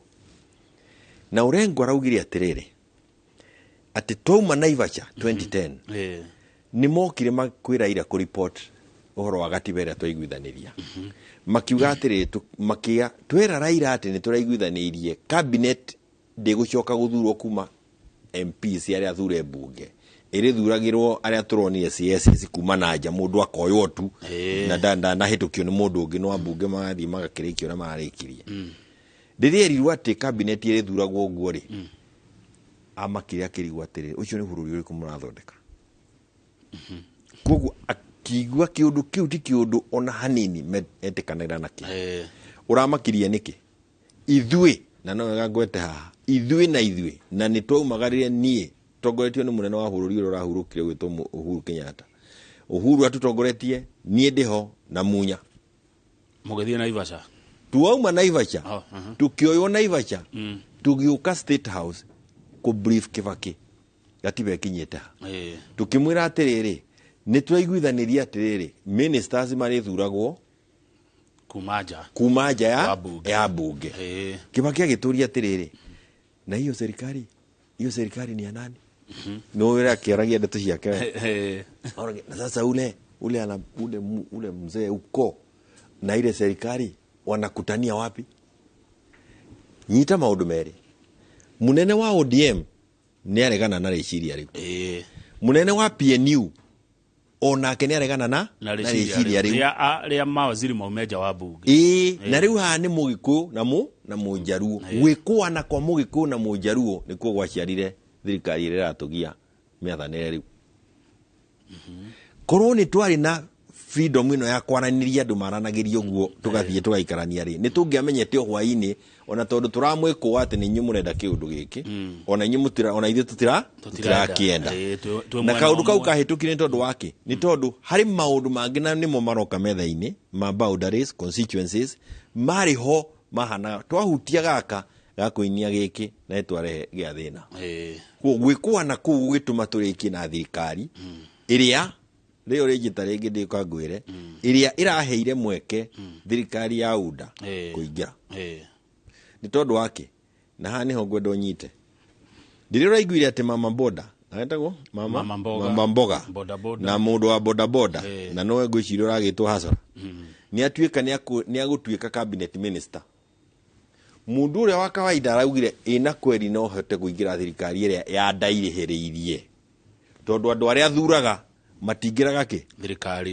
Na Orengo araugire atĩrĩrĩ atĩ twauma Naivasha 2010 nĩ mokire makwĩ Raila kũ report ũhoro wa gatiba ĩrĩa twaiguithanĩria. Makiuga atĩrĩrĩ, makia twĩra Raila atĩ nĩ tũraiguithanĩirie cabinet ndĩgũcoka gũthurwo kuma MPs arĩa athure mbunge Ĩrĩthuragĩrwo arĩa tũronire CSS kuma na nja, mũndũ akoywo tu na ndanahĩtũkio nĩ mũndũ ũngĩ, no ambunge magathiĩ magakĩrĩkia ũrĩa mararĩkirie. Rĩrĩa erirwo atĩ cabinet ĩrĩthuragwo ũguo rĩ, amakire akĩrigwo atĩrĩrĩ, ũcio nĩ bũrũri ũrĩkũ mũrathondeka? Koguo akiigua kĩũndũ kĩu ti kĩũndũ ona hanini etĩkanĩra nakĩo. Ũramakirie nĩkĩ? Ithuĩ, na no wega ngwete haha, ithuĩ na ithuĩ, na nĩ twaumagarire niĩ tongoretio nĩ mũnene wa bũrũri ũrĩa ũrahurũkire gwĩtwo Uhuru Kenyatta. Uhuru atutongoretie, niĩ ndĩho na Munya. Mũgĩthiĩ Naivasha? Tuauma Naivasha, tukĩoywo Naivasha, tũgĩũka State House kũ brief Kibaki gatiba ĩkinyĩte ha. Tukĩmwĩra atĩrĩrĩ, nĩ twaiguithanĩria atĩrĩrĩ, ministers marĩthuragwo kuma nja ya bunge. Kibaki agĩtũria atĩrĩrĩ, na hiyo serikali ni ya nani? No wĩra akĩaragia ndeto ciake. Na sasa ule ule mzee uko na ile serikali wanakutania wapi? Nyita maũndũ merĩ. Munene wa ODM nĩ aregana na rĩciria rĩu. Munene wa PNU onake nĩ aregana na rĩciria rĩu. Rĩa mawaziri maume nja wa bunge. Na rĩu haha nĩ Mũgĩkũyũ na Mũnjaruo. Gwĩkũana kwa Mũgĩkũyũ na Mũnjaruo nĩkuo gwaciarire thirikari ĩrĩa ĩratũgia mĩathanĩre rĩu. Korwo nĩ twarĩ na freedom ĩno ya kwaranĩria andũ maranagĩria ũguo tũgathiĩ tũgaikarania rĩ, nĩ tũngĩamenyete o hwaĩ-inĩ, ona tondũ tũramwĩkũa atĩ nĩ inyuĩ mũrenda kĩũndũ gĩkĩ, ona inyuĩ mũtira, ona ithuĩ tũtirakĩenda. Na kaũndũ kau kahĩtũkire nĩ tondũ wake, nĩ tondũ harĩ maũndũ mangĩ na nĩmo maroka metha-inĩ ma boundaries, constituencies marĩ ho mahana twahutia gaka gakũinia gĩkĩ na nĩtwarehe gĩa thĩna. Gwĩkũana kũu gũgĩtũma tũrĩkie na thirikari ĩrĩa rĩo rĩnjĩta rĩngĩ ndĩũka ngwĩre, ĩrĩa ĩraheire mweke thirikari ya UDA kũingĩra. Nĩ tondũ wake, na haha nĩho ngwenda ũnyite. Rĩrĩa ũraiguire atĩ mama boda, agetagwo mama mboga na mũndũ wa boda boda, na nowe ngwĩciria ũragĩtwo hasara, nĩ atuĩka nĩ agũtuĩka cabinet minister. Mũndũ ũrĩa wa kawaida araugire ĩna kweri no hote kũingĩra thirikari ĩrĩa ya ndairĩhĩrĩirie, tondũ andũ arĩa athuraga matingĩraga kĩ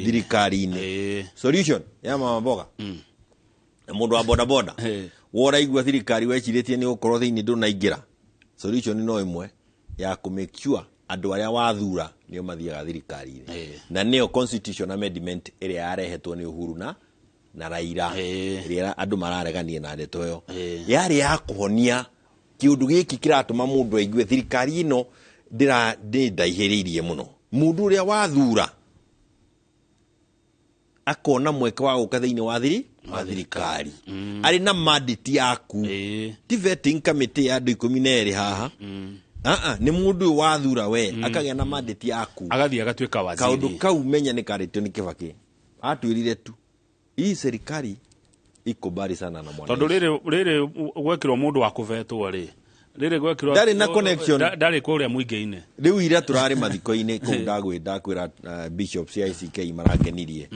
thirikari-inĩ. Solution ya mama mboga na mũndũ wa boda boda woraigua thirikari wecirĩtie nĩ gũkorwo thĩinĩ ndũnaingĩra, solution no ĩmwe ya kũ make sure andũ arĩa wathura nĩo mathiaga thirikari-inĩ, na nĩyo constitution amendment ĩrĩa yarehetwo nĩ Uhuru na Raila, ĩrĩa andũ mararegania na ndeto ĩyo, yarĩ ya kũhonia kĩũndũ gĩkĩ kĩratũma mũndũ aigue thirikari ĩno ndĩndaihĩrĩirie mũno. Mũndũ ũrĩa wathura akona mweke wa gũka thĩinĩ wa thirikari arĩ na mandate yaku, ti vetting committee ya andũ 12 haha. Nĩ mũndũ ũyũ wathura we akagĩa na mandate yaku, agathiĩ agatuĩka waziri. Kaũndũ kau menya nĩ karĩtio nĩ Kibaki, atwĩrire tu hii serikali iko mbali sana na mwananchi. Tondũ rĩrĩ gwekĩrwo mũndũ wa kũvetwo rĩ, rĩrĩ gwekĩrwo ndarĩ na connection, ndarĩ kũrĩa mũingĩ-inĩ. Rĩu ira tũrarĩ mathiko-inĩ kũu ndakwĩra bishops ya ICK marakenirie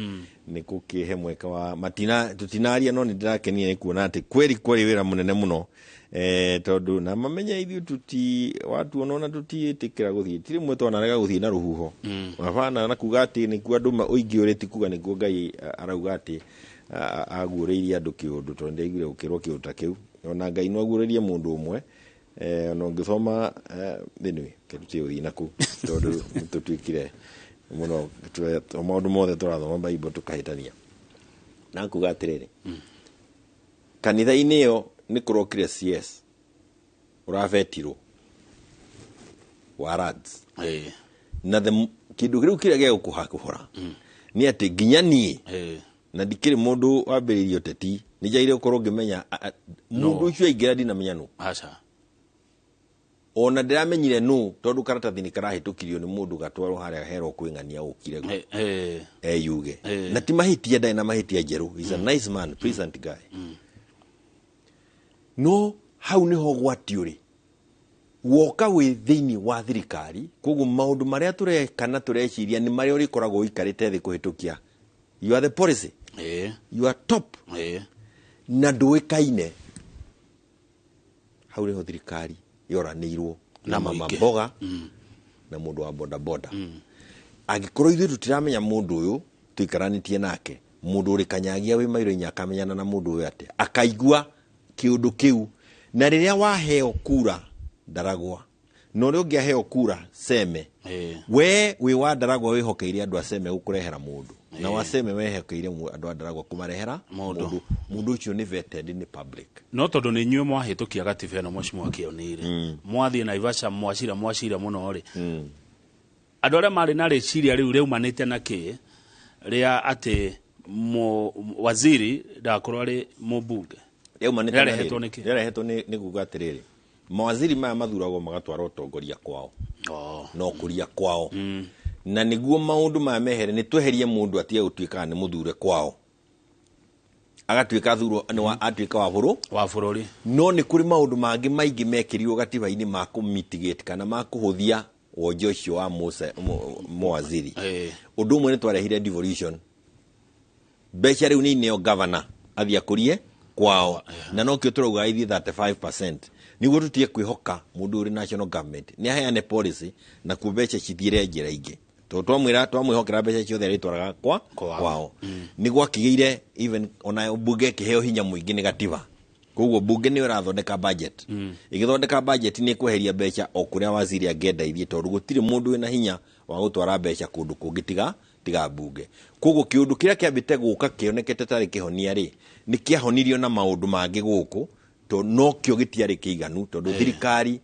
nĩ gũkĩhe mweke wa matina tũtinaria, no nĩ ndĩrakenire nĩ kuona atĩ kweri kweri wĩra mũnene mũno, tondũ na mamenya ithuĩ tuti watu onona tutiĩtĩkĩra gũthiĩ, ti rĩmwe twanarega gũthiĩ na rũhuho mabana na kuga atĩ nĩkuo andũ ũingĩ ũrĩ ti kuga nĩkuo Ngai arauga atĩ aguũrĩirie andũ kĩũndũ, tondũ ndaiguire gũkĩrwo kĩũndũ ta kĩu. Ona Ngai no aguũrĩrie mũndũ ũmwe, ona ũngĩthoma anyway kĩndũ gũthiĩ naku tondũ tũtuĩkire mũno maũndũ mothe tũrathoma Bible tũkahĩtania. Na kuga atĩrĩrĩ, kanitha-inĩ ĩyo nĩ kũrokire CS ũrabetirwo wa RADS, na kĩndũ kĩu kĩrĩa gĩa gũkũhakũhora nĩ atĩ nginya niĩ na ndikĩrĩ mũndũ wambĩrĩirie ũteti, nĩ njagĩrĩire gũkorwo ngĩmenya mũndũ ũcio aingĩra ndinamenya nũ. Ona ndĩramenyire nũ tondũ karatathi nĩ karahĩtũkirio nĩ mũndũ gatwarwo harĩa herwo kwĩng'ania ũkire eyuge. Na ti mahĩtia, ndarĩ na mahĩtia njerũ. He's a nice man, pleasant guy. No hau nĩho gwati ũrĩ, woka wĩ thĩinĩ wa thirikari, koguo maũndũ marĩa tũreka na tũreciria nĩ marĩa ũrĩkoragwo ũikarĩte thĩ kũhĩtũkia. You are the policy. You are top. Na ndũĩkaine. Hau nĩho thirikari yoranĩirwo na mama mboga Na mũndũ wa bodaboda, angĩkorwo ithuĩ tũtiramenya mũndũ ũyũ tũikaranĩtie nake, mũndũ ũrĩ Kanyagia wĩ mairo 4 akamenyana na mũndũ ũyũ atĩa, akaigua kĩũndũ kĩu. Na rĩrĩa waheo kura Ndaragwa na ũrĩa ũngĩ aheo kura Seme, we wĩ wa Ndaragwa wĩhokeire andũ a Seme gũkũrehera mũndũ, na wa Seme wehokeire andũ a Ndaragwa kũmarehera mũndũ. Mũndũ ũcio nĩ vetted nĩ public. No tondũ nĩ inyuĩ mwahĩtũkia gatiba ĩno, mheshimiwa Kĩonire, mwathiĩ Naivasha, mwacira mwacira mũno rĩ, andũ arĩa marĩ na rĩciria rĩu rĩaumanĩte na kĩ rĩa atĩ waziri ndakorwo arĩ mũmbunge? Rĩaumanĩte na Rĩarehetwo rĩrĩ. nĩkĩ? Rĩarehetwo nĩ kuga atĩrĩrĩ, mawaziri maya mathuragwo magatwara ũtongoria kwao na ũkũria kwao, na nĩguo maũndũ maya mehere, nĩ tweherie mũndũ atige gũtuĩka nĩ mũthure kwao, agatuĩka thurwo nĩ wa atuĩka wa bũrũ wa bũrũri. No nĩ kũrĩ maũndũ mangĩ maingĩ mekĩrirwo gatiba-inĩ ma kũ-mitigate kana ma kũhũthia wonje ũcio wa mawaziri. Ũndũ ũmwe nĩ twarehire devolution, mbeca rĩu nĩ ineo governor athiĩ akũrie kwao, na nokĩo tũrauga ithiĩ 35% nĩguo tũtige kwĩhoka mũndũ ũrĩ national government nĩ aheane policy na kuo mbeca cithiĩre njĩra ingĩ, tondũ twamwĩra twamwĩhokera mbeca ciothe arĩtwaraga kwa kwao. Nĩ gwakĩgĩire even ona bunge ĩkĩheo hinya mũingĩ nĩ gatiba, koguo bunge nĩyo ĩrathondeka budget. Ĩgĩthondeka budget nĩ ĩkweheria mbeca o kũrĩa waziri angĩenda ithiĩ, tondũ gũtirĩ mũndũ wĩna hinya wa gũtwara mbeca kũndũ kũngĩ tiga bunge. Koguo kĩũndũ kĩrĩa kĩambĩte gũka kĩonekete tarĩ kĩhonia rĩ, nĩ kĩahonirio na maũndũ mangĩ gũkũ, to nokĩo gĩtiarĩ kĩiganu, tondũ thirikari,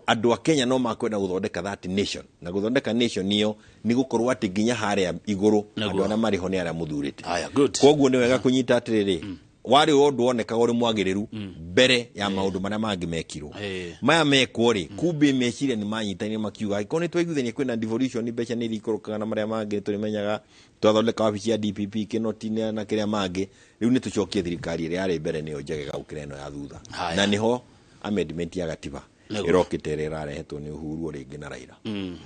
andũ a Kenya no makwenda gũthondeka that nation, na gũthondeka nation ĩyo nĩ gũkorwo atĩ nginya harĩa igũrũ andũ arĩa marĩ ho nĩ arĩa mũthurĩte. Haya, good. Koguo nĩ wega kũnyita atĩrĩrĩ, warĩ ũndũ wonekaga ũrĩ mwagĩrĩru mbere ya maũndũ marĩa mangĩ mekirwo. Maya mekwo rĩ, kumbe meciria nĩ manyitanire, makiuga angĩkorwo nĩ twaiguithania kwĩna devolution, mbeca nĩ irikũrũkaga na marĩa mangĩ tũrĩmenyaga, twathondeka wabici ya DPP Kĩnoti na kĩrĩa mangĩ, rĩu nĩ tũcokie thirikari ĩrĩa yarĩ mbere nĩyo njegega gũkĩra ĩno ya thutha. Na nĩho amendment ya gatiba ĩrokĩte ĩrĩa ĩrarehetwo nĩ Uhuru o rĩngĩ na Raila.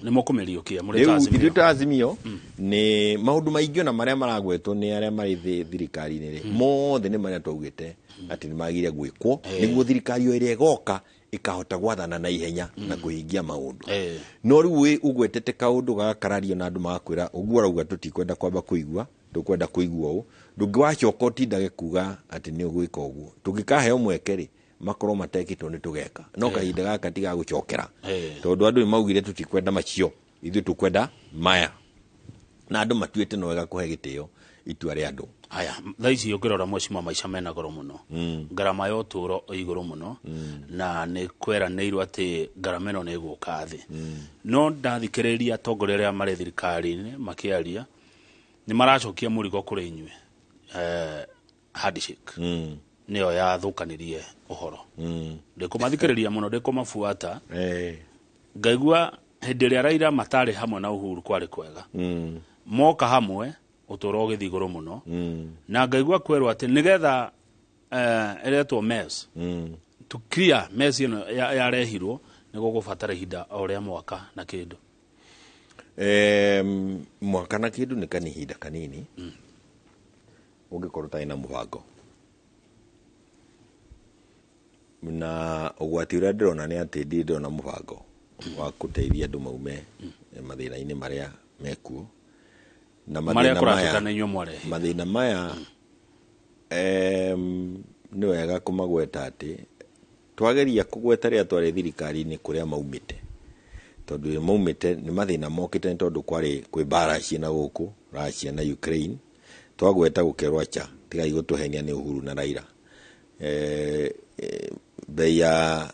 Nĩ mũkũmĩriũkia mũrĩ Rĩu ta Azimio? Ithuĩ ta Azimio nĩ maũndũ maingĩ ona marĩa maragwetwo nĩ arĩa marĩ thirikari-inĩ rĩ, mothe nĩ marĩa twaugĩte atĩ nĩ magĩrĩire gwĩkwo nĩguo thirikari o ĩrĩa ĩgoka ĩkahota gwathana na ihenya na kũhingia maũndũ. No rĩu ũgwetete kaũndũ gagakarario na andũ magakwĩra ũguo ũrauga tũtikwenda kwamba kũigua, tũkwenda kũigua ũũ, ndũngĩwacoka ũtindage kuga atĩ nĩ ũgwĩka ũguo. Tũngĩkaheo mweke rĩ, makorwo matekĩtwo nĩ tũgeka, no kahinda gaka tigagũcokera, tondũ andũ nĩ maugire tũtikwenda macio, ithuĩ tũkwenda maya, na andũ matuĩte no wega kũhe gĩtĩo itua rĩa andũ. Haya, thaa ici ũngĩrora, mheshimiwa, maica mena goro mũno, ngarama ya ũtũũro ĩ igũrũ mũno, na nĩ kweranĩirwo atĩ ngarama ĩno nĩ ĩgũka thĩ. No ndathikĩrĩria atongoria arĩa marĩ thirikari-inĩ makĩaria, nĩ maracokia mũrigo kũrĩ inyuĩ, handshake nĩyo yathũkanirie ũhoro. Ndĩkũmathikĩrĩria mũno, ndĩkũmabuata, ngaigua hĩndĩ ĩrĩa Raila matarĩ hamwe na Uhuru kwarĩ kwega, moka hamwe ũtũũro ũgĩthiĩ igũrũ mũno, na ngaigua kwerwo atĩ nĩgetha ĩretwo mess, to clear mess ĩno yarehirwo nĩ gũgũbatara ihinda o rĩa mwaka na kĩndũ. Mwaka na kĩndũ nĩ kanihinda kanini ũngĩkorwo ũtarĩ na mũbango, na ũgwati ũrĩa ndĩrona nĩ atĩ ndirĩ ndĩrona mũbango wa gũteithia andũ maume mathĩna-inĩ marĩa mekuo na marĩa mathĩna kũratuĩka maya. Nĩ inyuĩ mwarehe. Mathĩna maya, nĩ wega kũmagweta atĩ twageria kũgweta rĩrĩa twarĩ thirikari-inĩ kũrĩa maumĩte, tondũ rĩrĩa maumĩte nĩ mathĩna mokĩte nĩ tondũ kwarĩ kwĩ mbara ciĩna gũkũ Russia na Ukraine. Twagweta gũkerwo acha, tigai gũtũhenia, nĩ Uhuru na Raila. Bei ya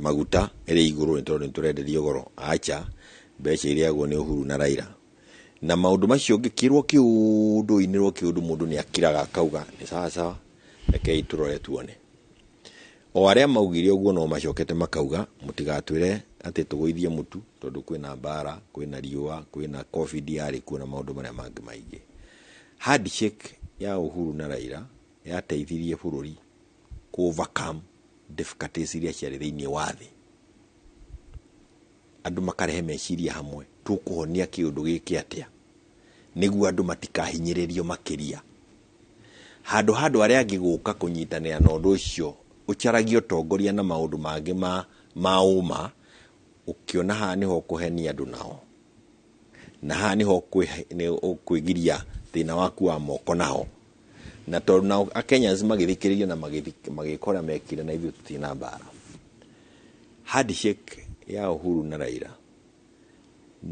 maguta ĩrĩ igũrũ nĩ tondũ nĩ tũrenderio goro, acha, mbeca irĩagwo nĩ Uhuru na Raila. Na maũndũ macio ũngĩkĩrwo kĩũndũ inĩrwo kĩũndũ, mũndũ nĩ akiraga akauga nĩ sawa sawa, rekei tũrore tuone. O arĩa maugire ũguo no macokete makauga mũtigatwĩre atĩ tũgũithie mũtu tondũ kwĩna mbara, kwĩna riũa, kwĩna COVID yarĩ kuo na maũndũ marĩa mangĩ maingĩ. Handshake ya Uhuru na Raila yateithirie bũrũri kũ overcome difficulties iria ciarĩ thĩinĩ wa thĩ, andũ makarehe meciria hamwe, tũkũhonia kĩũndũ gĩkĩ atĩa nĩguo andũ matikahinyĩrĩrio makĩria, handũ ha andũ arĩa angĩ gũka kũnyitanĩra na ũndũ ũcio ũcaragia ũtongoria na maũndũ mangĩ ma ũma. Ũkĩona haha nĩho ũkũhenia andũ nao, na haha nĩho ũkwĩgiria thĩna waku wa moko naho. Na tondũ nao Akenyans magĩthikĩrĩria na magĩka ũrĩa mekire, na ithuĩ tũtirĩ na mbara. Handshake ya Uhuru na Raila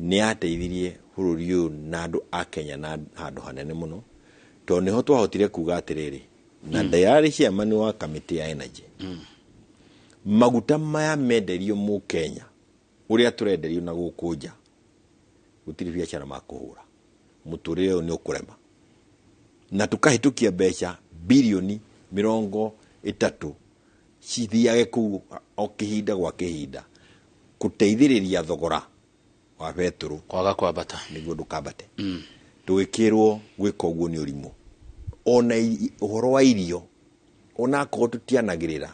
nĩ yateithirie bũrũri ũyũ na andũ a Kenya na handũ hanene mũno, tondũ nĩho twahotire kuga atĩrĩrĩ, na ndĩrarĩ chairman wa kamĩtĩ ya energy, maguta maya menderio mũkenya ũrĩa tũrenderio na gũkũ nja, gũtirĩ biacara makũhũra, mũtũrĩre ũyũ nĩ ũkũrema. Na tũkahĩtũkia mbeca birioni 30 cithiage kũu o kĩhinda gwa kĩhinda gũteithĩrĩria thogora wa betũrũ kwaga kwambata, nĩguo ndũkambate. Tũgĩkĩrwo gwĩka ũguo nĩ ũrimũ. Ona ũhoro wa irio, ona akorwo tũtianagĩrĩra,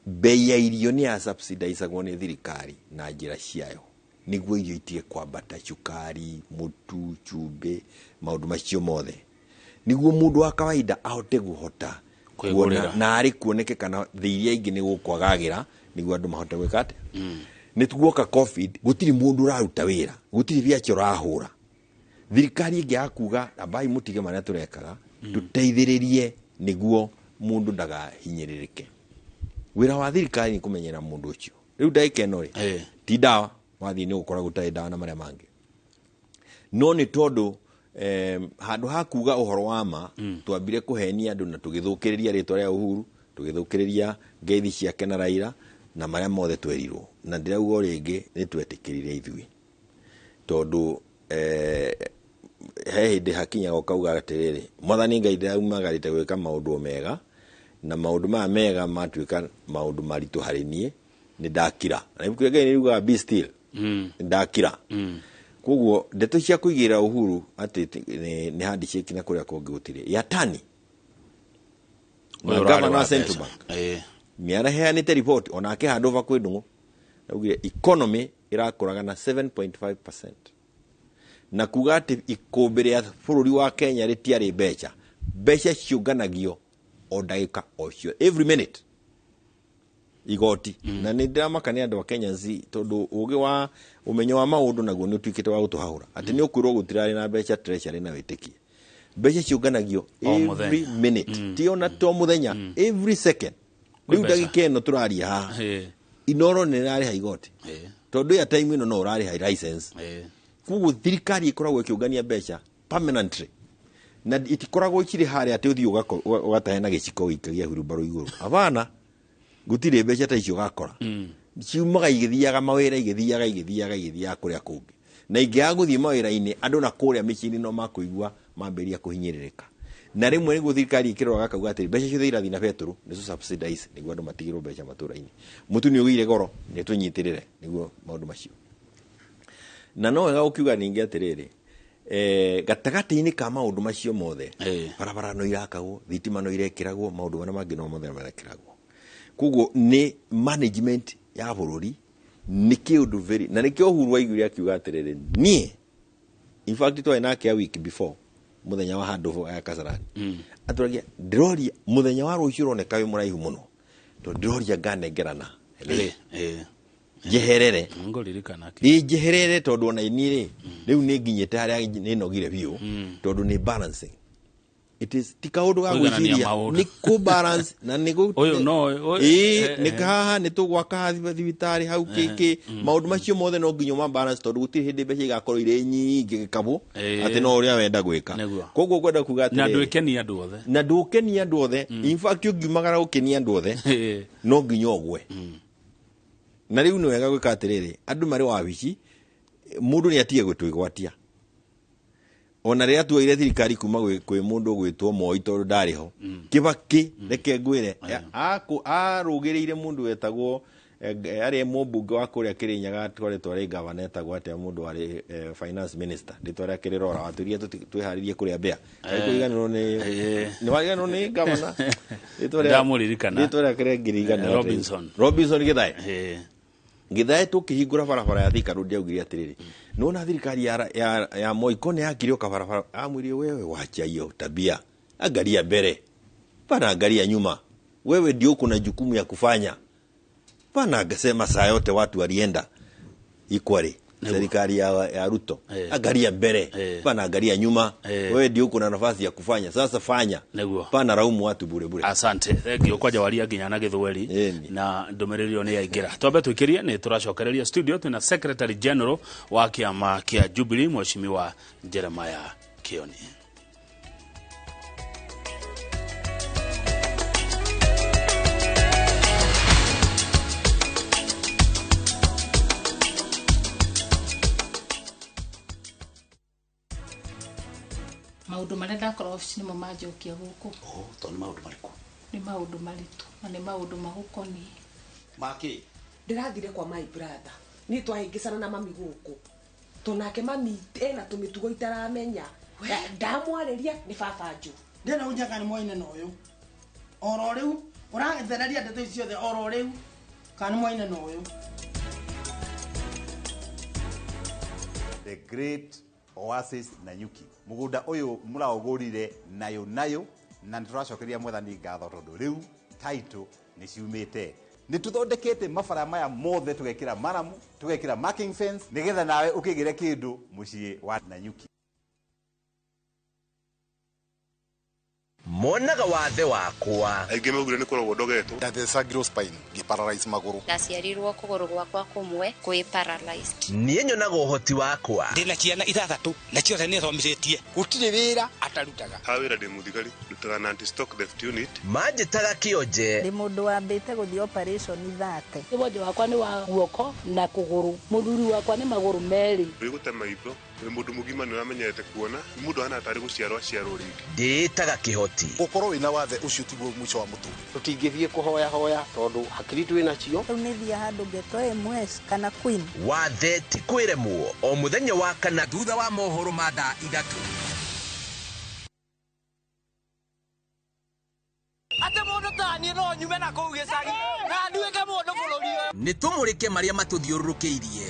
bei ya irio nĩ ya subsidizagwo nĩ thirikari na njĩra ciayo nĩguo irio itige kwambata, cukari, mũtu, cumbĩ, maũndũ macio mothe, nĩguo mũndũ wa kawaida ahote kũhota kwĩgũrĩra, na arĩ kuoneke kana thĩ iria ingĩ nĩ gũkwagagĩra, nĩguo andũ mahote gwĩka atĩa. Nĩ tuoka COVID, gũtirĩ mũndũ ũraruta wĩra, gũtirĩ biacara ũrahũra. Thirikari ĩngĩ ya kuga ambai mũtige marĩa tũrekaga, tũteithĩrĩrie nĩguo mũndũ ndagahinyĩrĩrĩke. Wĩra wa thirikari nĩ kũmenyera mũndũ ũcio. Rĩu ndagĩka ĩno rĩ, ti ndawa, wathiĩ nĩ ũgũkora gũtarĩ ndawa na marĩa mangĩ. No nĩ tondũ handũ ha kuga ũhoro wa ma, twambire kũhenia andũ na tũgĩthũkĩrĩria rĩtwa rĩa Uhuru, tũgĩthũkĩrĩria ngeithi ciake na Raila na marĩa mothe twerirwo. Na ndĩrauga o rĩngĩ nĩ twetĩkĩrire ithuĩ, tondũ he hĩndĩ hakinyaga ũkauga atĩrĩrĩ, Mwathani Ngai ndĩraumagarĩte gwĩka maũndũ mega, na maũndũ maya mega matuĩka maũndũ maritũ harĩ niĩ, nĩ ndakira. Na ibuku rĩa Ngai nĩ riugaga be still, nĩ ndakira. Koguo ndeto cia kũigĩrĩra Uhuru atĩ nĩ handshake na kũrĩa kũngĩ gũtirĩ. Yatani na governor wa Central Bank nĩ araheanĩte report onake handũ va kwĩ ndũng'ũ, augire economy ĩrakũraga na 7.5%, na kuga atĩ ikũmbĩ rĩa bũrũri wa Kenya rĩtiarĩ mbeca, mbeca ciũnganagio o ndagĩka o cio, every minute igoti. Na nĩ ndĩramaka nĩ andũ a Kenya tondũ ũgĩ wa ũmenyo wa maũndũ naguo nĩ ũtuĩkĩte wa gũtũhahũra, atĩ nĩ ũkwĩrwo gũtirarĩ na mbeca treasury na wĩtĩkie mbeca ciũnganagio every minute, ti ona to mũthenya, every second. Rĩu ndagĩka ĩno tũraria haha, Inoro nĩ ĩrarĩha igoti, tondũ ya time ĩno no ũrarĩha license. Koguo thirikari ĩkoragwo ĩkĩũngania mbeca permanently, na itikoragwo ikĩrĩ harĩa atĩ ũthiĩ ũgatahe na gĩciko gĩikagia hurumbarũ igũrũ. Hapana, gũtirĩ mbeca ta icio ũgakora. Ciumaga igĩthiaga mawĩra, igĩthiaga igĩthiaga igĩthiaga kũrĩa kũngĩ, na ingĩaga gũthiĩ mawĩra-inĩ andũ na kũrĩa mĩciĩ-inĩ no makũigua mambĩrĩria kũhinyĩrĩrĩka. Na rĩmwe nĩguo thirikari ĩkĩroraga kauga atĩrĩ, mbeca ciothe irathiĩ na betũrũ nĩ tũ subsidize nĩguo andũ matigĩrwo mbeca matũra-inĩ. Mũtu nĩ ũgĩire goro, nĩ tũnyitĩrĩre nĩguo maũndũ macio. Na no wega ũkiuga ningĩ atĩrĩrĩ, gatagatĩ-inĩ ka maũndũ macio mothe, barabara no irakagwo, thitima no irekĩragwo, maũndũ marĩa mangĩ no mothe marekĩragwo. Koguo nĩ management ya bũrũri nĩ kĩũndũ very, na nĩkĩo Uhuru waiguire akiuga atĩrĩrĩ, niĩ in fact twarĩ nake a week before mũthenya wa handover ya Kasarani, atũragia ndĩroria mũthenya wa rũciũ ũroneka wĩ mũraihu mũno, tondũ ndĩroria nganengerana njeherere, njeherere, tondũ ona niĩ rĩ rĩu nĩ nginyĩte harĩa nĩ nogire biũ, tondũ nĩ balancing. It is ti kaũndũ ga gwĩciria, nĩ kũ balance na nĩ gũ nĩ haha nĩ tũgwaka thibitarĩ hau kĩkĩ, maũndũ macio mothe no nginya ma balance, tondũ gũtirĩ hĩndĩ mbeca igakorwo irĩ nyingĩ gĩkabũ atĩ no ũrĩa wenda gwĩka. Koguo ngwenda kuga atĩrĩrĩ, na ndũkenie andũ othe, na ndũkenie andũ othe. In fact ũngiumagara gũkenia andũ othe no nginya ũgwe. Na rĩu nĩ wega gwĩka atĩrĩrĩ, andũ marĩ wabici, mũndũ nĩ atige gũtwĩgwatia. Ona rĩrĩa tuoire thirikari kuma kwĩ mũndũ ũgwĩtwo Moi tondũ ndarĩ ho, Kibaki reke ngwĩre arũgĩrĩire mũndũ wetagwo arĩ mũmbunge wa kũrĩa Kĩrĩnyaga twaretwo arĩ gavana etagwo atĩa, mũndũ warĩ finance minister, rĩtwa rĩake rĩrora, watwĩrire twĩharĩrie kũrĩa mbĩa. Kũriganĩrwo nĩ wariganĩrwo nĩ gavana, ndamũririkana rĩtwa rĩake rĩngĩriganĩrwo, Robinson Githae. Githae tũkĩhingũra barabara ya Thika Road augire atĩrĩrĩ, nĩwona thirikari ya Moi ko nĩ yakire kabarabara, amwĩrire wewe wacha hiyo tabia, angalia mbele pana angalia nyuma, wewe ndio uko na jukumu ya kufanya pana. Akasema saa yote watu walienda Equally serikali ya Ruto, angalia mbele, pana angalia nyuma. Wewe ndio uko na nafasi ya kufanya, sasa fanya. Pana laumu watu bure bure. Asante, thank you kwanja waria nginya na githweri na ndumiriri yo ni yaingira. Twambe twikirie ni turacokereria studio twina Secretary General wa kiama kia Jubilee Mheshimiwa Jeremiah Kioni. Maundu maria ndakora ofici nimo manjokia guku. Oh, to ni maundu mariku? Ni maundu maritu na ni maundu magukoni. Maki ndirathire kwa my brother ni twahingicana na mami guku to nake mami ena tumitugo itaramenya ndamwariria ni baba nju ndena unjaga ni mwaine na uyu oro riu uragethereria ndeto ici ciothe oro riu kana mwaine na uyu. The Great Oasis Nanyuki mugunda uyu muraugurire nayo nayo na nituracokeria mwathani ngatho tondu riu title ni ciumite. Ni tuthondekete mabara maya mothe tugekira maramu, tugekira marking fence nigetha nawe ukigire kindu mucii wa Nanyuki. Monaga wathe wakwa aingĩ maugire nĩ kũrogwo ndogetwo ndathecangirwo spine ngĩparalyze magũrũ ndaciarirwo kũgũrũ gwakwa kũmwe kwĩ paralyzed. Niĩ nyonaga ũhoti wakwa ndĩna ciana ithathatũ na ciothe nĩ thomithĩtie gũtirĩ wĩra atarutaga. Ha wĩra ndĩ mũthigari ndutaga na anti stock theft unit. Manjĩtaga kĩonje. Ndĩ mũndũ wambĩte gũthiĩ operation 30. Wonje wakwa nĩ wa guoko na kũgũrũ, mũthuri wakwa nĩ magũrũ merĩ. Wĩgũte maitho wĩ mũndũ mũgima nĩ ũramenyerete kuona mũndũ ahana tarĩ gũciarwo aciarwo rĩngĩ. Ndĩĩtaga kĩhoti. Gũkorwo wĩna wathe ũcio tiguo mũico wa mũtũrĩre. Tũtingĩthiĩ kũhoya hoya tondũ hakiri twĩ nacio. Rĩu nĩ thiĩ handũ ngetwo MS kana Queen. Wathe ti kwĩremwo o mũthenya wa kana thutha wa mohoro ma thaa 3. Ate mũndũ ta niĩ no nyume na kũu gĩcagi na nduĩke mũndũ bũrũri ũyũ. Nĩ tũmũrĩke marĩa matũthiũrũrũkĩirie.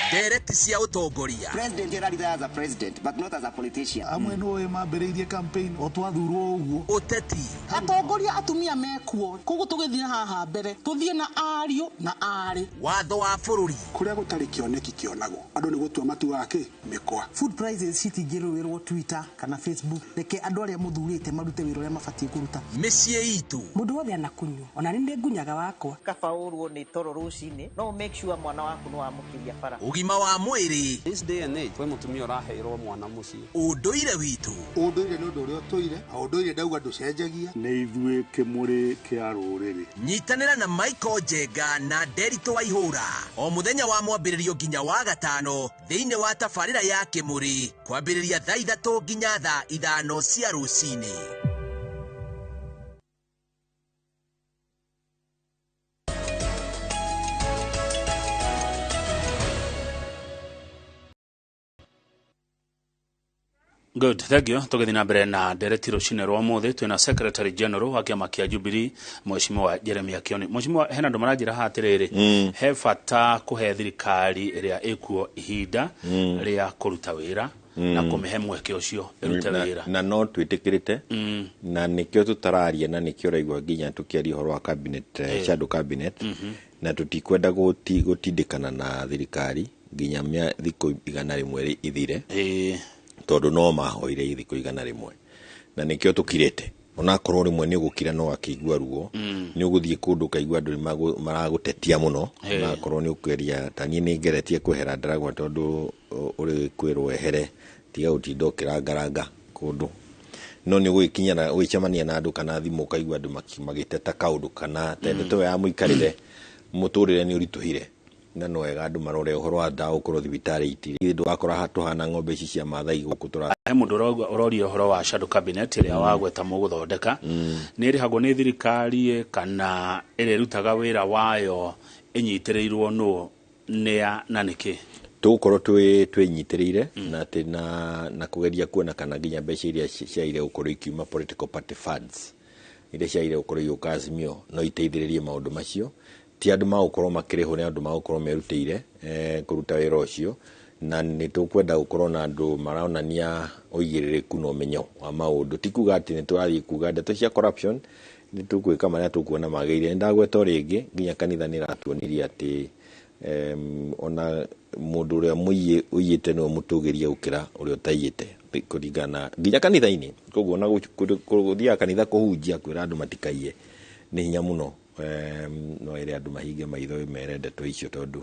Ndereti cia ũtongoria. President erarira as a president but not as a politician. Amwe no mambĩrĩirie campaign o twathurwo ũguo. Ũteti. Atongoria atumia mekuo koguo tũgĩthiĩ haha mbere tũthiĩ na ariũ na aarĩ. Watho wa bũrũri. Kũrĩa gũtarĩ kĩoneki kĩonagwo andũ nĩ gũtua matuaga kĩ mĩkwa. Food prices citingĩrũĩrwo Twitter kana Facebook. Reke andũ arĩa mũthurĩte marute wĩra ũrĩa mabatiĩ kũruta. Mĩciĩ itũ. Mũndũ wothe anakunyua ona nĩ ngunyaga wakwa. Kaba ũrwo nĩ toro rũcinĩ no make sure mwana waku nĩ wamũkĩria bara. Ũgima wa mwĩrĩ. This day and age kwĩ mũtumia ũraheirwo mwana mũciĩ. Ũndũire witũ. Ũndũire nĩ ũndũ ũrĩa ũtũire na ũndũire ndauga ndũcenjagia. Nĩ ithuĩ kĩmũrĩ kĩa rũrĩrĩ. Nyitanĩra na Michael Njenga na Nderitu Waihũra o mũthenya wa mwambĩrĩrio nginya wa gatano thĩinĩ wa tabarĩra ya Kĩmũrĩ kwambĩrĩria thaa 3 nginya thaa 5 cia rũcinĩ. Good, thank you. Tũgĩthiĩ na mbere na ndereti rũcinĩ rwa ũmũthĩ twĩna Secretary General wa kĩama kĩa Jubilee Mheshimiwa Jeremiah Kioni. Mheshimiwa, hena andũ maranjĩra haha atĩrĩrĩ, he bata kũhe thirikari ĩrĩa ĩkuo ihinda rĩa kũruta wĩra na kũmĩhe mweke ũcio ĩrute wĩra. Na no twĩtĩkĩrĩte na nĩkĩo tũtararia na nĩkĩo ũraigua nginya tũkĩaria ũhoro wa cabinet, shadow cabinet, na tũtikwenda gũtindĩkana na thirikari nginya thikũ 100 ithire. Tondũ no mahoire thikũ 100 na nĩkĩo tũkirĩte onakorwo rĩmwe nĩ ũgũkira no akĩigua ruo nĩ ũgũthiĩ kũndũ ũkaigua andũ maragũtetia mũno onakorwo nĩ ũkweria ta niĩ nĩ ngeretie kwehera ndaragwa tondũ ũrĩ kwĩrwo ehere tiga gũtinda ũkĩrangaranga kũndũ no nĩ ũgũgĩkinya na ũgĩcemania na andũ kana thimũ ũkaigua andũ magĩteta kaũndũ kana ndeto ya mũikarĩre mũtũrĩre nĩ ũritũhire na no wega andũ marore ũhoro wa ndawa gũkorwo thibitarĩ itirĩ ndũgakora tũhana ng'ombe ici cia Maathai gũkũ tũra. He mũndũ ũroria ũhoro wa shadow cabinet ĩrĩa wagweta mũgũthondeka nĩ ĩrĩhagwo nĩ thirikari kana ĩrĩrutaga wĩra wayo ĩnyitĩrĩirwo nũ nĩa na nĩkĩ? Tũgũkorwo twĩnyitĩrĩire na atĩ na kũgeria kuona kana nginya mbeca iria ciagĩrĩire gũkorwo ikiuma political party funds iria ciagĩrĩire gũkorwo igĩũka Azimio no iteithĩrĩrie maũndũ macio. Ti andũ magũkorwo makĩrĩhwo nĩ andũ magũkorwo merutĩire kũruta wĩra ũcio na nĩ tũkwenda gũkorwo na andũ maronania ũigĩrĩrĩku na ũmenyo wa maũndũ. Ti kuga atĩ nĩ tũrathiĩ kuga ndeto cia corruption Nĩ tũgwĩka marĩa tũkuona magĩrĩire. Nĩ ndagweta o rĩngĩ nginya kanitha nĩ ĩratuonirie atĩ ona mũndũ ũrĩa mũiye ũiyĩte nĩwe mũtũgĩrie gũkĩra ũrĩa ũtaiyĩte kũringana nginya kanitha-inĩ. Koguo ona gũthiaga kanitha kũhunjia kwĩra andũ matikaiye nĩ hinya mũno. No ĩrĩ andũ mahinge maitho mere ndeto icio tondũ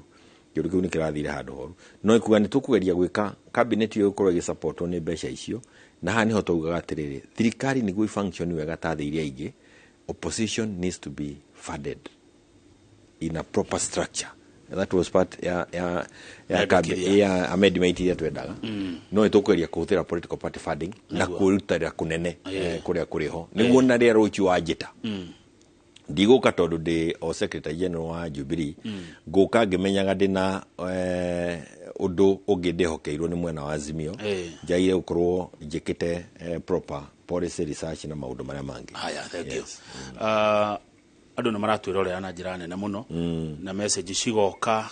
kĩũndũ kĩu nĩ kĩrathire handũ horu. No ĩkuga nĩ tũkũgeria gwĩka cabinet ĩyo ĩgũkorwo ĩgĩsupportwo nĩ mbeca icio, na haha nĩho twaugaga atĩrĩrĩ, thirikari nĩguo ĩ-function wega ta thĩ iria ingĩ, opposition needs to be funded in a proper structure. That was part ya Yandĩkithia. Ya amendment iria twendaga. No nĩtũkũgeria kũhũthĩra political party funding na kwĩrutĩra kũnene kũrĩa kũrĩ ho nĩguo na rĩrĩa rũciũ wanjĩta ndigũka tondũ ndĩ o secretary general wa Jubilee, ngũka ngĩmenyaga ndĩna ũndũ ũngĩ ndĩhokeirwo nĩ mwena wa Azimio, njagĩrĩire gũkorwo njĩkĩte proper policy research na maũndũ marĩa mangĩ. Haya, thank you. Andũ nĩ maratwĩrorera na njĩra nene mũno na message cigoka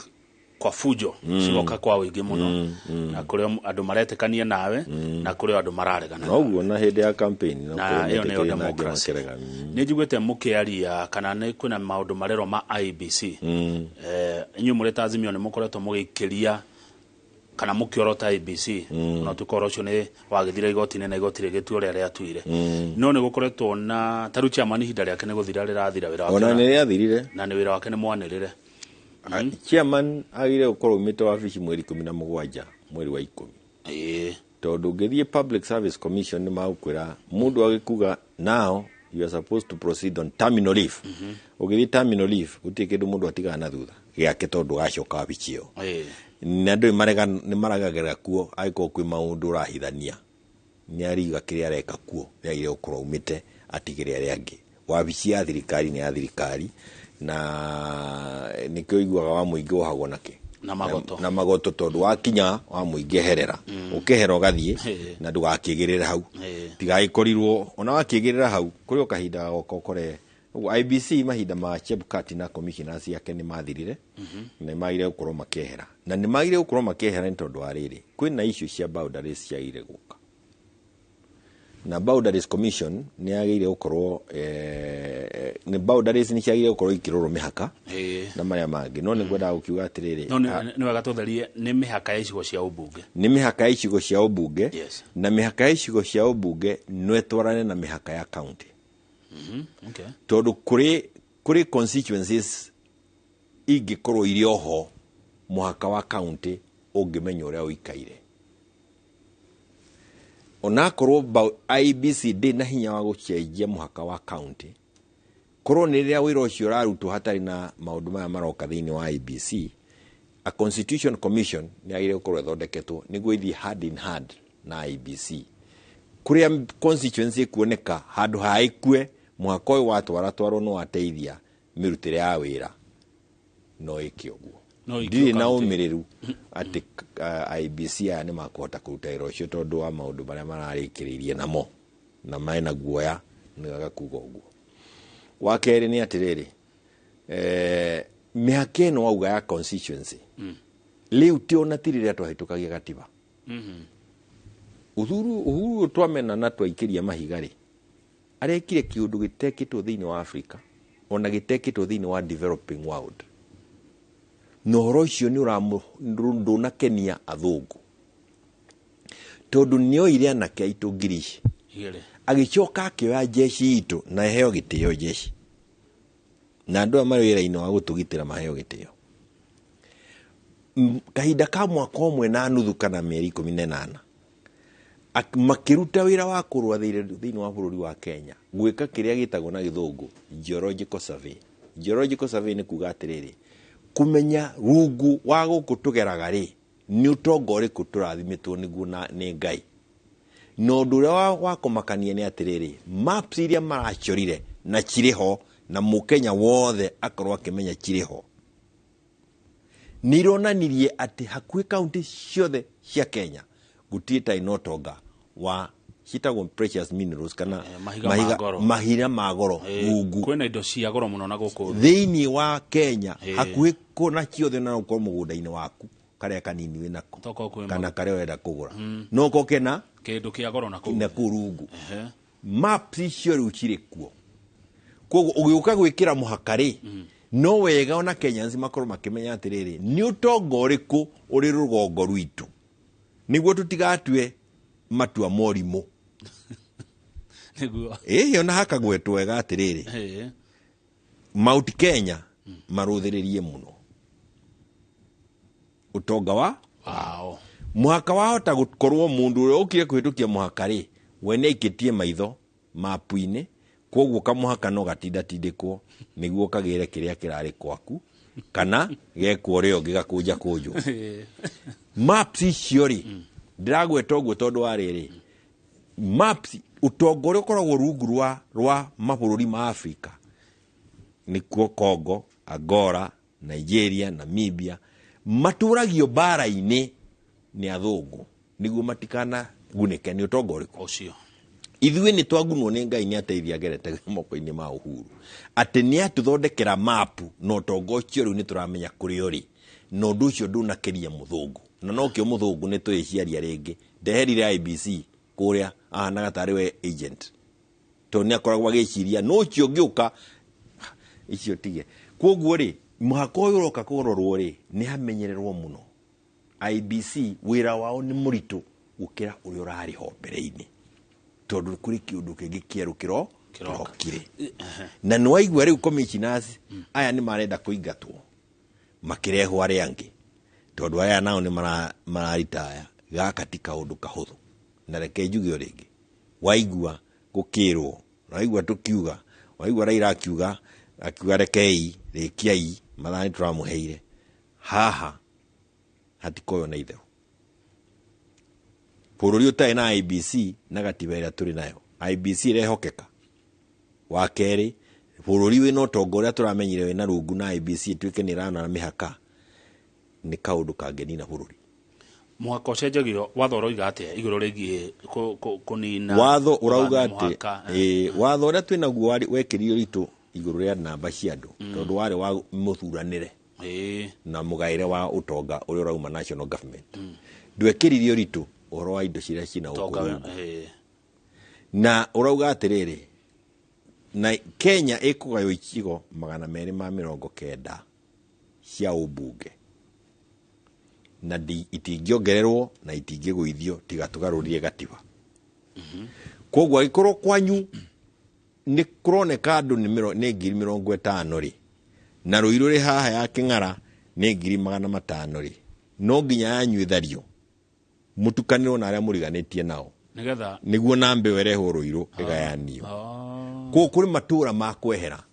kwa fujo, cigoka kwa ũingĩ mũno, na kũrĩ andũ maretĩkania nawe na kũrĩ andũ mararegana. Noguo na hĩndĩ ya campaign no Na kũrĩ ĩyo nĩyo metĩkĩrie na angĩ democracy. makĩrega. Nĩ njiguĩte mũkĩaria kana nĩ kwĩna maũndũ marerwo ma IEBC. Inyuĩ mũrĩ ta Azimio nĩ mũkoretwo mũgĩikĩria kana mũkĩorota IEBC, ona ũtuĩka ũhoro ũcio nĩ wagĩthire igoti-inĩ na igoti rĩgĩtua ũrĩa rĩatuire, no nĩ gũkoretwo na ta rĩu chairman ihinda rĩake nĩ gũthira rĩrathira wĩra wake Ona nĩ rĩathirire. Na nĩ wĩra wake nĩ mwanĩrĩre. Chairman agĩrĩire gũkorwo aumĩte wabici mweri 17 mweri wa 10, tondũ ũngĩthiĩ Public Service Commission nĩ magũkwĩra mũndũ agĩkuga now you are supposed to proceed on terminal leave. Ũgĩthiĩ terminal leave gũtirĩ kĩndũ mũndũ atigaga na thutha gĩake tondũ gacoka wabici ĩyo na andũ nĩ maregagĩra kuo angĩkorwo kwĩ maũndũ ũrahithania nĩ ariga kĩrĩa areka kuo nĩ agĩrĩire gũkorwo aumĩte atigĩre arĩa angĩ. Wabici ya thirikari nĩ ya thirikari na nĩkĩo iguaga wa mũingĩ wohagwo nakĩ na magoto. Na magoto tondũ wakinya wa mũingĩ herera, ũkehera ũgathiĩ na ndũgakĩgĩrĩre hau, tigagĩkorirwo ona wakĩgĩrĩra hau kũrĩ o kahinda gagoka ũkore ũguo. IEBC mahinda ma Chebukati na commissioners ciake nĩ mathirire na nĩ magĩrĩire gũkorwo makĩehera, na nĩ magĩrĩire gũkorwo makĩehera nĩ tondũ wa rĩrĩ, kwĩna issue cia boundaries ciagĩrĩire gũka na Boundaries Commission nĩ yagĩrĩire gũkorwo nĩ boundaries nĩ ciagĩrĩire gũkorwo ikĩrorwo mĩhaka na marĩa mangĩ, no nĩ ngwendaga gũkiuga atĩrĩrĩ, No nĩ wega tũtherie nĩ mĩhaka ya icigo cia ũmbunge. Nĩ mĩhaka ya icigo cia ũmbunge. Na mĩhaka ya icigo cia ũmbunge no ĩtwarane na mĩhaka ya county, tondũ kũrĩ constituencies ingĩkorwo irĩ oho mũhaka wa county ũngĩmenya ũrĩa ũikaire, onakorwo IEBC ndĩ na hinya wa gũcenjia mũhaka wa county, korwo nĩ rĩrĩa wĩra ũcio ũrarutwo hatarĩ na maũndũ maya maroka thĩinĩ wa IEBC, a constitution commission nĩ yagĩrĩire gũkorwo ĩthondeketwo nĩguo ĩthiĩ hand in hand na IEBC kũrĩa constituency ĩkuoneka handũ ha ĩkue mũhaka ũyũ watwaratwarwo no wateithia mĩrutĩre ya wĩra no ĩke ũguo. No ĩkio Ndirĩ na county. ũmĩrĩru atĩ IEBC aya nĩ makũhota kũruta wĩra ũcio tondũ wa maũndũ marĩa mararĩkĩrĩirie namo na mena guoya, nĩ wega kuga ũguo. Wa kerĩ nĩ atĩrĩrĩ, mĩhaka ĩno wauga ya constituency rĩu ti ona ti rĩrĩa twahĩtũkagia gatiba. Uhuru twamena na twaikĩria mahiga rĩ, arekire kĩũndũ gĩtekĩtwo thĩinĩ wa Africa ona gĩtekĩtwo thĩinĩ wa developing world, na ũhoro ũcio nĩ ndũnakenia athũngũ tondũ nĩoire anake aitũ ngiri ici Igĩrĩ. Agĩcoka akĩoya jeshi itũ na ĩheo gĩtĩo jeshi na andũ aya marĩ wĩra-inĩ wa gũtũgitĩra maheo gĩtĩo. Kahinda ka mwaka ũmwe na nuthu kana mĩeri 18 makĩruta wĩra wa kũrũa thĩinĩ wa bũrũri wa Kenya gwĩka kĩrĩa gĩtagwo na gĩthũngũ geological survey. Geological survey nĩ kuga atĩrĩrĩ, kũmenya rungu wa gũkũ tũgeraga rĩ nĩ ũtonga ũrĩkũ tũrathimĩtwo nĩguo na nĩ Ngai. Na ũndũ ũrĩa wa kũmakania nĩ atĩrĩrĩ, maps iria maracorire na cirĩ ho na mũkenya wothe akorwo akĩmenya cirĩ ho nĩ ironanirie atĩ hakuhĩ kaunti ciothe cia Kenya gũtirĩ tarĩ na ũtonga wa citagwo precious minerals kana mahiga ma goro. Mahiga ma goro rungu. Kwĩna indo cia goro mũno na gũkũ thĩ. Thĩinĩ wa Kenya hakuhĩ kũna ciothe na ũkorwo mũgũnda-inĩ waku karĩa kanini wĩ nako Tokorwo kwĩ kana karĩa ũrenda kũgũra no ũkorwo kena kĩndũ kĩa goro na kũu na kũu rungu. Maps icio rĩu cirĩ kuo. Koguo ũgĩũka gwĩkĩra mũhaka rĩ, no wega ona Kenyans makorwo makĩmenya atĩrĩrĩ, nĩ ũtonga ũrĩkũ ũrĩ rũgongo rwitũ, nĩguo tũtigatue matua morimũ. Nĩguo. Ĩĩ, ona hakagwetwo wega atĩrĩrĩ, Mount Kenya marũthĩrĩrie mũno ũtonga wa wao. Mũhaka wahota gũkorwo mũndũ ũrĩa ũkire kũhĩtũkia mũhaka rĩ, we nĩ aikĩtie maitho mapu-inĩ, koguo kamũhaka no gatindatindĩkwo nĩguo kagĩre kĩrĩa kĩrarĩ kwaku, kana gekwo ũrĩa ũngĩ gakũnja kũnjwo. Maps icio rĩ, ndĩragweta ũguo tondũ wa rĩrĩ, maps ũtonga ũrĩa ũkoragwo rungu rwa mabũrũri ma Afrika, nĩkuo Congo, Angola, Nigeria, Namibia, matũragio mbara-inĩ nĩ athũngũ nĩguo matikanagunĩke nĩ ũtonga ũrĩkũ ũcio. Ithuĩ nĩ twagunwo nĩ Ngai nĩ ateithia ngerete moko-inĩ ma Uhuru atĩ nĩ atũthondekera mapu, na ũtonga ũcio rĩu nĩ tũramenya kũrĩa ũrĩ, na ũndũ ũcio ndũnakeria mũthũngũ, na nokĩo mũthũngũ nĩ tũĩciaria rĩngĩ ndeherire IBC kũrĩa ahanaga tarĩ we agent, tondũ nĩ akoragwo agĩciria no ũcio ũngĩũka icio tige. Koguo rĩ, mũhaka ũyũ ũroka kũrorwo rĩ, nĩ hamenyererwo mũno. IBC wĩra wao nĩ mũritũ gũkĩra ũrĩa ũrarĩ ho mbere-inĩ, tondũ kũrĩ kĩũndũ kĩngĩ kĩerũ kĩrokire. Na nĩ waigua rĩu commissioners aya nĩ marenda kũingatwo makĩrehwo arĩa angĩ, tondũ aya nao nĩ mararitaya. Gaka ti kaũndũ kahũthũ. Na reke njuge o rĩngĩ, waigua gũkĩrwo, waigua tũkiuga, waigua Raila akiuga, akiuga rekei, rĩkiai, mathaa nĩ tũramũheire. Haha hatikoywo na itherũ. Bũrũri ũtarĩ na IBC na gatiba ĩrĩa tũrĩ nayo, IBC ĩrehokeka. Wa kerĩ, bũrũri wĩna ũtonga ũrĩa tũramenyire wĩna rungu na IBC ĩtuĩke nĩ ĩrana mĩhaka, nĩ kaũndũ kangĩnina bũrũri. Mũhaka ũcenjagio, watho ũroiga atĩa igũrũ rĩgiĩ kũnina watho ũrauga atĩ, watho ũrĩa twĩnaguo wekĩrirwo ritũ igũrũ rĩa namba cia andũ, tondũ warĩ wa mũthuranĩre na mũgaĩre wa ũtonga ũrĩa ũrauma national government. Ndwekĩririo ritũ ũhoro wa indo ciria ciĩna ũkũrũ. Na ũrauga atĩrĩrĩ, na Kenya ĩkũgaywo icigo 290 cia ũmbunge, na itingĩongererwo na itingĩgũithio tiga tũgarũrire gatiba. Koguo angĩkorwo kwanyu nĩ kũroneka andũ nĩ 50,000 rĩ, na Rũirũ rĩ haha ya Kĩng'ara nĩ 500,000 rĩ, no nginya yanyu ĩthario mũtukanĩrwo na arĩa mũriganĩtie nao, nĩgetha nĩguo namba ĩyo ĩrehwo Rũirũ ĩgayanio. Koguo kũrĩ matũũra ma kwehera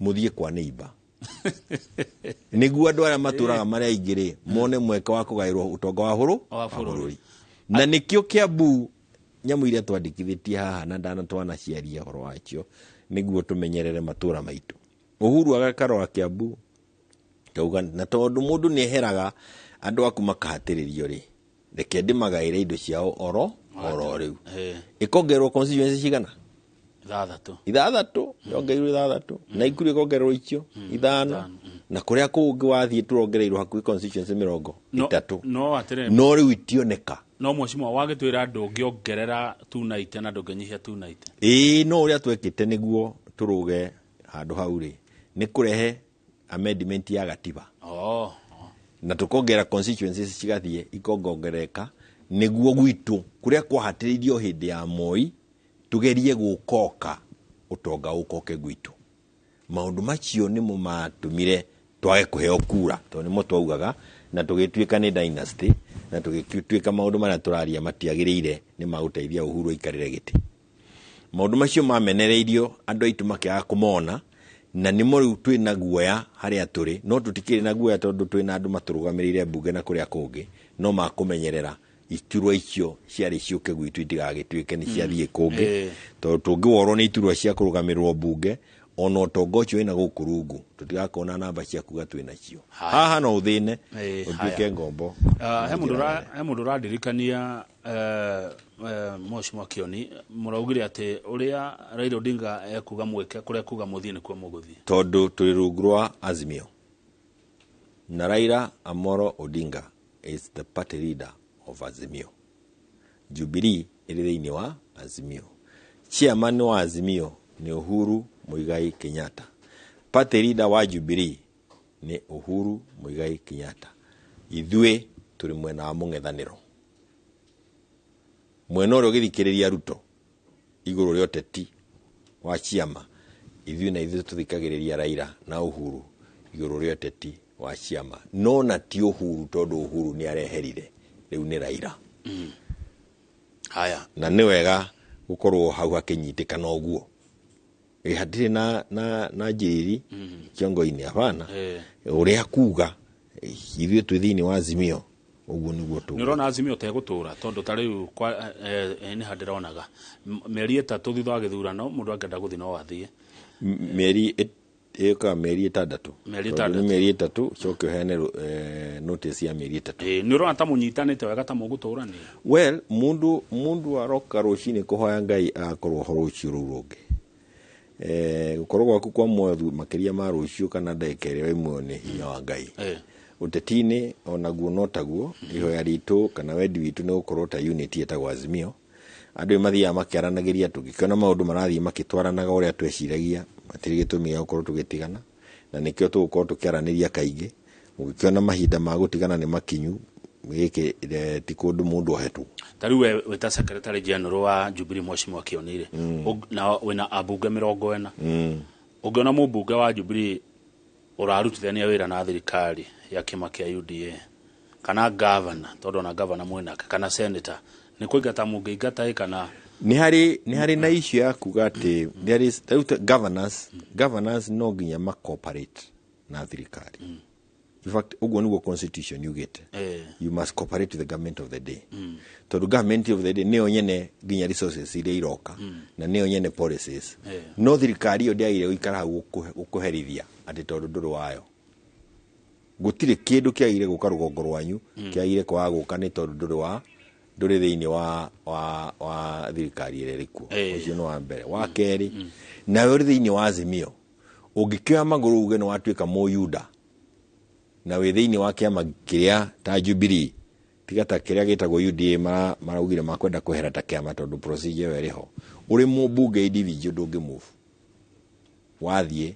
mũthiĩ kwa neighbor, nĩguo andũ arĩa matũũraga marĩa aingĩ rĩ mone mweke wa kũgaĩrwo ũtonga wa bũrũri. Na nĩkĩo Kiambu nyamũ iria twandĩkithĩtie haha na ndanatwanaciaria ũhoro wacio, nĩguo tũmenyerere matũũra maitũ. Uhuru agakarora Kiambu kauga, na tondũ mũndũ nĩ eheraga andũ aku makahatĩrĩrio rĩ, reke ndĩmagaĩre indo ciao oro rĩu. Ĩkongererwo constituency cigana? 6, yongereirwo 6, na Ikuru ĩkongererwo icio 5, na kũrĩa kũngĩ wathiĩ tũrongereirwo hakuhĩ constituency 30. No atĩrĩ, no rĩu itioneka. No mheshimiwa wagĩtwĩra ndũngĩongerera 290 na ndũngĩnyihia 290. Ĩĩ, no ũrĩa twekĩte nĩguo tũrũge handũ hau rĩ, nĩ kũrehe amendment ya gatiba. Na tũkongerera constituencies cigathiĩ ikongongereka, nĩguo gwitũ kũrĩa kwahatĩrĩirio hĩndĩ ya Moi tugerie gũkoka ũtonga ũkoke gwitũ. Maũndũ macio nĩmo matũmire twage kũheo kura, tondũ nĩmo twaugaga, na tũgĩtuĩka nĩ dynasty, na tũgĩtuĩka maũndũ marĩa tũraria matiagĩrĩire nĩ magũteithia Uhuru aikarĩre gĩtĩ. Maũndũ macio mamenereirio andũ aitũ makĩaga kũmona, na nĩmo rĩu twĩna guoya harĩa tũrĩ, no tũtikĩrĩ na guoya tondũ twĩna andũ matũrũgamĩrĩire mbunge na kũrĩa kũngĩ, no makũmenyerera iturwa icio ciarĩ ciũke gwitũ itigagĩtuĩke nĩ ciathiĩ kũngĩ, tondũ tũngĩworwo nĩ iturwa cia kũrũgamĩrĩrwo mbunge, ona ũtonga ũcio wĩna gũkũ rungu tũtigakorwo na namba cia kuga twĩnacio. Haha no ũthĩne ũtuĩke ngombo. He mũndũ ũrandirikania mheshimiwa Kioni, mũraugire atĩ ũrĩa Raila Odinga ekuga mwĩke, kũrĩa ekuga mũthiĩ nĩkuo mũgũthiĩ, tondũ tũrĩ rungu rwa Azimio, na Raila Amolo Odinga is the party leader of Azimio. Jubilee ĩrĩ thĩinĩ wa Azimio. Chairman wa Azimio nĩ Uhuru Muigai Kenyatta. Party leader wa Jubilee nĩ Uhuru Muigai Kenyatta. Ithuĩ tũrĩ mwena wa mũng'ethanĩro, mwena ũrĩa ũgĩthikĩrĩria Ruto igũrũ rĩa ũteti wa ciama. Ithuĩ na ithuĩ tũthikagĩrĩria Raila na Uhuru igũrũ rĩa ũteti wa ciama, no na ti Uhuru, tondũ Uhuru nĩ areherire, rĩu nĩ Raila. Haya. Na nĩ wega gũkorwo hau hakĩnyitĩkana ũguo. Ĩ hatirĩ na njĩri kĩongo-inĩ, hapana. Ũrĩa kuga ithuĩ twĩ thĩinĩ wa Azimio, ũguo nĩguo tũ Nĩ ũrona Azimio tegũtũra? Tondũ ta rĩu nĩ handĩronaga mĩeri 3 thutha wa gĩthurano, mũndũ angĩenda gũthiĩ no athiĩ. Mĩeri ĩkaga mĩeri 6. Mĩeri Tondũ nĩ 6. Mĩeri 3, coke ũheane notice ya mĩeri 3. Ĩ, nĩ ũrona ta mũnyitanĩte wega, ta mũgũtũrania? Well, mundu aroka rũcinĩ kũhoya Ngai agakorwo ho rũciũ rũu rũngĩ. Gũkorwo gwaku kwa muoyo makĩria ma rũciũ kana ndagĩka ĩrĩa wĩ muoyo nĩ hinya wa Ngai. Ũteti-inĩ onaguo no taguo. Ihoya ritũ kana wendi witũ nĩ gũkorwo ta unity ĩtagwo Azimio. Andũ nĩ mathiaga makĩaranagĩria, tũngĩkĩona maũndũ marathiĩ makĩtwaranaga ũrĩa tweciragia, matirĩ gĩtũmi gĩa gũkorwo tũgĩtigana, na nĩkĩo tũgũkorwo tũkĩaranĩria kaingĩ. Mũngĩkĩona mahinda ma gũtigana nĩ makinyu, gĩkĩ ti kũndũ mũndũ ohetwo. Ta rĩu we wĩta secretary general wa Jubilee, Mheshimiwa Kĩonire, na wĩna ambunge 40, ũngĩona mũmbunge wa Jubilee ũrarutithania wĩra na thirikari ya kĩama kĩa UDA, kana gavana, tondũ ona gavana mwĩnake, kana senator, nĩ kũingata mũngĩingata ĩ kana? Nĩ harĩ na issue ya kuga atĩ there is rĩu governors no nginya ma cooperate na thirikari. In fact, ũguo nĩguo constitution yugĩte. You must cooperate with the government of the day, tondũ government of the day nĩyo nyene nginya resources iria iroka, na nĩyo nyene policies. No thirikari ĩyo ndĩagĩrĩire gũikara hau gũkũherithia atĩ tondũ ndũrĩ wayo. Gũtirĩ kĩndũ kĩagĩrĩire gũka rũgongo rwanyu kĩagĩrĩire kwaga gũka nĩ tondũ ndũrĩ thĩinĩ wa thirikari ĩrĩa ĩrĩ kuo. Ũcio nĩ wa mbere. Wa kerĩ, nawe ũrĩ thĩinĩ wa Azimio, ũngĩkĩoya magũrũ uge nĩ watuĩka mũyuda na wĩ thĩinĩ wa kĩama kĩrĩa ta Jubilee, tiga ta kĩrĩa gĩtagwo UDA, maraugire makwenda kwehera ta kĩama tondũ procedure ĩyo ĩrĩ ho. Ũrĩ mũmbunge individual ndũngĩ move wathiĩ,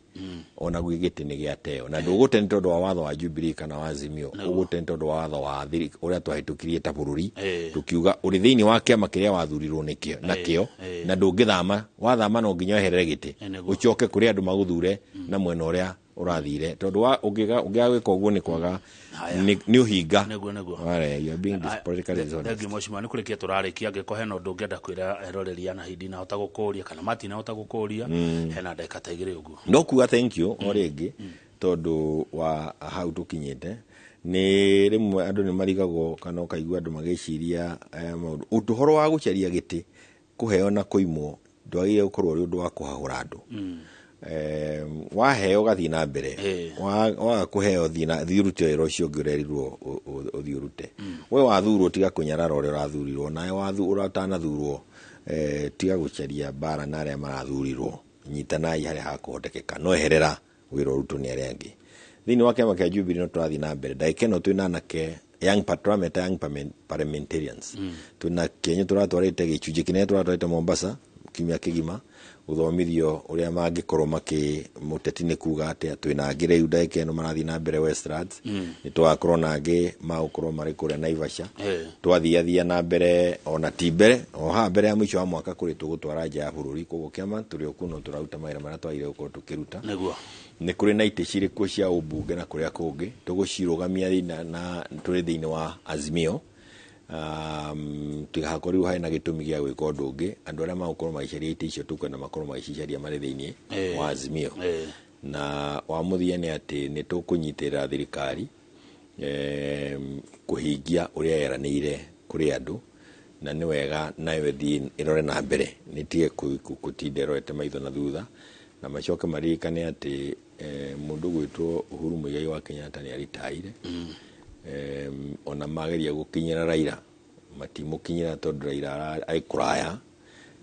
ona gwĩ gĩtĩ nĩ gĩateo, na ndũgũte nĩ tondũ wa watho wa Jubilee kana wa Azimio. Ũgũte nĩ tondũ wa watho wa ũrĩa twahĩtũkirie ta bũrũri, tũkiuga ũrĩ thĩinĩ wa kĩama kĩrĩa wathurirwo nĩkĩo nakĩo, na ndũngĩthama. Wathama no nginya weherere gĩtĩ, ũcoke kũrĩ andũ magũthure na mwena ũrĩa ũrathire, tondũ ũngĩaga gwĩka ũguo nĩ kwaga nĩ ũhinga. Nĩguo, nĩguo. Wale, you are being politically dishonest. Thengiũ mheshimiwa, nĩ kũrĩkia tũrarĩkia. Angĩkorwo hena ũndũ ũngĩenda kwĩra eroreri ana hindi nahota gũkũria kana matinahota gũkũria, hena ndagĩka ta 2 ũguo. No kuga thank you o rĩngĩ, tondũ wa hau tũkinyĩte. Nĩ rĩmwe andũ nĩ marigagwo kana ũkaigua andũ magĩciria maũndũ ũhoro wa gũcaria gĩtĩ, kũheo na kũimwo ndwagĩrĩire gũkorwo ũrĩ ũndũ wa kũhahũra andũ. Waheo gathiĩ na mbere. Waga kũheo, thiĩ ũrute wĩra ũcio ũngĩ ũrerirwo ũthiĩ ũrute. We wathurwo, tiga kũnyarara ũrĩa ũrathurirwo. Nawe ũtanathurwo, tiga gũcaria mbara na arĩa marathurirwo. Nyitanai harĩa hakũhotekeka, no eherera wĩra ũrutwo nĩ arĩa angĩ. Thĩinĩ wa kĩama kĩa Jubilee no tũrathiĩ na mbere. Ndagĩka ĩno twĩna anake young tũrameta young parliamentarians. Twĩna kĩenyo tũratwarĩte, gĩcunjĩ kĩnene tũratwarĩte Mombasa kiumia kĩgima gũthomithio ũrĩa mangĩkorwo makĩ mũteti nĩ kuga atĩa. Twĩna angĩ rĩu ndagĩka ĩno marathiĩ na mbere Westlands. Nĩ tũgakorwo na angĩ magũkorwo marĩ kũrĩa Naivasha. Twathiathia na mbere, ona ti mbere, o haha mbere ya mũico wa mwaka kũrĩ tũgũtwara nja ya bũrũri. Koguo kĩama tũrĩ o kuo, no tũraruta mawĩra marĩa twagĩrĩire gũkorwo tũkĩruta. Nĩ kũrĩ na itĩ cirĩ kuo cia ũmbunge na kũrĩa kũngĩ tũgũcirũgamia na tũrĩ thĩinĩ wa Azimio. Tigahakorwo rĩu harĩ na gĩtũmi gĩa gwĩka ũndũ ũngĩ. Andũ arĩa magũkorwo magĩcaria itĩ icio, tũkwenda makorwo magĩcicaria marĩ thĩinĩ wa Azimio. Na wa mũthia nĩ atĩ nĩ tũkũnyitĩrĩra thirikari kũhingia ũrĩa yeranĩire kũrĩ andũ, na nĩ wega nayo ĩthiĩ ĩrore na mbere, nĩtige gũtinda ĩrorete maitho na thutha, na macoke maririkane atĩ mũndũ gwĩtwo Uhuru Muigai wa Kenyatta nĩ aritaire. Ona mageria gũkinyĩra Raila matimũkinyĩra, tondũ Raila arĩ kũraya,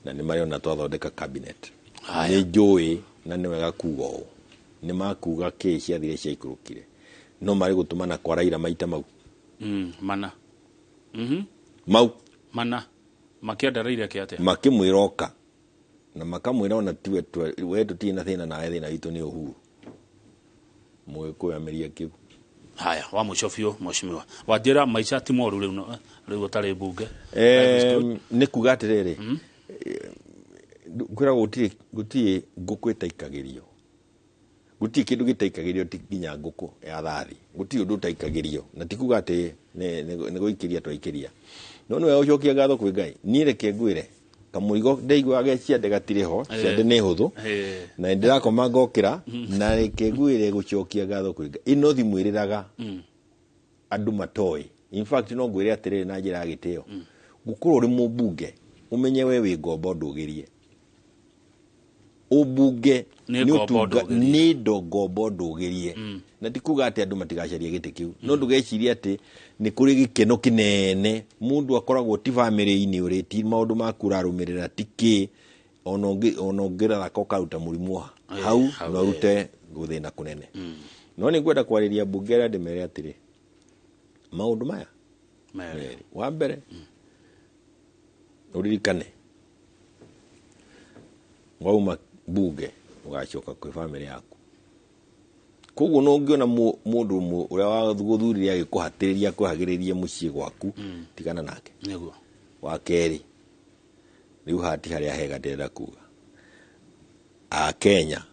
na nĩ marĩona twathondeka cabinet. Nĩ njũĩ na nĩ wega kuga ũũ, nĩ makuga kĩ ciathire ciaikũrũkire, no marĩ gũtũmana kwa Raila maita mau. Mana. Mau. Mana makĩenda Raila eke atĩa? Makĩmwĩra oka. Na makamwĩra ona tiwe we tũtirĩ na thĩna nawe, thĩna witũ nĩ Uhuru. Mũgĩkũyũ ameria kĩu. Haya, wa mũico biũ, mheshimiwa, wanjĩra maica ti moru rĩu rĩu ũtarĩ mbunge. Life is good. Nĩ kuga atĩrĩrĩ, kwĩragwo gũtirĩ ngũkũ ĩtaikagĩrio, gũtirĩ kĩndũ gĩtaikagĩrio, ti nginya ngũkũ ya thathi, gũtirĩ ũndũ ũtaikagĩrio. Na ti kuga atĩ nĩ gũikĩria twaikĩria, no nĩ wega gũcokia ngatho kwĩ Ngai. Niĩ reke ngwĩre, kamũrigo ndaiguaga ge ciande gatirĩ ho. Ciande nĩ hũthũ na nĩndĩrakoma ngokĩra. Na reke ngwĩre, gũcokia ngatho kwĩ Ngai, ĩno thimũ ĩrĩraga andũ matoĩ. In fact, no ngwĩre atĩrĩrĩ na njĩra ya gĩtĩo, gũkorwo ũrĩ mũmbunge, ũmenye we wĩ ngombo ndũgĩrie. Ũmbunge nĩ nĩ ngombo ndũgĩrie. Nĩ ngombo ndũgĩrie. Na ti kuga atĩ andũ matigacaria gĩtĩ kĩu, no ndũgecirie atĩ nĩ kũrĩ gĩkeno kĩnene. Mũndũ akoragwo ti bamĩrĩ-inĩ ũrĩ, ti maũndũ maku ũrarũmĩrĩra, ti kĩ ona ũngĩraraka ũkaruta mũrimũ hau hau, na ũrute gũthĩna kũnene. No nĩ ngwenda kwarĩria mbunge arĩa ndĩmere atĩrĩ, maũndũ maya merĩ. Merĩ. Wa mbere, ũririkane wauma bunge ũgacoka kwĩ bamĩrĩ yaku. Koguo no ũngĩona mũndũ ũrĩa wagũthurire agĩkũhatĩrĩria kwehagĩrĩria mũciĩ gwaku, tigana nake. Wa kerĩ, rĩu haha ti harĩa hega ndĩrenda kuga, Akenya,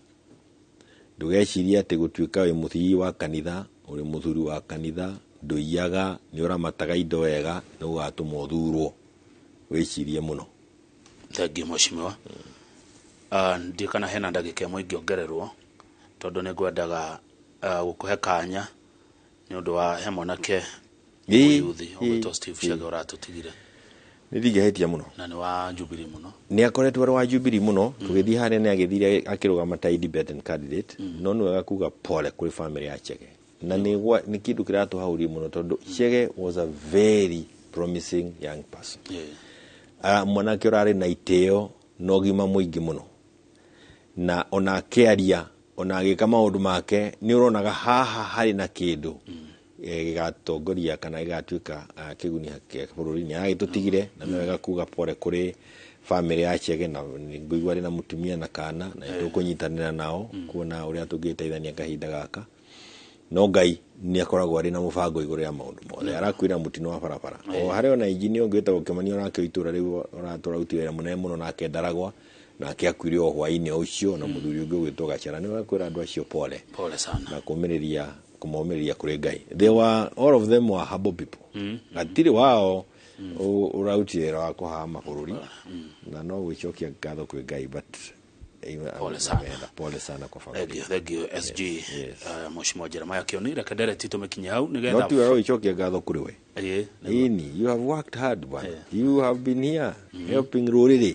ndũgecirie atĩ gũtuĩka wĩ mũthii wa kanitha, ũrĩ mũthuri wa kanitha, ndũiyaga, nĩ ũramataga indo wega, nĩ ũgatũma ũthurwo. Wĩcirie mũno. Thengiũ, mheshimiwa. Ndiũ kana hena ndagĩka ĩmwe ingĩongererwo, tondũ nĩ ngwendaga gũkũhe kanya nĩ ũndũ wa he mwanake mũyuthi ũgwĩtwo Steve Chege ũratũtigire. Nĩ ndingĩhĩtia mũno. Na nĩ wa Jubilee mũno. Nĩ akoretwo arĩ wa Jubilee mũno. Tũgĩthiĩ harĩa nĩ agĩthire akĩrũgama ta independent candidate. No nĩ wega kuga pole kũrĩ family ya Chege, na nĩ kĩndũ kĩratũhauria mũno, tondũ Chege was a very promising young person. Mwanake ũrarĩ na itĩo na ũgima mũingĩ mũno, na ona akĩaria, ona agĩka maũndũ make, nĩ ũronaga haha harĩ na kĩndũ gĩgatongoria kana gĩgatuĩka kĩguni kĩa bũrũri. Nĩ agĩtũtigire, na nĩ wega kuga pole kũrĩ family ya Chege, na ngũigua arĩ na mũtumia na kana, na nĩ tũkũnyitanĩra nao kuona ũrĩa tũngĩteithania kahinda gaka. No Ngai nĩ akoragwo arĩ na mũbango igũrũ rĩa maũndũ mothe. Arakuĩra mũtino wa barabara o harĩa ona injinia ũngĩ wĩtagwo Kĩmani, onake itũra rĩu ũratũraruti wĩra mũnene mũno, nake ndaragwa, nake akuire o hwaĩ-inĩ o ũcio, na mũthuri ũngĩ ũgwĩtwo Gachara. Nĩ wega kwĩra andũ acio pole. Pole sana. Na kũmomĩrĩria kũrĩ Ngai. They were, all of them were humble people. Gatirĩ wao ũrarutire wĩra wa kũhama bũrũri, na no gwĩcokia ngatho kwĩ Ngai, but Pole sana. Pole sana kwa familia. Thank you, thank you, SG. Mheshimiwa Jeremiah Kioni, reke ndereti tũmĩkinye hau No nĩgetha ti wega gwĩcokia ngatho kũrĩ we. Ĩni, you have worked hard, bwana. You have been here helping rũrĩrĩ.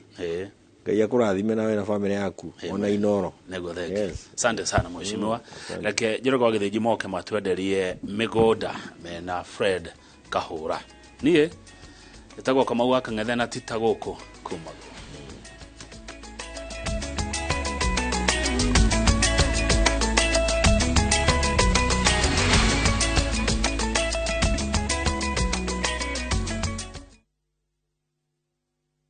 Ngai akũrathime nawe na family yaku ona Inoro. Nĩguo, thank you. Asante sana, mheshimiwa. Reke Njoroge wa Gĩthĩnji moke matwenderie mĩgũnda mena Fred Kahũra. Niĩ ĩtagwo Kamau wa Kang'ethe, na tita gũkũ kumagwo.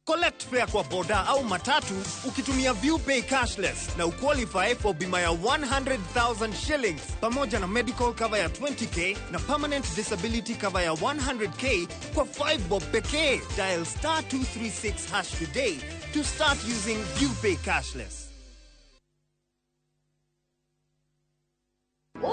Collect fare kwa boda au matatu ukitumia ViewPay cashless na uqualify for bima ya 100,000 shillings pamoja na medical cover ya 20K na permanent disability cover ya 100K kwa 5 bob pekee. Dial star 236 hash today to start using ViewPay cashless.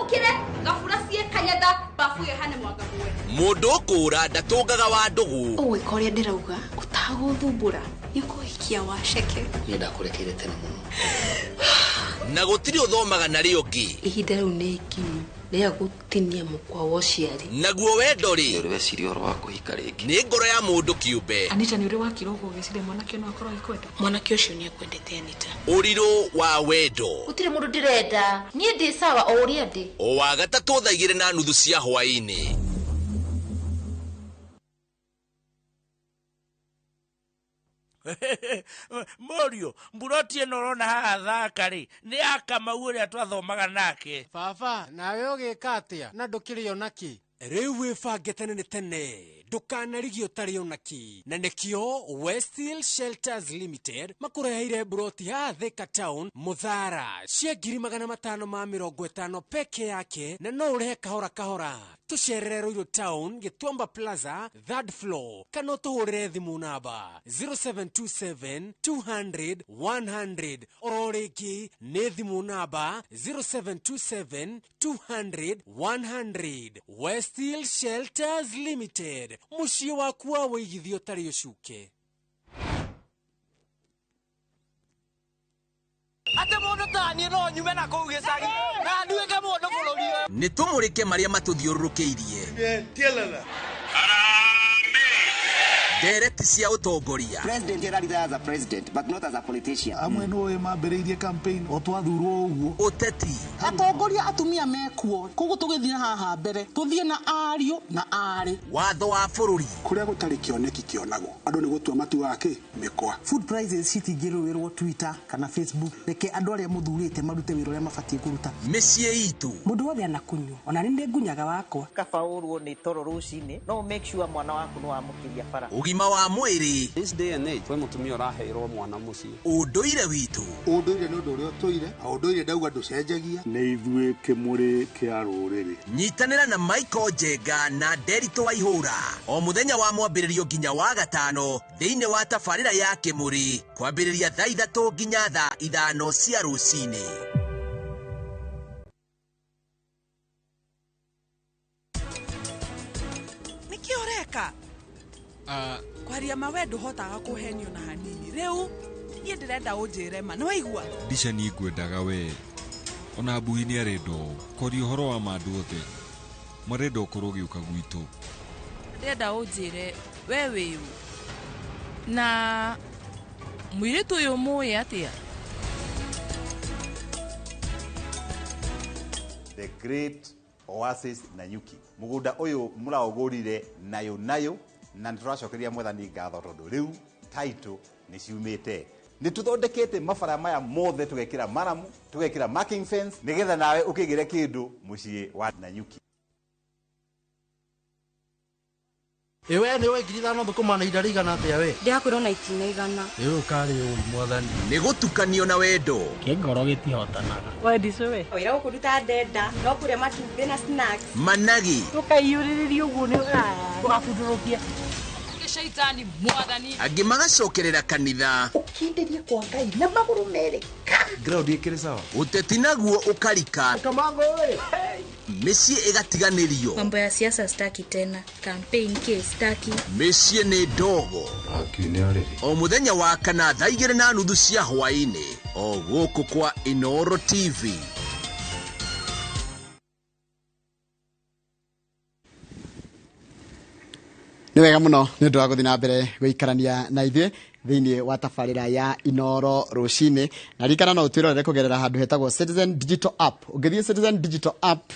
Ukire ngabura cie kanyatha babu ĩyo hane mwanga muwe. Mũndũ ũkũra ndatũngaga wa ndũgũ. Ũgwĩka ũrĩa ndĩrauga ũtagũthumbũra, nĩ ũkũhikia waceke. Niĩ ndakũrekeire tene mũno. Na gũtirĩ ũthomaga na rĩo ũngĩ. Ihinda rĩu nĩ ikinyu rĩa gũtinia mũkwa wa ũciari. Naguo wendo rĩ, Nĩ ũrĩ weciria ũhoro wa kũhika rĩngĩ? Nĩ ngoro ya mũndũ kĩũmbe. Anita, nĩ ũrĩ wakira ũguo ũgĩciria mwanake no akorwo agĩkwenda? Mwanake ũcio nĩ akwendete, Anita. Ũrirũ wa wendo. Gũtirĩ mũndũ ndĩrenda, niĩ ndĩ sawa o ũrĩa ndĩ. O wa gatatũ thaa 2:30 cia hwaĩ-inĩ. Mũriũ, mburoti ĩno ũrona haha thaka rĩ, nĩ ya Kamau ũrĩa twathomaga nake. Baba, nawe ũgĩka atĩa na ndũkĩrĩ ona kĩ? Rĩu wĩbange tene nĩ tene. Ndũkanarigio ũtarĩ ona kĩ. Na nĩkĩo Westhill Shelters Limited makũreheire mburoti haha Thika Town Muthara cia 550,000 peke yake, na no ũrĩhe kahora kahora. Tũcerere Ruiru Town Gĩtuamba Plaza third floor, kana ũtũhũrĩre thimũ namba 0727 200 100. Oro rĩngĩ nĩ thimũ namba 0727 200 100. Westhill Shelters Limited, mũciĩ waku wa wĩigithio ũtarĩ ũcuke. Ate mundu tani no nyume na kuu gicagi na nduike mundu bururi uyu. Nĩ tũmũrĩke marĩa matũthiũrũrũkĩirie. Ndereti cia ũtongoria. President ararira as a president, but not as a politician. Amwe nĩ mambĩrĩirie campaign o twathurwo ũguo. Ũteti. Atongoria atumia mekuo koguo tũgĩthiĩ haha mbere tũthiĩ na ariũ na aarĩ. Watho wa bũrũri. Kũrĩa gũtarĩ kĩoneki kĩonagwo andũ nĩ gũtua matuaga kĩ mĩkwa. Food prices citingĩrũĩrwo Twitter kana Facebook. Reke andũ arĩa mũthurĩte marute wĩra ũrĩa mabatiĩ kũruta. Mĩciĩ itũ. Mũndũ wothe anakunyua ona nĩ ngunyaga wakwa. Kaba ũrwo nĩ toro rũcinĩ no make sure mwana waku nĩ wamũkĩria bara. Ũgima wa mwĩrĩ. This day and age kwĩ mũtumia ũraheirwo mwana mũciĩ. Ũndũire witũ. Ũndũire nĩ ũndũ ũrĩa ũtũire na ũndũire ndauga ndũcenjagia. Nĩ ithuĩ kĩmũrĩ kĩa rũrĩrĩ. Nyitanĩra na Michael Njenga na Nderitu Waihũra o mũthenya wa mwambĩrĩrio nginya wa gatano thĩinĩ wa tabarĩra ya Kĩmũrĩ kwambĩrĩria thaa 3 nginya thaa 5 cia rũcinĩ. Nĩkĩ ũreka? Kwaria mawe ndũhotaga kũhenio na hanini. Rĩu niĩ ndĩrenda ũnjĩre ma, nĩwaigua? Ndica niĩ ngwendaga we ona mbuhi nĩ arenda ũũ kwaria ũhoro wa ma andũ othe marenda ũkorwo ũgĩũka gwitũ. Ndĩrenda ũnjĩre we wĩũ na mũirĩtu ũyũ mũĩ atĩa? The Great Oasis Nanyuki mũgũnda ũyũ mũraũgũrire nayo nayo na nĩtũracokeria mwathani ngatho tondũ rĩu title nĩ ciumĩte. Nĩ tũthondekete mabara maya mothe tũgekĩra maramu tũgekĩra marking fence nĩgetha nawe ũkĩgĩre kĩndũ mũciĩ wa Nanyuki. Ewe nĩ we 5,000 thũkũma na ihinda rĩigana atĩa we? Ndĩrakwĩrwo na itina 100. Ĩĩ ũkarĩ ũi mwathani. Nĩ gũtukanio na wendo. Kĩngoro gĩtihotanaga. Wendi cũwe. Wĩra gũkũruta ndenda no kũrĩa matumbĩ na snacks. Managi. Tũkaiyũrĩrĩria ũguo nĩ ũgabundũrũkia. Shaitani mwathani. Angĩ magacokerera kanitha. Ũkindĩrie kwa Ngai na magũrũ merĩ. Ground ĩkĩrĩ sawa. Ũteti naguo ũkarika. Kamango ĩ. Mĩciĩ ĩgatiganĩrio. Mambo ya siasa staki tena. Campaign ke staki. Mĩciĩ nĩ ndogo. O mũthenya wa kana thaa 2:30 cia hwaĩ-inĩ o gũkũ kwa Inooro TV. Nĩ wega mũno nĩ ũndũ wa gũthiĩ na mbere gũikarania na ithuĩ thĩinĩ wa tabarĩra ya Inooro rũcinĩ. Na ririkana no ũtwĩrorere kũgerera handũ hetagwo Citizen Digital App. Ũngĩthiĩ Citizen Digital App